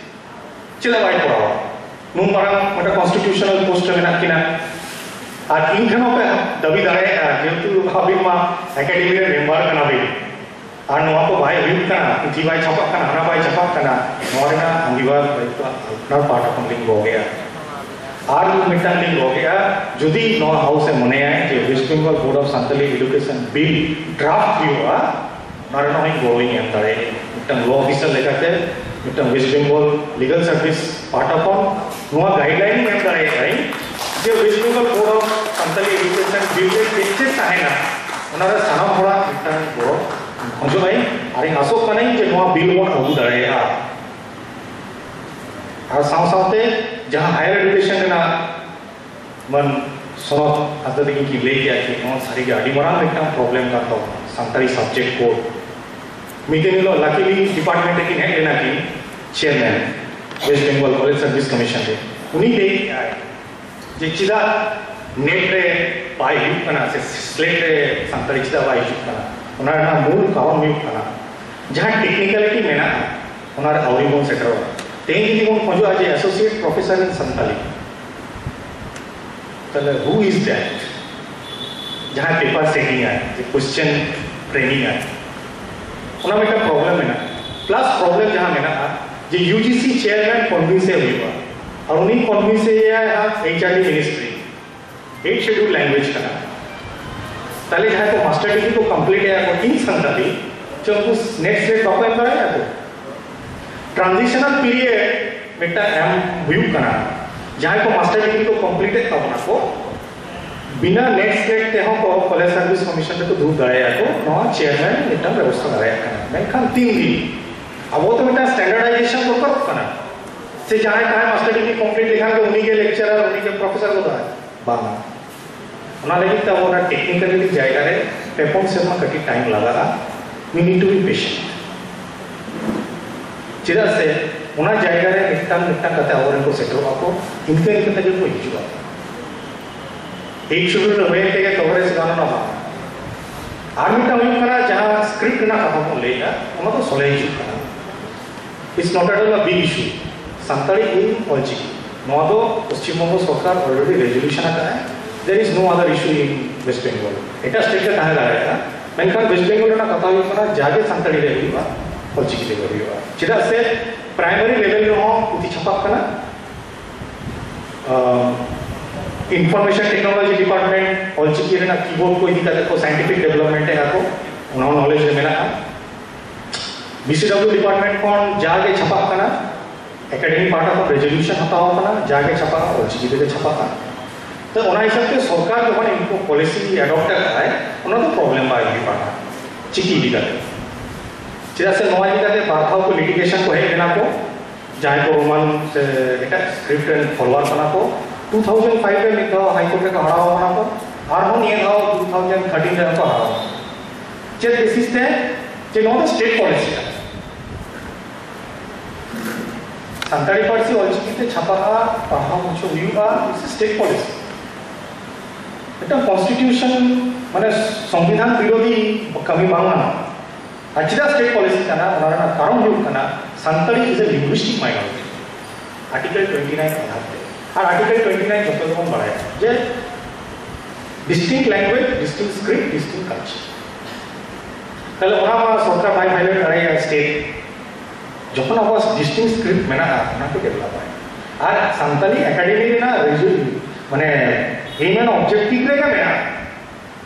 ᱪᱮᱫᱟᱜ ᱵᱟᱭ ᱠᱚᱨᱟᱣᱟ? ᱱᱩᱱ ᱢᱟᱨᱟᱝ ᱢᱤᱫᱴᱟᱝ ᱠᱚᱱᱥᱴᱤᱴᱤᱭᱩᱥᱚᱱᱟᱞ ᱯᱳᱥᱴ ᱨᱮ ᱢᱮᱱᱟᱜ ᱠᱤᱱᱟ᱾ ᱟᱨ ᱤᱧ ᱴᱷᱮᱱ ᱦᱚᱸ ᱯᱮ ᱫᱟᱹᱵᱤ ᱫᱟᱲᱮᱭᱟᱜᱼᱟ, ᱡᱮᱦᱮᱛᱩ ᱟᱹᱵᱤᱱ ᱢᱟ ᱮᱠᱟᱰᱮᱢᱤ ᱨᱮ ᱢᱮᱢᱵᱟᱨ ᱠᱟᱱᱟ ᱵᱤᱱ᱾ ᱟᱨ ᱱᱚᱣᱟ ᱠᱚ ᱵᱟᱭ ᱦᱩᱭᱩᱜ ᱠᱟᱱᱟ, ᱯᱩᱛᱷᱤ ᱵᱟᱭ ᱪᱷᱟᱯᱟᱜ ᱠᱟᱱᱟ, ᱦᱟᱱᱟ ᱵᱟᱭ ᱪᱷᱟᱯᱟᱜ ᱠᱟᱱᱟ, ᱱᱚᱣᱟ ᱨᱮᱱᱟᱜ ᱟᱸᱜᱤᱵᱷᱟᱨ ᱫᱟᱭᱤᱛᱛᱚ ᱟᱯᱱᱟᱨ ᱯᱟᱦᱴᱟ ᱠᱷᱚᱱ ᱞᱤᱧ ᱜᱚᱜᱮᱜᱼᱟ᱾ ᱟᱨ ᱢᱤᱫᱴᱟᱝ ᱞᱤᱧ ᱜᱚᱜᱮᱜᱼᱟ, ᱡᱩᱫᱤ ᱱᱚᱣᱟ ᱦᱟᱣᱩᱥ ᱮ ᱢᱚᱱᱮᱭᱟ ᱡᱮ West Bengal Board of Santali Education Bill draft ᱦᱩᱭᱩᱜᱼᱟ, ᱚᱱᱟ ᱨᱮᱱᱟᱜ ᱦᱚᱸ ᱤᱧ ᱜᱚᱲᱚᱧ ᱮᱢ ᱫᱟᱲᱮᱭᱟᱜᱼᱟ᱾ ᱢᱤᱫᱴᱟᱝ ᱞᱚ ᱚᱯᱷᱤᱥᱟᱨ ᱞᱮᱠᱟᱛᱮ, ᱢᱤᱫᱴᱟᱝ West Bengal Legal Service ᱯᱟᱦᱴᱟ ᱠᱷᱚᱱ ᱱᱚᱣᱟ ᱜᱟᱭᱤᱰᱞᱟᱭᱤᱱ ᱤᱧ ᱮᱢ ᱫᱟᱲᱮᱭᱟᱜᱼᱟ ᱡᱮ West Bengal Board of Santali Education Bill ᱨᱮ ᱪᱮᱫ ᱪᱮᱫ ᱛᱟᱦᱮᱱᱟ, ᱚᱱᱟᱨᱮ ᱥᱟᱱᱟᱢ ᱦᱚᱲᱟᱜ ᱢᱤᱫᱴᱟᱝ ᱜᱚᱲᱚ ᱠᱷᱚᱡᱚᱜ ᱟᱹᱧ᱾ ᱟᱨ ᱤᱧ ᱟᱥᱚᱜ ᱠᱟᱹᱱᱟᱹᱧ ᱡᱮ ᱱᱚᱣᱟ ᱵᱤᱞ ᱵᱚᱱ ᱟᱹᱜᱩ ᱫᱟᱲᱮᱭᱟᱜᱼᱟ᱾ ᱟᱨ ᱥᱟᱶ ᱥᱟᱶᱛᱮ ᱡᱟᱦᱟᱸ ᱦᱟᱭᱟᱨ ᱮᱰᱩᱠᱮᱥᱚᱱ ᱨᱮᱱᱟᱜ ᱢᱟᱱ ᱥᱚᱱᱚᱛ ᱦᱟᱸᱥᱫᱟ ᱛᱟᱹᱠᱤᱱ ᱠᱤᱱ ᱞᱟᱹᱭ ᱠᱮᱜᱼᱟ ᱠᱤ ᱱᱚᱣᱟ ᱥᱟᱹᱨᱤᱜᱮ ᱟᱹᱰᱤ ᱢᱟᱨᱟᱝ ᱢᱤᱫᱴᱟᱝ ᱯᱨᱚᱵᱞᱮᱢ ᱠᱟᱱ ᱛᱟᱵᱚᱱᱟ, ᱥᱟᱱᱛᱟᱲᱤ ᱥᱟᱵᱡᱮᱠᱴ ᱠᱳᱰ᱾ ᱢᱤᱫ ᱫᱤᱱ ᱦᱤᱞᱳᱜ ᱞᱟᱠᱤᱞᱤ ᱰᱤᱯᱟᱨᱴᱢᱮᱱᱴ ᱨᱮᱠᱤᱱ ᱦᱮᱡ ᱞᱮᱱᱟ ᱠᱤᱱ chairman West Bengal College Service Commission ᱨᱮ᱾ ᱩᱱᱤ ᱞᱟᱹᱭ ᱠᱮᱜᱼᱟᱭ ᱡᱮ ᱪᱮᱫᱟᱜ ᱱᱮᱴ ᱨᱮ ᱵᱟᱭ ᱦᱩᱭᱩᱜ ᱠᱟᱱᱟ ᱥᱮ ᱥᱞᱮᱴ ᱨᱮ ᱥᱟᱱᱛᱟᱲᱤ ᱪᱮᱫᱟᱜ ᱵᱟᱭ ᱦᱤᱡᱩᱜ ᱠᱟᱱᱟ, ᱚᱱᱟ ᱨᱮᱱᱟᱜ ᱢᱩᱞ ᱠᱟᱨᱚᱱ ᱦᱩᱭᱩᱜ ᱠᱟᱱᱟ ᱡᱟᱦᱟᱸ ᱴᱮᱠᱱᱤᱠᱟᱞᱤᱴᱤ ᱢᱮᱱᱟᱜᱼᱟ, ᱚᱱᱟ ᱨᱮ ᱟᱹᱣᱨᱤ ᱵᱚᱱ ᱥᱮᱴᱮᱨᱚᱜᱼᱟ᱾ ᱛᱮᱦᱮᱧ ᱡᱩᱫᱤ ᱵᱚᱱ ᱠᱷᱚᱡᱚᱜᱼᱟ ᱡᱮ associate professor in Santali, ᱛᱟᱦᱞᱮ who is that? ᱡᱟᱦᱟᱸᱭ ᱯᱮᱯᱟᱨ ᱥᱮᱴᱤᱝ ᱟᱭ, ᱡᱮ ᱠᱚᱥᱪᱮᱱ ᱯᱷᱨᱮᱢᱤᱝ ᱟᱭ, ᱚᱱᱟ ᱢᱤᱫᱴᱟᱝ ᱯᱨᱚᱵᱞᱮᱢ ᱢᱮᱱᱟᱜᱼᱟ᱾ ᱯᱞᱟᱥ ᱯᱨᱚᱵᱞᱮᱢ ᱡᱟᱦᱟᱸ ᱢᱮᱱᱟᱜᱼᱟ ᱡᱮ ᱤᱭᱩ ᱡᱤ ᱥᱤ ᱪᱮᱭᱟᱨᱢᱮᱱ ᱠᱚᱱᱵᱷᱤᱱᱥ ᱮ ᱦᱩᱭᱩᱜᱼᱟ, ᱟᱨ ᱩᱱᱤ ᱠᱚᱱᱵᱷᱤᱱᱥ ᱮᱭᱟᱭ ᱦᱟᱸᱜ ᱮᱭᱤᱪ ᱟᱨ ᱰᱤ ᱢᱤᱱᱤᱥᱴᱨᱤ, ᱮᱭᱤᱴ ᱥᱮᱰᱩᱞ ᱞᱮᱝᱜᱩᱭᱮᱡᱽ ᱠᱟᱱᱟ᱾ ᱛᱟᱦᱞᱮ ᱡᱟᱦᱟᱸᱭ ᱠᱚ ᱢᱟᱥᱴᱟᱨ ᱰᱤᱜᱽᱨᱤ ᱠᱚ ᱠᱚᱢᱯᱞᱤᱴ ᱮᱫᱟ ᱠᱚ ᱤᱱ ᱥᱟᱱᱛᱟᱲᱤ, ᱪᱮ ᱩᱱᱠᱩ ᱱᱮᱴ ᱥᱞᱮᱴ ᱵᱟᱠᱚ ᱮᱢ ᱫᱟᱲᱮᱭᱟᱜᱼᱟ ᱠᱚ? ᱴᱨᱟᱱᱡᱤᱥᱚᱱᱟᱞ ᱯᱤᱨᱤᱭᱚᱰ ᱢᱤᱫᱴᱟᱝ ᱮᱢ ᱦᱩᱭᱩᱜ ᱠᱟᱱᱟ, ᱡᱟᱦᱟᱸᱭ ᱠᱚ ᱢᱟᱥᱴᱟᱨ ᱰᱤᱜᱽᱨᱤ ᱠᱚ ᱠᱚᱢᱯᱞᱤᱴ ᱮᱫ ᱛᱟᱵᱚᱱᱟ ᱠᱚ, ᱵᱤᱱᱟ ᱱᱮᱴ ᱥᱞᱮᱴ ᱛᱮᱦᱚᱸ ᱠᱚ ᱠᱚᱞᱮᱡᱽ ᱥᱟᱨᱵᱷᱤᱥ ᱠᱚᱢᱤᱥᱚᱱ ᱨᱮᱠᱚ ᱫᱩᱲᱩᱵ ᱫᱟᱲᱮᱭᱟᱜᱼᱟ ᱠᱚ, ᱱᱚᱣᱟ ᱪᱮᱭᱟᱨᱢᱮᱱ ᱢᱤᱫᱴᱟᱝ ᱵᱮᱵᱚᱥᱛᱷᱟ ᱫᱟᱲᱮᱭᱟᱜ ᱠᱟᱱᱟ᱾ ᱢᱮᱱᱠᱷᱟᱱ ᱛᱤᱱ ᱫᱤᱱ? ᱟᱵᱚ ᱛᱚ ᱢᱤᱫᱴᱟᱝ ᱥᱴᱮᱱᱰᱟᱨᱰᱟᱭᱡᱮᱥᱚᱱ ᱫᱚᱨᱠᱟᱨᱚᱜ ᱠᱟᱱᱟ, ᱥᱮ ᱡᱟᱦᱟᱸᱭ ᱛᱟᱦᱮᱸ ᱢᱟᱥᱴᱟᱨ ᱰᱤᱜᱽᱨᱤ ᱠᱚᱢᱯᱞᱤᱴ ᱞᱮᱠᱷᱟᱱ ᱜᱮ ᱩᱱᱤ ᱜᱮ ᱞᱮᱠᱪᱟᱨᱟᱨ, ᱩᱱᱤ ᱜᱮ ᱯᱨᱚᱯᱷᱮᱥᱚᱨ ᱜᱚᱫᱚᱜᱼᱟᱭ? ᱵᱟᱝ᱾ ᱚᱱᱟ ᱞᱟᱹᱜᱤᱫ ᱛᱮ ᱟᱵᱚ ᱚᱱᱟ ᱴᱮᱠᱱᱤᱠᱟᱞᱤ ᱡᱟᱭᱜᱟ ᱨᱮ ᱯᱮ ᱯᱩᱱ ᱥᱮᱨᱢᱟ ᱠᱟᱹᱴᱤᱡ ᱴᱟᱭᱤᱢ ᱞᱟᱜᱟᱜᱼᱟ᱾ We need to be patient. ᱪᱮᱫᱟᱜ ᱥᱮ ᱚᱱᱟ ᱡᱟᱭᱜᱟ ᱨᱮ ᱢᱤᱫᱴᱟᱝ ᱢᱤᱫᱴᱟᱝ ᱠᱟᱛᱮ ᱟᱵᱚᱨᱮᱱ ᱠᱚ ᱥᱮᱴᱮᱨᱚᱜᱼᱟ ᱠᱚ, ᱤᱱᱠᱟᱹ ᱤᱱᱠᱟᱹ ᱛᱮᱜᱮ ᱠᱚ ᱦᱤᱡᱩᱜᱼᱟ᱾ ᱮᱭᱤᱴ ᱥᱮᱰᱩᱞ ᱨᱮ ᱦᱩᱭᱮᱱ ᱛᱮᱜᱮ ᱠᱚᱵᱷᱟᱨᱮᱡᱽ ᱜᱟᱱᱚᱜᱼᱟ? ᱵᱟᱝ᱾ ᱟᱨ ᱢᱤᱫᱴᱟᱝ ᱦᱩᱭᱩᱜ ᱠᱟᱱᱟ ᱡᱟᱦᱟᱸ ᱥᱠᱨᱤᱯᱴ ᱨᱮᱱᱟᱜ ᱠᱟᱛᱷᱟ ᱵᱚᱱ ᱞᱟᱹᱭᱮᱫᱟ, ᱚᱱᱟ ᱫᱚ ᱥᱚᱞᱦᱮ ᱦᱤᱡᱩᱜ ᱠᱟᱱᱟ᱾ It's not at all a big issue. Santali in Ol Chiki, ᱱᱚᱣᱟ ᱫᱚ ᱯᱚᱥᱪᱤᱢ ᱵᱚᱝᱜᱚ ᱥᱚᱨᱠᱟᱨ already resolution ᱟᱠᱟᱫᱟᱭ᱾ There is no other issue in West Bengal. ᱮᱴᱟᱜ ᱥᱴᱮᱴ ᱨᱮ ᱛᱟᱦᱮᱸ ᱫᱟᱲᱮᱭᱟᱜᱼᱟ, ᱢᱮᱱᱠᱷᱟᱱ ᱳᱭᱮᱥᱴ ᱵᱮᱝᱜᱚᱞ ᱨᱮᱱᱟᱜ ᱠᱟᱛᱷᱟ ᱦᱩᱭᱩᱜ ᱠᱟᱱᱟ ᱡᱟᱜᱮ ᱥᱟᱱᱛᱟᱲᱤ ᱨᱮ ᱦᱩᱭᱩᱜᱼᱟ, ᱚᱞᱪᱤᱠᱤ ᱛᱮᱜᱮ ᱦᱩᱭᱩᱜᱼᱟ᱾ ᱪᱮᱫᱟᱜ ᱥᱮ ᱯᱨᱟᱭᱢᱟᱨᱤ ᱞᱮᱵᱮᱞ ᱨᱮᱦᱚᱸ ᱯᱩᱛᱷᱤ ᱪᱷᱟᱯᱟᱜ ᱠᱟᱱᱟ, ᱤᱱᱯᱚᱨᱢᱮᱥᱚᱱ ᱴᱮᱠᱱᱳᱞᱚᱡᱤ ᱰᱤᱯᱟᱨᱴᱢᱮᱱᱴ ᱚᱞᱪᱤᱠᱤ ᱨᱮᱱᱟᱜ ᱠᱤᱵᱳᱨᱰ ᱠᱚ ᱤᱫᱤ ᱠᱟᱛᱮ ᱠᱚ ᱥᱟᱭᱮᱱᱴᱤᱯᱷᱤᱠ ᱰᱮᱵᱷᱞᱚᱯᱢᱮᱱᱴ ᱮᱫᱟ ᱠᱚ, ᱚᱱᱟ ᱦᱚᱸ ᱱᱚᱞᱮᱡᱽ ᱨᱮ ᱢᱮᱱᱟᱜᱼᱟ᱾ ᱵᱤ ᱥᱤ ᱰᱟᱵᱞᱤᱭᱩ ᱰᱤᱯᱟᱨᱴᱢᱮᱱᱴ ᱠᱷᱚᱱ ᱡᱟᱜᱮ ᱪᱷᱟᱯᱟᱜ ᱠᱟᱱᱟ, ᱮᱠᱟᱰᱮᱢᱤ ᱯᱟᱦᱴᱟ ᱠᱷᱚᱱ ᱨᱮᱡᱚᱞᱩᱥᱚᱱ ᱦᱟᱛᱟᱣ ᱠᱟᱱᱟ, ᱡᱟᱜᱮ ᱪᱷᱟᱯᱟᱜᱼᱟ ᱚᱞᱪᱤᱠᱤ ᱛᱮᱜᱮ ᱪᱷᱟᱯᱟᱜᱼᱟ᱾ ᱛᱚ ᱚᱱᱟ ᱦᱤᱥᱟᱹᱵ ᱛᱮ ᱥᱚᱨᱠᱟᱨ ᱡᱚᱠᱷᱚᱱ ᱤᱱᱯᱩᱴ ᱯᱚᱞᱤᱥᱤ ᱮᱰᱚᱯᱴ ᱟᱠᱟᱫᱟᱭ, ᱚᱱᱟ ᱫᱚ ᱯᱨᱚᱵᱞᱮᱢ ᱵᱟᱭ ᱦᱩᱭᱩᱜ ᱠᱟᱱᱟ ᱪᱤᱠᱤ ᱤᱫᱤ ᱠᱟᱛᱮ᱾ ᱪᱮᱫᱟᱜ ᱥᱮ ᱱᱚᱣᱟ ᱤᱫᱤ ᱠᱟᱛᱮ ᱵᱟᱨ ᱫᱷᱟᱣ ᱠᱚ ᱞᱤᱴᱤᱜᱮᱥᱚᱱ ᱠᱚ ᱦᱮᱡ ᱞᱮᱱᱟ ᱠᱚ, ᱡᱟᱦᱟᱸᱭ ᱠᱚ ᱨᱳᱢᱟᱱ ᱥᱮ ᱮᱴᱟᱜ ᱥᱠᱨᱤᱯᱴ ᱨᱮᱱ ᱯᱷᱚᱞᱳᱣᱟᱨ ᱠᱟᱱᱟ ᱠᱚ᱾ ᱴᱩ ᱛᱷᱟᱣᱡᱮᱱᱰ ᱯᱷᱟᱭᱤᱵᱷ ᱨᱮ ᱢᱤᱫ ᱫᱷᱟᱣ ᱦᱟᱭ ᱠᱳᱨᱴ ᱨᱮᱠᱚ ᱦᱟᱨᱟᱣ ᱠᱟᱱᱟ ᱠᱚ, ᱟᱨᱦᱚᱸ ᱱᱤᱭᱟᱹ ᱫᱷᱟᱣ ᱴᱩ ᱛᱷᱟᱣᱡᱮᱱᱰ ᱛᱷᱟᱨᱴᱤᱱ ᱨᱮ ᱦᱚᱸᱠᱚ ᱦᱟᱨᱟᱣ ᱠᱟᱱᱟ᱾ ᱪᱮᱫ ᱵᱮᱥᱤᱥ ᱛᱮ? ᱡᱮ ᱱᱚᱣᱟ ᱫᱚ ᱥᱴᱮᱴ ᱯᱚᱞᱤᱥᱤ ᱠᱟᱱᱟ, ᱥᱟᱱᱛᱟᱲᱤ ᱯᱟᱹᱨᱥᱤ ᱚᱞᱪᱤᱠᱤ ᱛᱮ ᱪᱷᱟᱯᱟᱜᱼᱟ, ᱯᱟᱲᱦᱟᱣ ᱦᱚᱪᱚ ᱦᱩᱭᱩᱜᱼᱟ, ᱥᱴᱮᱴ ᱯᱚᱞᱤᱥᱤ᱾ ᱢᱤᱫᱴᱟᱝ ᱠᱚᱱᱥᱴᱤᱴᱤᱭᱩᱥᱚᱱ, ᱢᱟᱱᱮ ᱥᱚᱝᱵᱤᱫᱷᱟᱱ ᱵᱤᱨᱳᱫᱷᱤ ᱠᱟᱹᱢᱤ ᱵᱟᱝ ᱜᱟᱱᱚᱜᱼᱟ᱾ ᱟᱨ ᱪᱮᱫᱟᱜ ᱥᱴᱮᱴ ᱯᱚᱞᱤᱥᱤ ᱠᱟᱱᱟ? ᱚᱱᱟ ᱨᱮᱱᱟᱜ ᱠᱟᱨᱚᱱ ᱦᱩᱭᱩᱜ ᱠᱟᱱᱟ, Santali is a linguistic minority. Article twenty nine Aadhaar ᱛᱮ᱾ ᱟᱨ Article twenty nine ᱡᱚᱛᱚ ᱜᱮᱵᱚᱱ ᱵᱟᱲᱟᱭᱟ ᱡᱮ distinct language, distinct script, distinct culture. ᱛᱟᱦᱞᱮ ᱚᱱᱟ ᱢᱟ ᱥᱚᱨᱠᱟᱨ ᱵᱟᱭ ᱵᱷᱟᱭᱞᱮᱴ ᱫᱟᱲᱮᱭᱟᱜᱼᱟ ᱥᱴᱮᱴ᱾ ᱡᱚᱠᱷᱚᱱ ᱟᱵᱚᱣᱟᱜ ᱰᱤᱥᱴᱤᱝ ᱥᱠᱨᱤᱯᱴ ᱢᱮᱱᱟᱜᱼᱟ, ᱚᱱᱟ ᱠᱚ ᱰᱮᱵᱷᱞᱚᱯᱟᱭ᱾ ᱟᱨ ᱥᱟᱱᱛᱟᱞᱤ ᱮᱠᱟᱰᱮᱢᱤ ᱨᱮᱱᱟᱜ ᱨᱤᱡᱩ-, ᱢᱟᱱᱮ ᱮᱢ ᱮᱱ ᱚᱵᱡᱮᱠᱴᱤᱵᱷ ᱨᱮᱜᱮ ᱢᱮᱱᱟᱜᱼᱟ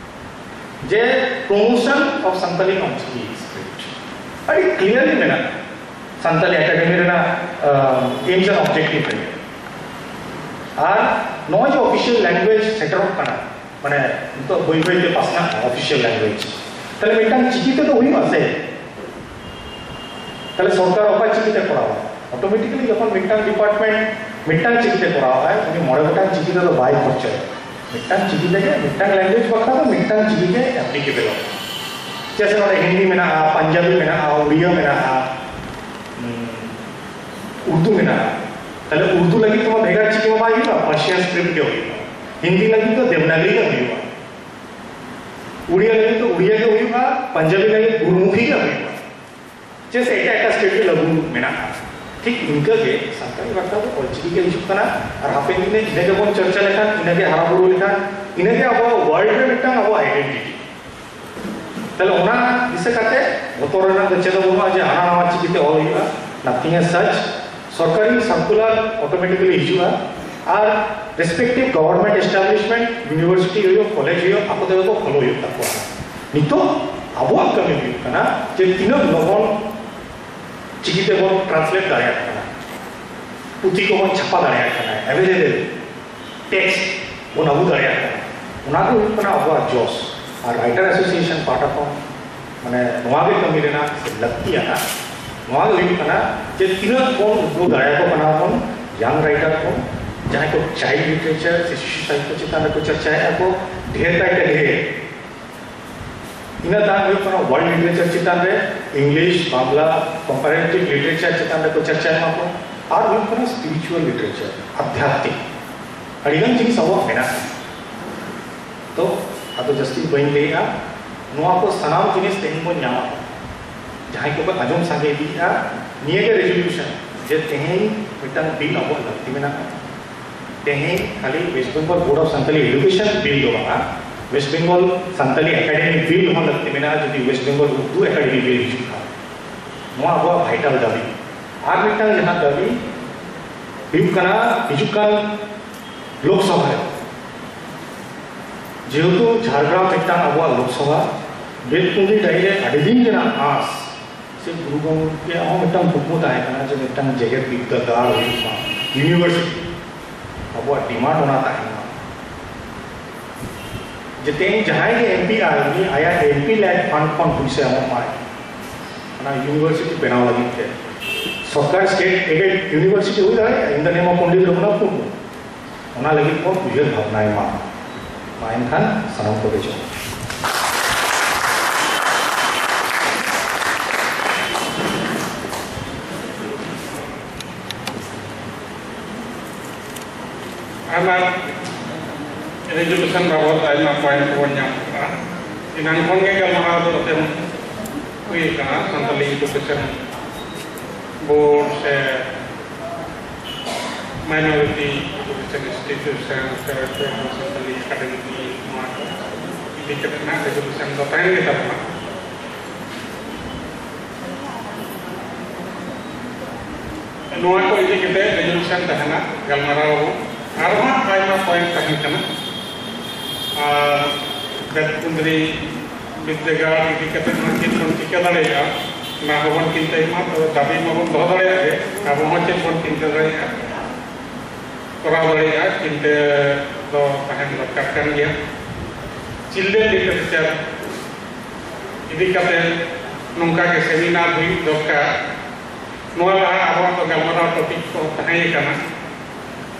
ᱡᱮ promotion of Santali non-Chiki script. ᱟᱹᱰᱤ ᱠᱞᱤᱭᱟᱨᱞᱤ ᱢᱮᱱᱟᱜᱼᱟ ᱥᱟᱱᱛᱟᱞᱤ ᱮᱠᱟᱰᱮᱢᱤ ᱨᱮᱱᱟᱜ ᱮᱢᱥ ᱮᱱᱰ ᱚᱵᱡᱮᱠᱴᱤᱵᱷ ᱨᱮ᱾ ᱟᱨ ᱱᱚᱜᱼᱚᱭ ᱡᱮ ᱚᱯᱷᱤᱥᱤᱭᱟᱞ ᱞᱮᱝᱜᱩᱭᱮᱡᱽ ᱥᱮᱴᱮᱨᱚᱜ ᱠᱟᱱᱟ, ᱢᱟᱱᱮ ᱱᱤᱛᱚᱜ ᱵᱟᱹᱭ ᱵᱟᱹᱭ ᱛᱮ ᱯᱟᱥᱱᱟᱜ ᱠᱟᱱᱟ ᱚᱯᱷᱤᱥᱤᱭᱟᱞ ᱞᱮᱝᱜᱩᱭᱮᱡᱽ, ᱛᱟᱦᱞᱮ ᱢᱤᱫᱴᱟᱝ ᱪᱤᱠᱤ ᱛᱮᱫᱚ ᱦᱩᱭᱩᱜᱼᱟ ᱥᱮ? ᱛᱟᱦᱞᱮ ᱥᱚᱨᱠᱟᱨ ᱚᱠᱟ ᱪᱤᱠᱤ ᱛᱮ ᱠᱚᱨᱟᱣᱟ? ᱚᱴᱳᱢᱮᱴᱤᱠᱟᱞᱤ ᱡᱚᱠᱷᱚᱱ ᱢᱤᱫᱴᱟᱝ ᱰᱤᱯᱟᱨᱴᱢᱮᱱᱴ ᱢᱤᱫᱴᱟᱝ ᱪᱤᱠᱤ ᱛᱮ ᱠᱚᱨᱟᱣ ᱟᱭ, ᱩᱱᱤ ᱢᱚᱬᱮ ᱜᱚᱴᱟᱝ ᱪᱤᱠᱤ ᱛᱮᱫᱚ ᱵᱟᱭ ᱠᱷᱚᱨᱪᱟᱭᱟ᱾ ᱢᱤᱫᱴᱟᱝ ᱪᱤᱠᱤ ᱛᱮᱜᱮ, ᱢᱤᱫᱴᱟᱝ ᱞᱮᱝᱜᱩᱭᱮᱡᱽ ᱵᱟᱠᱷᱨᱟ ᱫᱚ ᱢᱤᱫᱴᱟᱝ ᱪᱤᱠᱤ ᱜᱮ ᱮᱯᱞᱤᱠᱮᱵᱮᱞᱚᱜᱼᱟ᱾ ᱪᱮᱫᱟᱜ ᱥᱮ ᱱᱚᱰᱮ ᱦᱤᱱᱫᱤ ᱢᱮᱱᱟᱜᱼᱟ, ᱯᱟᱧᱡᱟᱵᱤ ᱢᱮᱱᱟᱜᱼᱟ, ᱩᱲᱤᱭᱟ ᱢᱮᱱᱟᱜᱼᱟ, ᱩᱸ, ᱩᱨᱫᱩ ᱢᱮᱱᱟᱜᱼᱟ᱾ ᱛᱟᱦᱞᱮ ᱩᱨᱫᱩ ᱞᱟᱹᱜᱤᱫ ᱛᱮᱢᱟ ᱵᱷᱮᱜᱟᱨ ᱪᱤᱠᱤ ᱢᱟ ᱵᱟᱭ ᱦᱩᱭᱩᱜᱼᱟ, ᱯᱟᱨᱥᱤᱭᱟᱱ ᱥᱠᱨᱤᱯᱴ ᱜᱮ ᱦᱩᱭᱩᱜᱼᱟ᱾ ᱦᱤᱱᱫᱤ ᱞᱟᱹᱜᱤᱫ ᱫᱚ ᱫᱮᱵᱽᱱᱟᱜᱨᱤ ᱜᱮ ᱦᱩᱭᱩᱜᱼᱟ᱾ ᱩᱲᱤᱭᱟ ᱞᱟᱹᱜᱤᱫ ᱫᱚ ᱩᱲᱤᱭᱟ ᱜᱮ ᱦᱩᱭᱩᱜᱼᱟ, ᱯᱟᱧᱡᱟᱵᱤ ᱞᱟᱹᱜᱤᱫ ᱜᱩᱨᱢᱩᱠᱷᱤ ᱜᱮ ᱦᱩᱭᱩᱜᱼᱟ᱾ ᱪᱮᱫᱟᱜ ᱥᱮ ᱮᱴᱟᱜ ᱮᱴᱟᱜ ᱥᱴᱮᱴ ᱨᱮ ᱞᱟᱹᱜᱩ ᱢᱮᱱᱟᱜᱼᱟ᱾ ᱴᱷᱤᱠ ᱤᱱᱠᱟᱹ ᱜᱮ ᱥᱟᱱᱛᱟᱲᱤ ᱵᱷᱟᱥᱟ ᱫᱚ ᱚᱞᱪᱤᱠᱤ ᱜᱮ ᱦᱤᱡᱩᱜ ᱠᱟᱱᱟ, ᱟᱨ ᱦᱟᱯᱮᱱ ᱫᱤᱱ ᱨᱮ ᱤᱱᱟᱹ ᱜᱮᱵᱚᱱ ᱪᱚᱨᱪᱟ ᱞᱮᱠᱷᱟᱱ, ᱤᱱᱟᱹ ᱜᱮ ᱦᱟᱨᱟ ᱵᱩᱨᱩ ᱞᱮᱠᱷᱟᱱ, ᱤᱱᱟᱹ ᱜᱮ ᱟᱵᱚᱣᱟᱜ ᱣᱟᱨᱞᱰ ᱨᱮ ᱢᱤᱫᱴᱟᱝ ᱟᱵᱚᱣᱟᱜ ᱟᱭᱰᱮᱱᱴᱤᱴᱤ᱾ ᱛᱟᱦᱞᱮ ᱚᱱᱟ ᱫᱤᱥᱟᱹ ᱠᱟᱛᱮ ᱵᱚᱛᱚᱨ ᱨᱮᱱᱟᱜ ᱫᱚ ᱪᱮᱫ ᱦᱚᱸ ᱵᱟᱹᱱᱩᱜᱼᱟ ᱡᱮ ᱦᱟᱱᱟ ᱱᱟᱣᱟ ᱪᱤᱠᱤᱛᱮ ᱚᱞ ᱦᱩᱭᱩᱜᱼᱟ, nothing as such. ᱥᱚᱨᱠᱟᱨᱤ ᱥᱟᱨᱠᱩᱞᱟᱨ ᱚᱴᱳᱢᱮᱴᱤᱠᱟᱞᱤ ᱦᱤᱡᱩᱜᱼᱟ, ᱟᱨ ᱨᱮᱥᱯᱮᱠᱴᱤᱵᱷ ᱜᱚᱵᱷᱚᱨᱱᱢᱮᱱᱴ ᱮᱥᱴᱟᱵᱞᱤᱥᱢᱮᱱᱴ, ᱤᱭᱩᱱᱤᱵᱷᱟᱨᱥᱤᱴᱤ ᱦᱩᱭᱩᱜ, ᱠᱚᱞᱮᱡᱽ ᱦᱩᱭᱩᱜ, ᱟᱠᱚ ᱛᱮᱜᱮ ᱠᱚ ᱯᱷᱚᱞᱳ ᱦᱩᱭᱩᱜ ᱛᱟᱠᱚᱣᱟ᱾ ᱱᱤᱛᱚᱜ ᱟᱵᱚᱣᱟᱜ ᱠᱟᱹᱢᱤ ᱦᱩᱭᱩᱜ ᱠᱟᱱᱟ ᱡᱮ ᱛᱤᱱᱟᱹᱜ ᱞᱚᱜᱚᱱ ᱪᱤᱠᱤ ᱛᱮᱵᱚᱱ ᱴᱨᱟᱱᱥᱞᱮᱴ ᱫᱟᱲᱮᱭᱟᱜ ᱠᱟᱱᱟ, ᱯᱩᱛᱷᱤ ᱠᱚᱵᱚᱱ ᱪᱷᱟᱯᱟ ᱫᱟᱲᱮᱭᱟᱜ ᱠᱟᱱᱟ, ᱮᱵᱷᱮᱞᱮᱵᱮᱞ ᱴᱮᱠᱥᱴ ᱵᱚᱱ ᱟᱹᱜᱩ ᱫᱟᱲᱮᱭᱟᱜ ᱠᱟᱱᱟ, ᱚᱱᱟ ᱜᱮ ᱦᱩᱭᱩᱜ ᱠᱟᱱᱟ ᱟᱵᱚᱣᱟᱜ ᱡᱚᱥ᱾ ᱟᱨ ᱨᱟᱭᱴᱟᱨ ᱮᱥᱳᱥᱤᱭᱮᱥᱚᱱ ᱯᱟᱦᱴᱟ ᱠᱷᱚᱱ, ᱢᱟᱱᱮ, ᱱᱚᱣᱟ ᱜᱮ ᱠᱟᱹᱢᱤ ᱨᱮᱱᱟᱜ ᱥᱮ ᱞᱟᱹᱠᱛᱤᱭᱟᱱᱟ, ᱱᱚᱣᱟ ᱜᱮ ᱦᱩᱭᱩᱜ ᱠᱟᱱᱟ ᱡᱮ ᱛᱤᱱᱟᱹᱜ ᱵᱚᱱ ᱩᱫᱩᱜ ᱫᱟᱲᱮᱭᱟᱠᱚ ᱠᱟᱱᱟ ᱵᱚᱱ, ᱭᱟᱝ ᱨᱟᱭᱴᱟᱨ ᱠᱚ, ᱡᱟᱦᱟᱸᱭ ᱠᱚ ᱪᱟᱭᱤᱞᱰ ᱞᱤᱴᱟᱨᱮᱪᱟᱨ ᱥᱮ ᱥᱤᱥᱩ ᱥᱟᱦᱤᱛᱛᱚ ᱪᱮᱛᱟᱱ ᱨᱮᱠᱚ ᱪᱟᱨᱪᱟᱭᱮᱫᱼᱟ ᱠᱚ, ᱰᱷᱮᱨ ᱠᱟᱭᱛᱮ ᱰᱷᱮᱨ᱾ ᱤᱱᱟᱹ ᱛᱟᱭᱚᱢ ᱦᱩᱭᱩᱜ ᱠᱟᱱᱟ ᱣᱟᱨᱞᱰ ᱞᱤᱴᱟᱨᱮᱪᱟᱨ ᱪᱮᱛᱟᱱ ᱨᱮ, ᱤᱝᱞᱤᱥ, ᱵᱟᱝᱞᱟ, ᱠᱚᱢᱯᱟᱨᱮᱴᱤᱵᱷ ᱞᱤᱴᱟᱨᱮᱪᱟᱨ ᱪᱮᱛᱟᱱ ᱨᱮᱠᱚ ᱪᱟᱨᱪᱟᱭ ᱢᱟ ᱠᱚ, ᱟᱨ ᱦᱩᱭᱩᱜ ᱠᱟᱱᱟ ᱥᱯᱤᱨᱤᱪᱩᱣᱟᱞ ᱞᱤᱴᱟᱨᱮᱪᱟᱨ, ᱟᱫᱷᱭᱟᱛᱢᱤᱠ᱾ ᱟᱹᱰᱤᱜᱟᱱ ᱡᱤᱱᱤᱥ ᱟᱵᱚᱣᱟᱜ ᱢᱮᱱᱟᱜᱼᱟ᱾ ᱛᱚ ᱟᱫᱚ ᱡᱟᱹᱥᱛᱤ ᱵᱟᱹᱧ ᱞᱟᱹᱭᱮᱜᱼᱟ᱾ ᱱᱚᱣᱟ ᱠᱚ ᱥᱟᱱᱟᱢ ᱡᱤᱱᱤᱥ ᱛᱮᱦᱮᱧ ᱵᱚᱱ ᱧᱟᱢᱟ᱾ ᱡᱟᱦᱟᱸᱭ ᱠᱚᱠᱚ ᱟᱸᱡᱚᱢ ᱥᱟᱸᱜᱮ ᱤᱫᱤᱭᱮᱜᱼᱟ, ᱱᱤᱭᱟᱹ ᱜᱮ ᱨᱮᱡᱩᱞᱩᱥᱚᱱ, ᱡᱮ ᱛᱮᱦᱮᱧ ᱢᱤᱫᱴᱟᱝ ᱵᱤᱞ ᱟᱵᱚᱣᱟᱜ ᱞᱟᱹᱠᱛᱤ ᱢᱮᱱᱟᱜᱼᱟ᱾ ᱛᱮᱦᱮᱧ ᱠᱷᱟᱹᱞᱤ West Bengal Board of Santali Education bill ᱫᱚ ᱵᱟᱝᱟ, West Bengal Santali Academy bill ᱦᱚᱸ ᱞᱟᱹᱠᱛᱤ ᱢᱮᱱᱟᱜᱼᱟ᱾ ᱡᱩᱫᱤ West Bengal Urdu Academy bill ᱦᱤᱡᱩᱜ ᱠᱷᱟᱱ, ᱱᱚᱣᱟ ᱟᱵᱚᱣᱟᱜ ᱵᱷᱟᱭᱴᱟᱞ ᱫᱟᱹᱵᱤ᱾ ᱟᱨ ᱢᱤᱫᱴᱟᱝ ᱡᱟᱦᱟᱸ ᱫᱟᱹᱵᱤ ᱦᱩᱭᱩᱜ ᱠᱟᱱᱟ, ᱦᱤᱡᱩᱜ ᱠᱟᱱ ᱞᱳᱠᱥᱚᱵᱷᱟ ᱨᱮ ᱡᱮᱦᱮᱛᱩ ᱡᱷᱟᱲᱜᱨᱟᱢ ᱢᱤᱫᱴᱟᱝ ᱟᱵᱚᱣᱟᱜ ᱞᱳᱠᱥᱚᱵᱷᱟ, ᱵᱮᱛᱠᱩᱸᱫᱽᱨᱤ ᱰᱟᱹᱦᱤ ᱨᱮ ᱟᱹᱰᱤ ᱫᱤᱱ ᱨᱮᱱᱟᱜ ᱟᱸᱥ ᱥᱮ ᱜᱩᱨᱩ ᱜᱚᱢᱠᱮᱭᱟᱜ ᱦᱚᱸ ᱢᱤᱫᱴᱟᱝ ᱠᱩᱠᱢᱩ ᱛᱟᱦᱮᱸ ᱠᱟᱱᱟ ᱡᱮ ᱢᱤᱫᱴᱟᱝ ᱡᱮᱜᱮᱛ ᱵᱤᱨᱫᱟᱹᱜᱟᱲ ᱦᱩᱭᱩᱜ ᱢᱟ, ᱤᱭᱩᱱᱤᱵᱷᱟᱨᱥᱤᱴᱤ᱾ ᱟᱵᱚᱣᱟᱜ ᱰᱤᱢᱟᱱᱰ ᱚᱱᱟ ᱛᱟᱦᱮᱸ ᱠᱟᱱᱟ ᱡᱮ ᱛᱮᱦᱮᱧ ᱡᱟᱦᱟᱸᱭ ᱜᱮ ᱮᱢᱯᱤ ᱟᱭ, ᱩᱱᱤ ᱟᱭᱟᱜ ᱮᱢᱯᱤ ᱞᱮᱠ ᱯᱷᱟᱱᱰ ᱠᱷᱚᱱ ᱯᱩᱭᱥᱟᱹ ᱮᱢᱚᱜ ᱢᱟᱭ᱾ ᱚᱱᱟ ᱤᱭᱩᱱᱤᱵᱷᱟᱨᱥᱤᱴᱤ ᱵᱮᱱᱟᱣ ᱞᱟᱹᱜᱤᱫ ᱛᱮ ᱥᱚᱨᱠᱟᱨ ᱥᱴᱮᱴ ᱮᱰᱮᱰ ᱤᱭᱩᱱᱤᱵᱷᱟᱨᱥᱤᱴᱤ ᱦᱩᱭ ᱫᱟᱲᱮᱭᱟᱜᱼᱟ, in the name of Pandit Raghunath Murmu. ᱚᱱᱟ ᱞᱟᱹᱜᱤᱫ ᱵᱚᱱ ᱩᱭᱦᱟᱹᱨ ᱵᱷᱟᱵᱽᱱᱟᱭ ᱢᱟ᱾ ᱢᱟ ᱮᱱᱠᱷᱟᱱ ᱥᱟᱱᱟᱢ ᱠᱚᱜᱮ ᱡᱚᱦᱟᱨ᱾ ᱟᱭᱢᱟ ᱨᱮᱡᱩᱞᱩᱥᱚᱱ ᱵᱟᱵᱚᱫ ᱟᱭᱢᱟ ᱯᱚᱭᱮᱱᱴ ᱠᱚᱵᱚᱱ ᱧᱟᱢ ᱠᱟᱜᱼᱟ᱾ ᱮᱱᱟᱝ ᱠᱷᱚᱱ ᱜᱮ ᱜᱟᱞᱢᱟᱨᱟᱣ ᱫᱚ ᱮᱱᱛᱮᱫ ᱦᱩᱭ ᱟᱠᱟᱱᱟ, ᱥᱟᱱᱛᱟᱞᱤ ᱮᱰᱩᱠᱮᱥᱚᱱ ᱵᱳᱨᱰ ᱥᱮ ᱢᱟᱭᱱᱚᱨᱤᱴᱤ ᱮᱰᱩᱠᱮᱥᱚᱱ ᱤᱱᱥᱴᱤᱴᱤᱭᱩᱥᱚᱱ ᱥᱮ ᱥᱟᱱᱛᱟᱞᱤ ᱮᱠᱟᱰᱮᱢᱤ ᱱᱚᱣᱟ ᱠᱚ ᱤᱫᱤ ᱠᱟᱛᱮ ᱱᱟᱜ ᱨᱮᱡᱩᱞᱩᱥᱚᱱ ᱫᱚ ᱛᱟᱦᱮᱱ ᱜᱮ ᱛᱟᱵᱚᱱᱟ᱾ ᱱᱚᱣᱟ ᱠᱚ ᱤᱫᱤ ᱠᱟᱛᱮ ᱨᱮᱡᱩᱞᱩᱥᱚᱱ ᱛᱟᱦᱮᱱᱟ, ᱜᱟᱞᱢᱟᱨᱟᱣ ᱟᱵᱚᱱ᱾ ᱟᱨᱦᱚᱸ ᱟᱭᱢᱟ ᱯᱚᱭᱮᱱᱴ ᱛᱟᱦᱮᱱ ᱠᱟᱱᱟ᱾ ᱟᱨ ᱵᱮᱛᱠᱩᱸᱫᱽᱨᱤ ᱵᱤᱨᱫᱟᱹᱜᱟᱲ ᱤᱫᱤ ᱠᱟᱛᱮ ᱦᱚᱸ ᱪᱮᱫ ᱵᱚᱱ ᱪᱤᱠᱟᱹ ᱫᱟᱲᱮᱭᱟᱜᱼᱟ, ᱚᱱᱟ ᱦᱚᱸᱵᱚᱱ ᱪᱤᱱᱛᱟᱹᱭ ᱢᱟ᱾ ᱛᱚᱵᱮ ᱫᱟᱹᱵᱤ ᱢᱟᱵᱚᱱ ᱫᱚᱦᱚ ᱫᱟᱲᱮᱭᱟᱜ ᱜᱮ, ᱟᱵᱚ ᱦᱚᱸ ᱪᱮᱫ ᱵᱚᱱ ᱪᱤᱱᱛᱟᱹ ᱫᱟᱲᱮᱭᱟᱜᱼᱟ, ᱠᱚᱨᱟᱣ ᱫᱟᱲᱮᱭᱟᱜᱼᱟ, ᱪᱤᱱᱛᱟᱹ ᱫᱚ ᱛᱟᱦᱮᱱ ᱫᱚᱨᱠᱟᱨ ᱠᱟᱱ ᱜᱮᱭᱟ᱾ ᱪᱤᱞᱰᱨᱮᱱ ᱞᱤᱴᱟᱨᱮᱪᱟᱨ ᱤᱫᱤ ᱠᱟᱛᱮ ᱱᱚᱝᱠᱟ ᱜᱮ ᱥᱮᱢᱤᱱᱟᱨ ᱦᱩᱭᱩᱜ ᱫᱚᱨᱠᱟᱨ᱾ ᱱᱚᱣᱟ ᱞᱟᱦᱟ ᱟᱵᱚᱣᱟᱜ ᱫᱚ ᱜᱟᱞᱢᱟᱨᱟᱣ ᱴᱚᱯᱤᱠ ᱠᱚ ᱛᱟᱦᱮᱸ ᱠᱟᱱᱟ᱾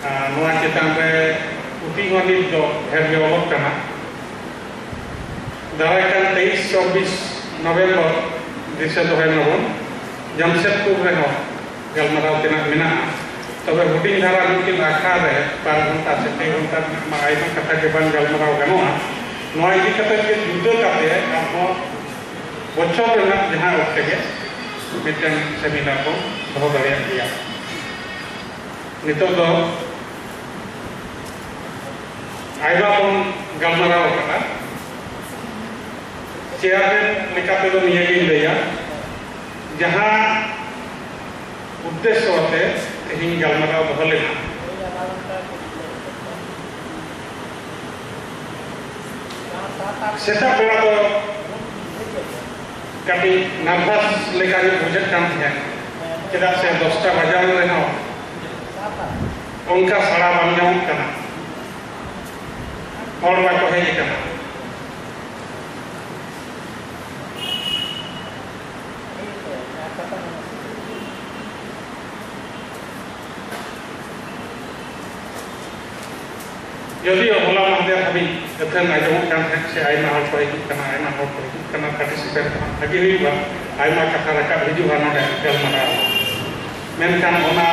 ᱟᱨ ᱱᱚᱣᱟ ᱪᱮᱛᱟᱱ ᱨᱮ ᱯᱩᱛᱷᱤ ᱦᱚᱸ ᱱᱤᱛ ᱫᱚ ᱰᱷᱮᱨ ᱜᱮ ᱚᱞᱚᱜ ᱠᱟᱱᱟ᱾ ᱫᱟᱨᱟᱭ ᱠᱟᱱ ᱛᱮᱭᱤᱥ ᱪᱚᱵᱵᱤᱥ ᱱᱚᱵᱷᱮᱢᱵᱚᱨ ᱫᱤᱥᱟᱹ ᱫᱚᱦᱚᱭ ᱢᱟᱵᱚᱱ, ᱡᱟᱢᱥᱮᱫᱽᱯᱩᱨ ᱨᱮᱦᱚᱸ ᱜᱟᱞᱢᱟᱨᱟᱣ ᱛᱮᱱᱟᱜ ᱢᱮᱱᱟᱜᱼᱟ᱾ ᱛᱚᱵᱮ ᱦᱩᱰᱤᱧ ᱫᱷᱟᱨᱟ ᱢᱤᱫᱴᱮᱱ ᱟᱠᱷᱲᱟ ᱨᱮ ᱵᱟᱨ ᱜᱷᱚᱱᱴᱟ ᱥᱮ ᱯᱮ ᱜᱷᱚᱱᱴᱟ ᱨᱮᱱᱟᱜ ᱢᱟ ᱟᱭᱢᱟ ᱠᱟᱛᱷᱟ ᱜᱮ ᱵᱟᱝ ᱜᱟᱞᱢᱟᱨᱟᱣ ᱜᱟᱱᱚᱜᱼᱟ᱾ ᱱᱚᱣᱟ ᱤᱫᱤ ᱠᱟᱛᱮ ᱜᱮ ᱡᱩᱫᱟᱹ ᱠᱟᱛᱮ ᱟᱨᱦᱚᱸ ᱵᱚᱪᱷᱚᱨ ᱨᱮᱱᱟᱜ ᱡᱟᱦᱟᱸ ᱚᱠᱛᱮ ᱜᱮ ᱢᱤᱫᱴᱮᱱ ᱥᱮᱢᱤᱱᱟᱨ ᱵᱚᱱ ᱫᱚᱦᱚ ᱫᱟᱲᱮᱭᱟᱜ ᱜᱮᱭᱟ᱾ ᱱᱤᱛᱚᱜ ᱫᱚ ᱟᱭᱢᱟ ᱵᱚᱱ ᱜᱟᱞᱢᱟᱨᱟᱣ ᱟᱠᱟᱫᱟ᱾ ᱪᱮᱭᱟᱨᱢᱮᱱ ᱞᱮᱠᱟ ᱛᱮᱫᱚ ᱱᱤᱭᱟᱹ ᱜᱤᱧ ᱞᱟᱹᱭᱟ, ᱡᱟᱦᱟᱸ ᱩᱫᱽᱫᱮᱥᱥᱚ ᱟᱛᱮ ᱛᱮᱦᱮᱧ ᱜᱟᱞᱢᱟᱨᱟᱣ ᱫᱚᱦᱚ ᱞᱮᱱᱟ, ᱥᱮᱛᱟᱜ ᱵᱮᱲᱟ ᱫᱚ ᱠᱟᱹᱴᱤᱡ ᱱᱟᱨᱵᱷᱟᱥ ᱞᱮᱠᱟ ᱜᱮ ᱵᱩᱡᱷᱟᱹᱜ ᱠᱟᱱ ᱛᱟᱦᱮᱸᱫ, ᱪᱮᱫᱟᱜ ᱥᱮ ᱫᱚᱥᱴᱟ ᱵᱟᱡᱟᱣ ᱨᱮᱦᱚᱸ ᱚᱱᱠᱟ ᱥᱟᱲᱟ ᱵᱟᱝ ᱧᱟᱢᱚᱜ ᱠᱟᱱᱟ, ᱦᱚᱲ ᱵᱟᱠᱚ ᱦᱮᱡ ᱟᱠᱟᱱᱟ᱾ ᱡᱚᱫᱤᱭᱳ ᱦᱚᱞᱟ ᱢᱟᱦᱫᱮᱨ ᱦᱟᱹᱵᱤᱡ ᱟᱹᱛᱷᱟᱹᱱ ᱟᱸᱡᱚᱢᱚᱜ ᱠᱟᱱ ᱛᱟᱦᱮᱸᱫ ᱥᱮ ᱟᱭᱢᱟ ᱦᱚᱲ ᱠᱚ ᱦᱤᱡᱩᱜ ᱠᱟᱱᱟ, ᱟᱭᱢᱟ ᱦᱚᱲ ᱠᱚ ᱦᱤᱡᱩᱜ ᱠᱟᱱᱟ, ᱯᱟᱨᱴᱤᱥᱤᱯᱮᱱᱴ ᱠᱚ ᱵᱷᱟᱜᱤ ᱦᱩᱭᱩᱜᱼᱟ, ᱟᱭᱢᱟ ᱠᱟᱛᱷᱟ ᱨᱟᱠᱟᱵ ᱦᱤᱡᱩᱜᱼᱟ ᱱᱚᱰᱮ ᱜᱟᱞᱢᱟᱨᱟᱣ᱾ ᱢᱮᱱᱠᱷᱟᱱ ᱚᱱᱟ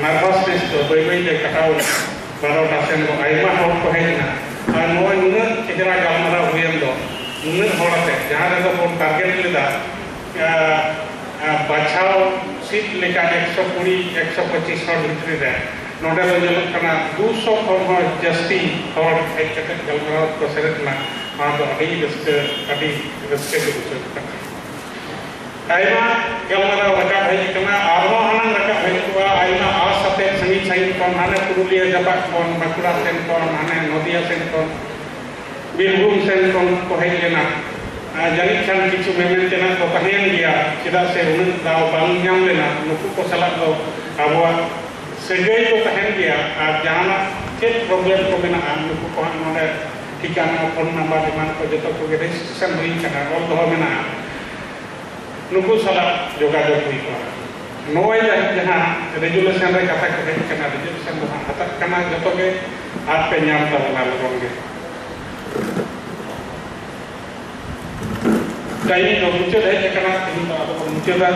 ᱱᱟᱨᱵᱷᱟᱥᱱᱮᱥ ᱫᱚ ᱵᱟᱹᱭ ᱵᱟᱹᱭ ᱛᱮ ᱠᱟᱴᱟᱣ ᱮᱱᱟ᱾ ᱵᱟᱨᱚᱴᱟ ᱥᱮᱱ ᱫᱚ ᱟᱭᱢᱟ ᱦᱚᱲ ᱠᱚ ᱦᱮᱡ ᱮᱱᱟ᱾ ᱟᱨ ᱱᱚᱜᱼᱚᱭ ᱱᱩᱱᱟᱹᱜ ᱪᱮᱦᱨᱟ ᱜᱟᱞᱢᱟᱨᱟᱣ ᱦᱩᱭᱮᱱ ᱫᱚ, ᱱᱩᱱᱟᱹᱜ ᱦᱚᱲ ᱟᱛᱮ, ᱡᱟᱦᱟᱸ ᱨᱮᱫᱚ ᱵᱚᱱ ᱴᱟᱨᱜᱮᱴ ᱞᱮᱫᱟ, ᱟᱨ, ᱟᱨ ᱵᱟᱪᱷᱟᱣ ᱥᱤᱴ ᱞᱮᱠᱟ ᱮᱠᱥᱚ ᱠᱩᱲᱤ, ᱮᱠᱥᱚ ᱯᱚᱸᱪᱤᱥ ᱦᱚᱲ ᱵᱷᱤᱛᱨᱤ ᱨᱮ, ᱱᱚᱰᱮ ᱫᱚ ᱧᱮᱞᱚᱜ ᱠᱟᱱᱟ ᱫᱩᱥᱚ ᱠᱷᱚᱱ ᱦᱚᱸ ᱡᱟᱹᱥᱛᱤ ᱦᱚᱲ ᱦᱮᱡ ᱠᱟᱛᱮ ᱜᱟᱞᱢᱟᱨᱟᱣ ᱠᱚ ᱥᱮᱞᱮᱫ ᱮᱱᱟ᱾ ᱱᱚᱣᱟ ᱫᱚ ᱟᱹᱰᱤ ᱨᱟᱹᱥᱠᱟᱹ, ᱟᱹᱰᱤ ᱨᱟᱹᱥᱠᱟᱹ ᱜᱮ ᱵᱩᱡᱷᱟᱹᱜ ᱠᱟᱱᱟ᱾ ᱟᱭᱢᱟ ᱜᱟᱞᱢᱟᱨᱟᱣ ᱨᱟᱠᱟᱵ ᱦᱮᱡ ᱟᱠᱟᱱᱟ, ᱟᱨᱦᱚᱸ ᱦᱟᱱᱟᱝ ᱨᱟᱠᱟᱵ ᱦᱮᱡ ᱠᱚᱜᱼᱟ, ᱟᱭᱢᱟ ᱟᱥ ᱟᱛᱮ ᱥᱟᱺᱜᱤᱧ ᱥᱟᱺᱜᱤᱧ ᱠᱷᱚᱱ, ᱦᱟᱱᱮ ᱯᱩᱨᱩᱞᱤᱭᱟᱹ ᱡᱟᱯᱟᱜ ᱠᱷᱚᱱ, ᱵᱟᱸᱠᱩᱲᱟ ᱥᱮᱱ ᱠᱷᱚᱱ, ᱦᱟᱱᱮ ᱱᱚᱫᱤᱭᱟ ᱥᱮᱱ ᱠᱷᱚᱱ, ᱵᱤᱨᱵᱷᱩᱢ ᱥᱮᱱ ᱠᱷᱚᱱ ᱠᱚ ᱦᱮᱡ ᱞᱮᱱᱟ᱾ ᱟᱨ ᱡᱟᱹᱱᱤᱡ ᱠᱷᱟᱱ ᱠᱤᱪᱷᱩ ᱢᱮᱢᱮᱱ ᱛᱮᱱᱟᱜ ᱫᱚ ᱛᱟᱦᱮᱸᱭᱮᱱ ᱜᱮᱭᱟ, ᱪᱮᱫᱟᱜ ᱥᱮ ᱩᱱᱟᱹᱜ ᱫᱟᱣ ᱵᱟᱝ ᱧᱟᱢ ᱞᱮᱱᱟ᱾ ᱱᱩᱠᱩ ᱠᱚ ᱥᱟᱞᱟᱜ ᱫᱚ ᱟᱵᱚᱣᱟᱜ ᱥᱟᱹᱜᱟᱹᱭ ᱫᱚ ᱛᱟᱦᱮᱱ ᱜᱮᱭᱟ, ᱟᱨ ᱡᱟᱦᱟᱱᱟᱜ ᱪᱮᱫ ᱯᱨᱚᱵᱞᱮᱢ ᱠᱚ ᱢᱮᱱᱟᱜᱼᱟ, ᱱᱩᱠᱩ ᱠᱚᱦᱟᱸᱜ ᱱᱚᱰᱮ ᱴᱷᱤᱠᱟᱹᱱᱟ, ᱯᱷᱳᱱ ᱱᱟᱢᱵᱟᱨ ᱮᱢᱟᱱ ᱠᱚ ᱡᱚᱛᱚ ᱠᱚᱜᱮ ᱨᱮᱡᱤᱥᱴᱨᱮᱥᱚᱱ ᱦᱩᱭ ᱠᱟᱱᱟ, ᱚᱞ ᱫᱚᱦᱚ ᱢᱮᱱᱟᱜᱼᱟ᱾ ᱱᱩᱠᱩ ᱥᱟᱞᱟᱜ ᱡᱳᱜᱟᱡᱳᱜᱽ ᱦᱩᱭ ᱠᱚᱜᱼᱟ᱾ ᱱᱚᱜᱼᱚᱭ ᱡᱟᱦᱟᱸ ᱨᱮᱡᱩᱞᱮᱥᱚᱱ ᱨᱮ ᱠᱟᱛᱷᱟ ᱠᱚ ᱦᱮᱡ ᱠᱟᱱᱟ, ᱨᱮᱡᱩᱞᱮᱥᱚᱱ ᱫᱚ ᱦᱟᱸᱜ ᱦᱟᱛᱟᱜ ᱠᱟᱱᱟ, ᱡᱚᱛᱚ ᱜᱮ ᱟᱨ ᱯᱮ ᱧᱟᱢ ᱛᱟᱵᱚᱱᱟ ᱞᱚᱜᱚᱱ ᱜᱮ᱾ ᱴᱟᱭᱤᱢ ᱫᱚ ᱢᱩᱪᱟᱹᱫ ᱦᱮᱡ ᱟᱠᱟᱱᱟ, ᱛᱮᱦᱮᱧ ᱫᱚ ᱟᱫᱚ ᱵᱚᱱ ᱢᱩᱪᱟᱹᱫᱟ᱾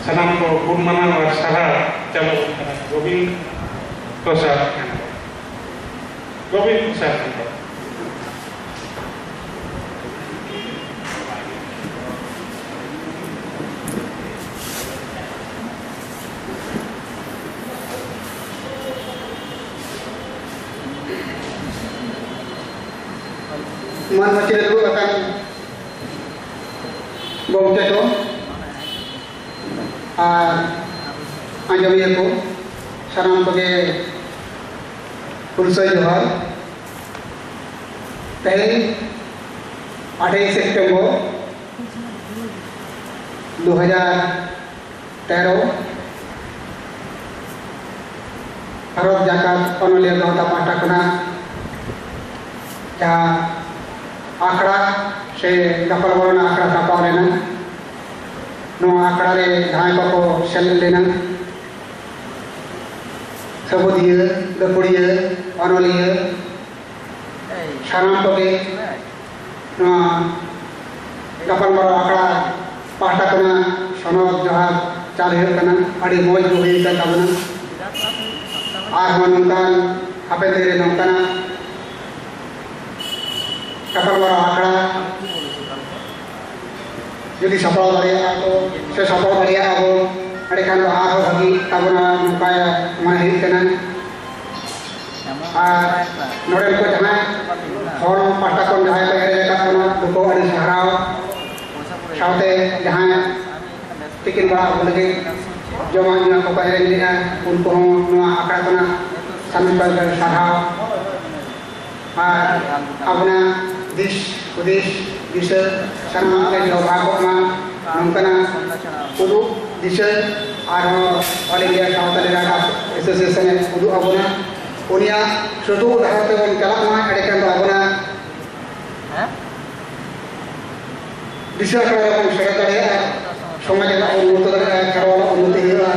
ᱥᱟᱱᱟᱢ ᱠᱚ ᱜᱩᱱ ᱢᱟᱱᱟᱣ ᱟᱨ ᱥᱟᱨᱦᱟᱣ ᱪᱟᱞ ᱟᱠᱟᱱᱟ ᱜᱳᱵᱤᱱᱫ ᱯᱨᱚᱥᱟᱫᱽ ᱦᱮᱢᱵᱨᱚᱢ᱾ ᱜᱳᱵᱤᱱᱫ ᱯᱨᱚᱥᱟᱫᱽ ᱦᱮᱢᱵᱨᱚᱢ᱾ ᱢᱟᱹᱱ ᱢᱟᱹᱪᱤ ᱨᱮ ᱫᱩᱲᱩᱵ ᱟᱠᱟᱱ ᱜᱚᱢᱠᱮ ᱠᱚ ᱟᱨ ᱟᱸᱡᱚᱢᱤᱭᱟᱹ ᱠᱚ, ᱥᱟᱱᱟᱢ ᱠᱚᱜᱮ ᱦᱩᱞᱥᱟᱹᱭ ᱡᱚᱦᱟᱨ᱾ ᱛᱮᱦᱮᱧ ᱟᱴᱷᱮᱭ ᱥᱮᱯᱴᱮᱢᱵᱚᱨ ᱫᱩ ᱦᱟᱡᱟᱨ ᱛᱮᱨᱚ, ᱵᱷᱟᱨᱚᱛ ᱡᱟᱠᱟᱛ ᱚᱱᱚᱞᱤᱭᱟᱹ ᱜᱟᱶᱛᱟ ᱯᱟᱦᱴᱟ ᱠᱷᱚᱱᱟᱜ ᱡᱟᱦᱟᱸ ᱟᱠᱷᱲᱟ ᱥᱮ ᱜᱟᱯᱟᱞᱢᱟᱨᱟᱣ ᱨᱮᱱᱟᱜ ᱟᱠᱷᱲᱟ ᱥᱟᱯᱲᱟᱣ ᱞᱮᱱᱟ, ᱱᱚᱣᱟ ᱟᱠᱷᱲᱟ ᱨᱮ ᱡᱟᱦᱟᱸᱭ ᱠᱚᱠᱚ ᱥᱮᱞᱮᱫ ᱞᱮᱱᱟ, ᱥᱟᱹᱵᱩᱫᱤᱭᱟᱹ, ᱜᱟᱹᱠᱷᱩᱲᱤᱭᱟᱹ, ᱚᱱᱚᱞᱤᱭᱟᱹ, ᱥᱟᱱᱟᱢ ᱠᱚᱜᱮ ᱱᱚᱣᱟ ᱜᱟᱯᱟᱞᱢᱟᱨᱟᱣ ᱟᱠᱷᱲᱟ ᱯᱟᱦᱴᱟ ᱠᱷᱚᱱᱟᱜ ᱥᱚᱱᱚᱛ ᱡᱚᱦᱟᱨ ᱪᱟᱞ ᱦᱩᱭᱩᱜ ᱠᱟᱱᱟ᱾ ᱟᱹᱰᱤ ᱢᱚᱡᱽ ᱜᱮ ᱦᱩᱭ ᱟᱠᱟᱱ ᱛᱟᱵᱚᱱᱟ᱾ ᱟᱨᱦᱚᱸ ᱱᱚᱝᱠᱟᱱ ᱦᱟᱯᱮᱱ ᱫᱤᱱ ᱨᱮ ᱱᱚᱝᱠᱟᱱᱟᱜ ᱜᱟᱯᱟᱞᱢᱟᱨᱟᱣ ᱟᱠᱷᱲᱟ ᱡᱩᱫᱤ ᱥᱟᱯᱲᱟᱣ ᱫᱟᱲᱮᱭᱟᱜᱼᱟ ᱠᱚ ᱥᱮ ᱥᱟᱯᱲᱟᱣ ᱫᱟᱲᱮᱭᱟᱜᱼᱟ ᱵᱚᱱ, ᱮᱸᱰᱮᱠᱷᱟᱱ ᱫᱚ ᱟᱨᱦᱚᱸ ᱵᱷᱟᱹᱜᱤ ᱛᱟᱵᱚᱱᱟ, ᱱᱚᱝᱠᱟ ᱢᱚᱱᱮ ᱦᱩᱭᱩᱜ ᱠᱟᱱᱟ᱾ ᱟᱨ ᱱᱚᱰᱮᱱ ᱠᱚ ᱡᱟᱦᱟᱸᱭ ᱦᱚᱲ ᱯᱟᱦᱴᱟ ᱠᱷᱚᱱ ᱡᱟᱦᱟᱸᱭ ᱠᱚ ᱮᱨᱮᱡ ᱟᱠᱟᱫ ᱵᱚᱱᱟ, ᱱᱩᱠᱩ ᱟᱹᱰᱤ ᱥᱟᱨᱦᱟᱣ᱾ ᱥᱟᱶᱛᱮ ᱡᱟᱦᱟᱸᱭ ᱛᱤᱠᱤᱱ ᱵᱮᱲᱟ ᱟᱵᱚ ᱞᱟᱹᱜᱤᱫ ᱡᱚᱢᱟᱜ ᱧᱩᱣᱟᱜ ᱠᱚᱠᱚ ᱮᱨᱮᱡ ᱞᱮᱫᱼᱟ, ᱩᱱᱠᱩ ᱦᱚᱸ ᱱᱚᱣᱟ ᱟᱠᱷᱲᱟ ᱠᱷᱚᱱᱟᱜ ᱥᱟᱱᱟᱢ ᱠᱚ ᱥᱟᱨᱦᱟᱣ᱾ ᱟᱨ ᱟᱵᱚᱱᱟᱜ ᱫᱤᱥ ᱦᱩᱫᱤᱥ ᱫᱤᱥᱟᱹ ᱥᱟᱱᱟᱢᱟᱜ ᱜᱮ ᱡᱚᱦᱚᱲ ᱠᱚᱜ ᱢᱟ᱾ ᱱᱚᱝᱠᱟᱱᱟᱜ ᱩᱫᱩᱜ ᱫᱤᱥᱟᱹ ᱟᱨᱦᱚᱸ All India ᱥᱟᱶᱛᱟᱞᱤ ᱨᱟᱜᱟᱥ ᱮᱥᱳᱥᱤᱭᱮᱥᱚᱱ ᱮ ᱩᱫᱩᱜ ᱟᱵᱚᱱᱟ᱾ ᱩᱱᱤᱭᱟᱜ ᱥᱩᱫᱩ ᱰᱟᱦᱟᱨ ᱛᱮᱵᱚᱱ ᱪᱟᱞᱟᱜ ᱢᱟ, ᱮᱸᱰᱮᱠᱷᱟᱱ ᱫᱚ ᱟᱵᱚᱱᱟᱜ ᱫᱤᱥᱟᱹ ᱟᱠᱷᱲᱟ ᱨᱮᱵᱚᱱ ᱥᱮᱴᱮᱨ ᱫᱟᱲᱮᱭᱟᱜᱼᱟ, ᱥᱚᱢᱟᱡᱽ ᱨᱮᱱᱟᱜ ᱩᱱᱱᱚᱛᱚ ᱫᱟᱲᱮᱭᱟᱜᱼᱟ, ᱠᱷᱮᱨᱣᱟᱞ ᱟᱜ ᱩᱱᱱᱚᱛᱤ ᱦᱩᱭᱩᱜᱼᱟ᱾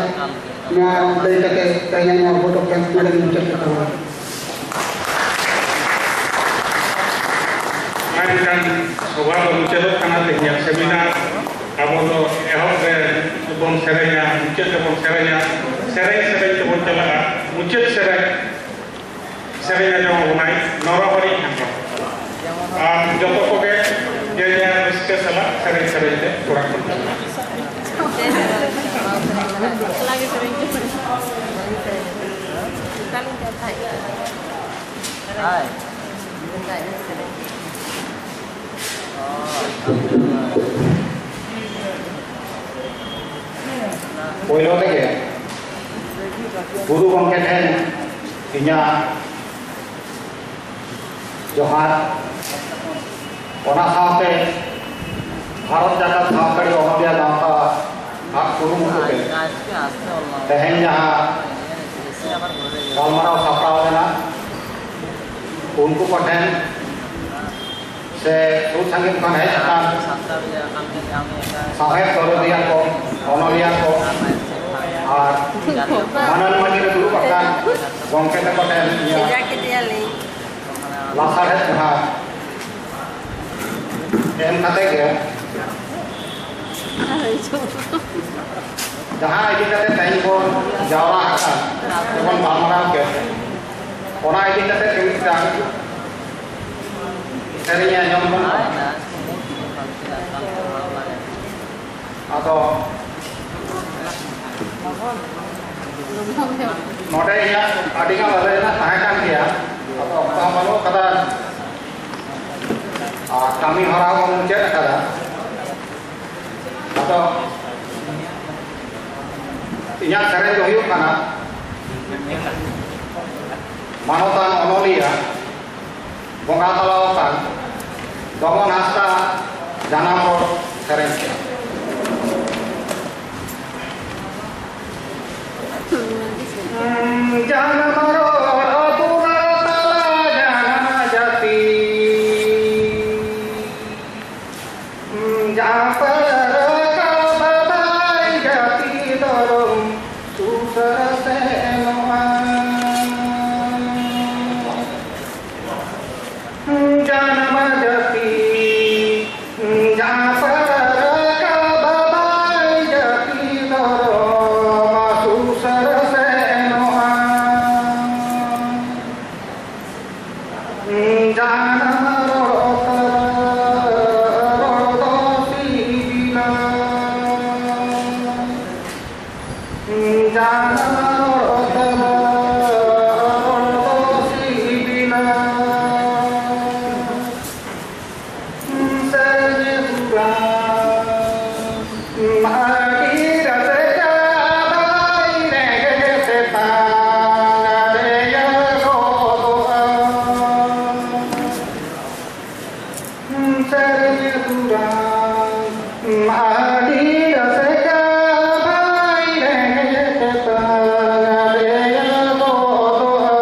ᱱᱚᱣᱟ ᱞᱟᱹᱭ ᱠᱟᱛᱮ ᱛᱮᱦᱮᱧᱟᱜ ᱱᱚᱣᱟ vote of thanks ᱱᱚᱰᱮ ᱜᱮ ᱢᱩᱪᱟᱹᱫ ᱠᱟᱛᱷᱟ᱾ ᱢᱮᱱᱠᱷᱟᱱ ᱥᱚᱵᱷᱟ ᱫᱚ ᱢᱩᱪᱟᱹᱫᱚᱜ ᱠᱟᱱᱟ ᱛᱮᱦᱮᱧᱟᱜ ᱥᱮᱢᱤᱱᱟᱨ᱾ ᱟᱵᱚ ᱫᱚ ᱮᱦᱚᱵ ᱨᱮ ᱵᱚᱱ ᱥᱮᱨᱮᱧᱟ, ᱢᱩᱪᱟᱹᱫ ᱨᱮᱵᱚᱱ ᱥᱮᱨᱮᱧᱟ, ᱥᱮᱨᱮᱧ ᱥᱮᱨᱮᱧ ᱛᱮᱵᱚᱱ ᱪᱟᱞᱟᱜᱼᱟ᱾ ᱢᱩᱪᱟᱹᱫ ᱥᱮᱨᱮᱧ, ᱥᱮᱨᱮᱧ ᱟᱸᱡᱚᱢ ᱟᱵᱚᱱᱟᱭ ᱱᱚᱨᱚᱦᱚᱨᱤ ᱦᱮᱢᱵᱨᱚᱢ᱾ ᱟᱨ ᱡᱚᱛᱚ ᱠᱚᱜᱮ ᱡᱮ ᱡᱟᱦᱟᱸ ᱨᱟᱹᱥᱠᱟᱹ ᱥᱟᱞᱟᱜ ᱥᱮᱨᱮᱧ ᱥᱮᱨᱮᱧ ᱛᱮ ᱠᱚᱲᱟ ᱠᱚ ᱪᱟᱞᱟᱜᱼᱟ᱾ ᱯᱳᱭᱞᱳ ᱨᱮᱜᱮ ᱜᱩᱨᱩ ᱜᱚᱢᱠᱮ ᱴᱷᱮᱱ ᱤᱧᱟᱹᱜ ᱡᱚᱦᱟᱨ, ᱚᱱᱟ ᱥᱟᱶᱛᱮ ᱵᱷᱟᱨᱚᱛ ᱡᱟᱠᱟᱛ ᱥᱟᱱᱛᱟᱲᱤ ᱚᱱᱚᱞᱤᱭᱟᱹ ᱜᱟᱶᱛᱟ ᱟᱜ ᱠᱩᱨᱩᱢᱩᱴᱩ ᱛᱮ ᱛᱮᱦᱮᱧ ᱡᱟᱦᱟᱸ ᱜᱟᱞᱢᱟᱨᱟᱣ ᱥᱟᱯᱲᱟᱣ ᱞᱮᱱᱟ, ᱩᱱᱠᱩ ᱠᱚᱴᱷᱮᱱ ᱥᱮ ᱥᱩᱨ ᱥᱟᱺᱜᱤᱧ ᱠᱷᱚᱱ ᱦᱮᱡ ᱟᱠᱟᱱ ᱥᱟᱶᱦᱮᱫ ᱫᱚᱨᱚᱫᱤᱭᱟᱹ ᱠᱚ, ᱚᱱᱚᱞᱤᱭᱟᱹ ᱠᱚ ᱟᱨ ᱢᱟᱹᱱᱟᱱ ᱢᱟᱹᱱᱤ ᱨᱮ ᱫᱩᱲᱩᱵ ᱟᱠᱟᱱ ᱜᱚᱢᱠᱮ ᱛᱟᱠᱚ ᱴᱷᱮᱱ ᱤᱧᱟᱹᱜ ᱞᱟᱥᱟᱲᱦᱮᱫ ᱡᱚᱦᱟᱨ ᱮᱢ ᱠᱟᱛᱮ ᱜᱮ ᱡᱟᱦᱟᱸ ᱤᱫᱤ ᱠᱟᱛᱮ ᱛᱮᱦᱮᱧ ᱵᱚᱱ ᱡᱟᱣᱨᱟ ᱟᱠᱟᱱ ᱥᱮᱵᱚᱱ ᱜᱟᱞᱢᱟᱨᱟᱣ ᱠᱮᱫ, ᱚᱱᱟ ᱤᱫᱤ ᱠᱟᱛᱮ ᱜᱮ ᱢᱤᱫᱴᱟᱝ ᱥᱮᱨᱮᱧ ᱟᱸᱡᱚᱢ ᱵᱚᱱ ᱟᱫᱚ ᱱᱚᱰᱮ ᱤᱧᱟᱹᱜ ᱟᱹᱰᱤ ᱜᱟᱱ ᱞᱟᱹᱞᱟᱹᱭ ᱨᱮᱱᱟᱜ ᱛᱟᱦᱮᱸ ᱠᱟᱱ ᱜᱮᱭᱟ, ᱟᱫᱚ ᱚᱠᱛᱚ ᱦᱚᱸ ᱵᱟᱹᱱᱩᱜ ᱠᱟᱫᱟ᱾ ᱟᱨ ᱠᱟᱹᱢᱤ ᱦᱚᱨᱟ ᱦᱚᱸ ᱢᱩᱪᱟᱹᱫ ᱟᱠᱟᱫᱟ᱾ ᱟᱫᱚ ᱤᱧᱟᱹᱜ ᱥᱮᱨᱮᱧ ᱫᱚ ᱦᱩᱭᱩᱜ ᱠᱟᱱᱟ ᱢᱟᱱᱚᱛᱟᱱ ᱚᱱᱚᱞᱤᱭᱟᱹ ᱵᱚᱸᱜᱟ ᱛᱟᱞᱟ ᱟᱠᱟᱱ ᱫᱚᱢᱚᱱ ᱦᱟᱸᱥᱫᱟ ᱡᱟᱱᱟᱢ ᱨᱚᱲ ᱥᱮᱨᱮᱧ ᱠᱮᱫᱟ᱾ ᱡᱟᱱᱟᱢ ᱨᱚᱲ ᱫᱩᱞᱟᱹᱲ ᱛᱟᱞᱟ ᱡᱟᱱᱟᱢ ᱡᱟᱹᱛᱤ᱾ ᱡᱟᱦᱟᱸ ᱯᱟᱹᱨᱠᱟᱹᱣ ᱵᱟᱰᱟᱭ ᱡᱟᱹᱛᱤ ᱫᱷᱚᱨᱚᱢ ᱥᱩᱥᱟᱹᱨ ᱥᱮᱱᱚᱜᱼᱟ᱾ ᱡᱟᱱᱟᱢ ᱡᱟᱹᱛᱤ ᱡᱟᱱᱟᱢ ᱨᱚᱲ ᱛᱟᱢᱟ ᱨᱚᱲ ᱫᱚ ᱥᱤᱵᱤᱞᱟ᱾ ᱡᱟᱱᱟᱢ ᱨᱚᱲ ᱛᱟᱢᱟ ᱨᱚᱲ ᱫᱚ ᱥᱤᱵᱤᱞᱟ᱾ ᱥᱮᱨᱮᱧ ᱫᱩᱨᱟᱹᱝ ᱟᱹᱰᱤ ᱨᱟᱹᱥᱠᱟᱹ ᱵᱟᱭ ᱨᱮᱸᱜᱮᱡ ᱛᱮᱛᱟᱝ ᱨᱮᱭᱟᱲ ᱜᱚᱫᱚᱜᱼᱟ᱾ ᱥᱮᱨᱮᱧ ᱫᱩᱨᱟᱹᱝ ᱟᱹᱰᱤ ᱨᱟᱹᱥᱠᱟᱹ ᱵᱟᱭ ᱨᱮᱸᱜᱮᱡ ᱛᱮᱛᱟᱝ ᱨᱮᱭᱟᱲ ᱜᱚᱫᱚᱜᱼᱟ᱾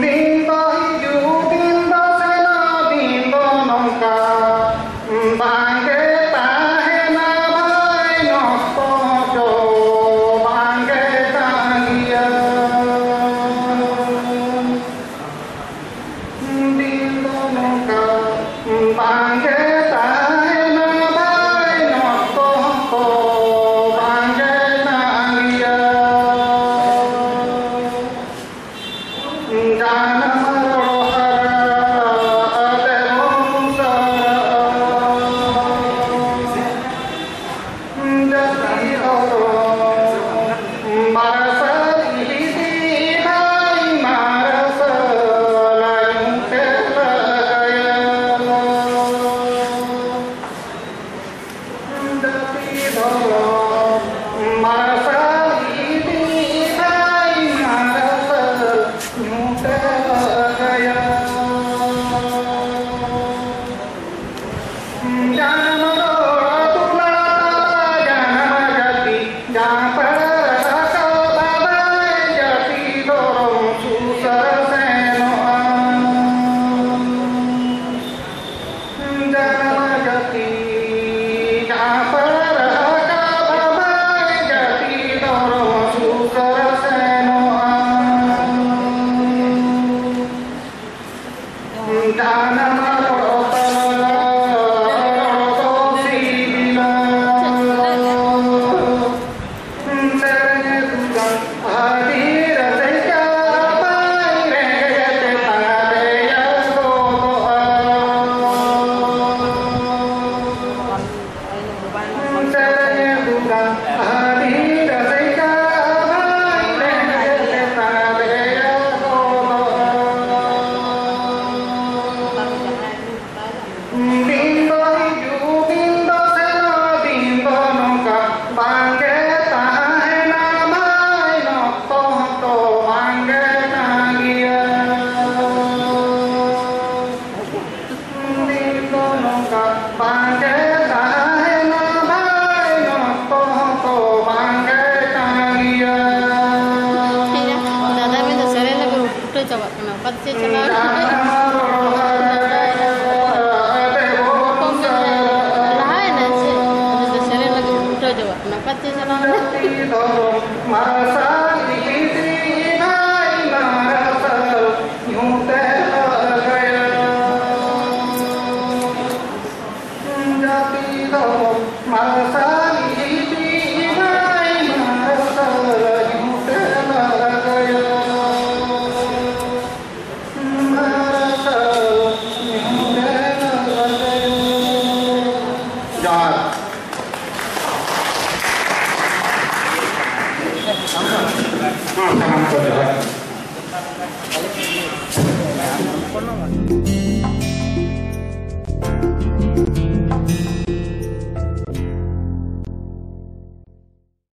ᱫᱤᱱ ᱫᱚ ᱦᱤᱡᱩᱜ, ᱫᱤᱱ ᱫᱚ ᱥᱮᱱᱚᱜ, ᱫᱤᱱ ᱫᱚ ᱱᱚᱝᱠᱟ ᱵᱟᱝᱜᱮ ᱛᱟᱦᱮᱱᱟ ᱵᱷᱟᱹᱭ, ᱱᱚᱥᱴᱚ ᱦᱚᱪᱚ ᱵᱟᱝᱜᱮ ᱛᱟᱸᱜᱤᱭᱟ᱾ ᱫᱤᱱ ᱫᱚ ᱱᱚᱝᱠᱟ ᱵᱟᱝᱜᱮ ᱛᱟᱦᱮᱱᱟ ᱵᱷᱟᱹᱭ, ᱱᱚᱥᱴᱚ ᱦᱚᱸᱠᱚ ᱵᱟᱝᱜᱮ ᱛᱟᱸᱜᱤᱭᱟ᱾ ᱡᱟᱱᱟᱢ ᱨᱚᱲ ᱦᱟᱨᱟ ᱛᱮᱵᱚᱱ ᱥᱟᱨᱟᱜᱼᱟ᱾ ᱡᱟᱹᱛᱤ ᱫᱷᱚᱨᱚᱢ ᱢᱟᱨᱥᱟᱞ ᱤᱫᱤ ᱵᱷᱟᱹᱭ, ᱢᱟᱨᱥᱟᱞ ᱧᱩᱛᱮ ᱞᱟᱜᱟᱭᱟ᱾ ᱡᱟᱹᱛᱤ ᱫᱷᱚᱨᱚᱢ ᱢᱟᱨᱥᱟᱞ ᱤᱫᱤ ᱵᱷᱟᱹᱭ, ᱢᱟᱨᱥᱟᱞ ᱧᱩᱛᱮ ᱞᱟᱜᱟᱭᱟ᱾ ᱡᱟᱱᱟᱢ ᱨᱚᱲ ᱫᱩᱞᱟᱹᱲ ᱛᱟᱞᱟ ᱡᱟᱱᱟᱢ ᱡᱟᱹᱛᱤ ᱡᱟᱱᱛᱷᱟᱲ ᱨᱟᱠᱟᱵ ᱪᱮᱫ ᱪᱟᱞᱟᱣ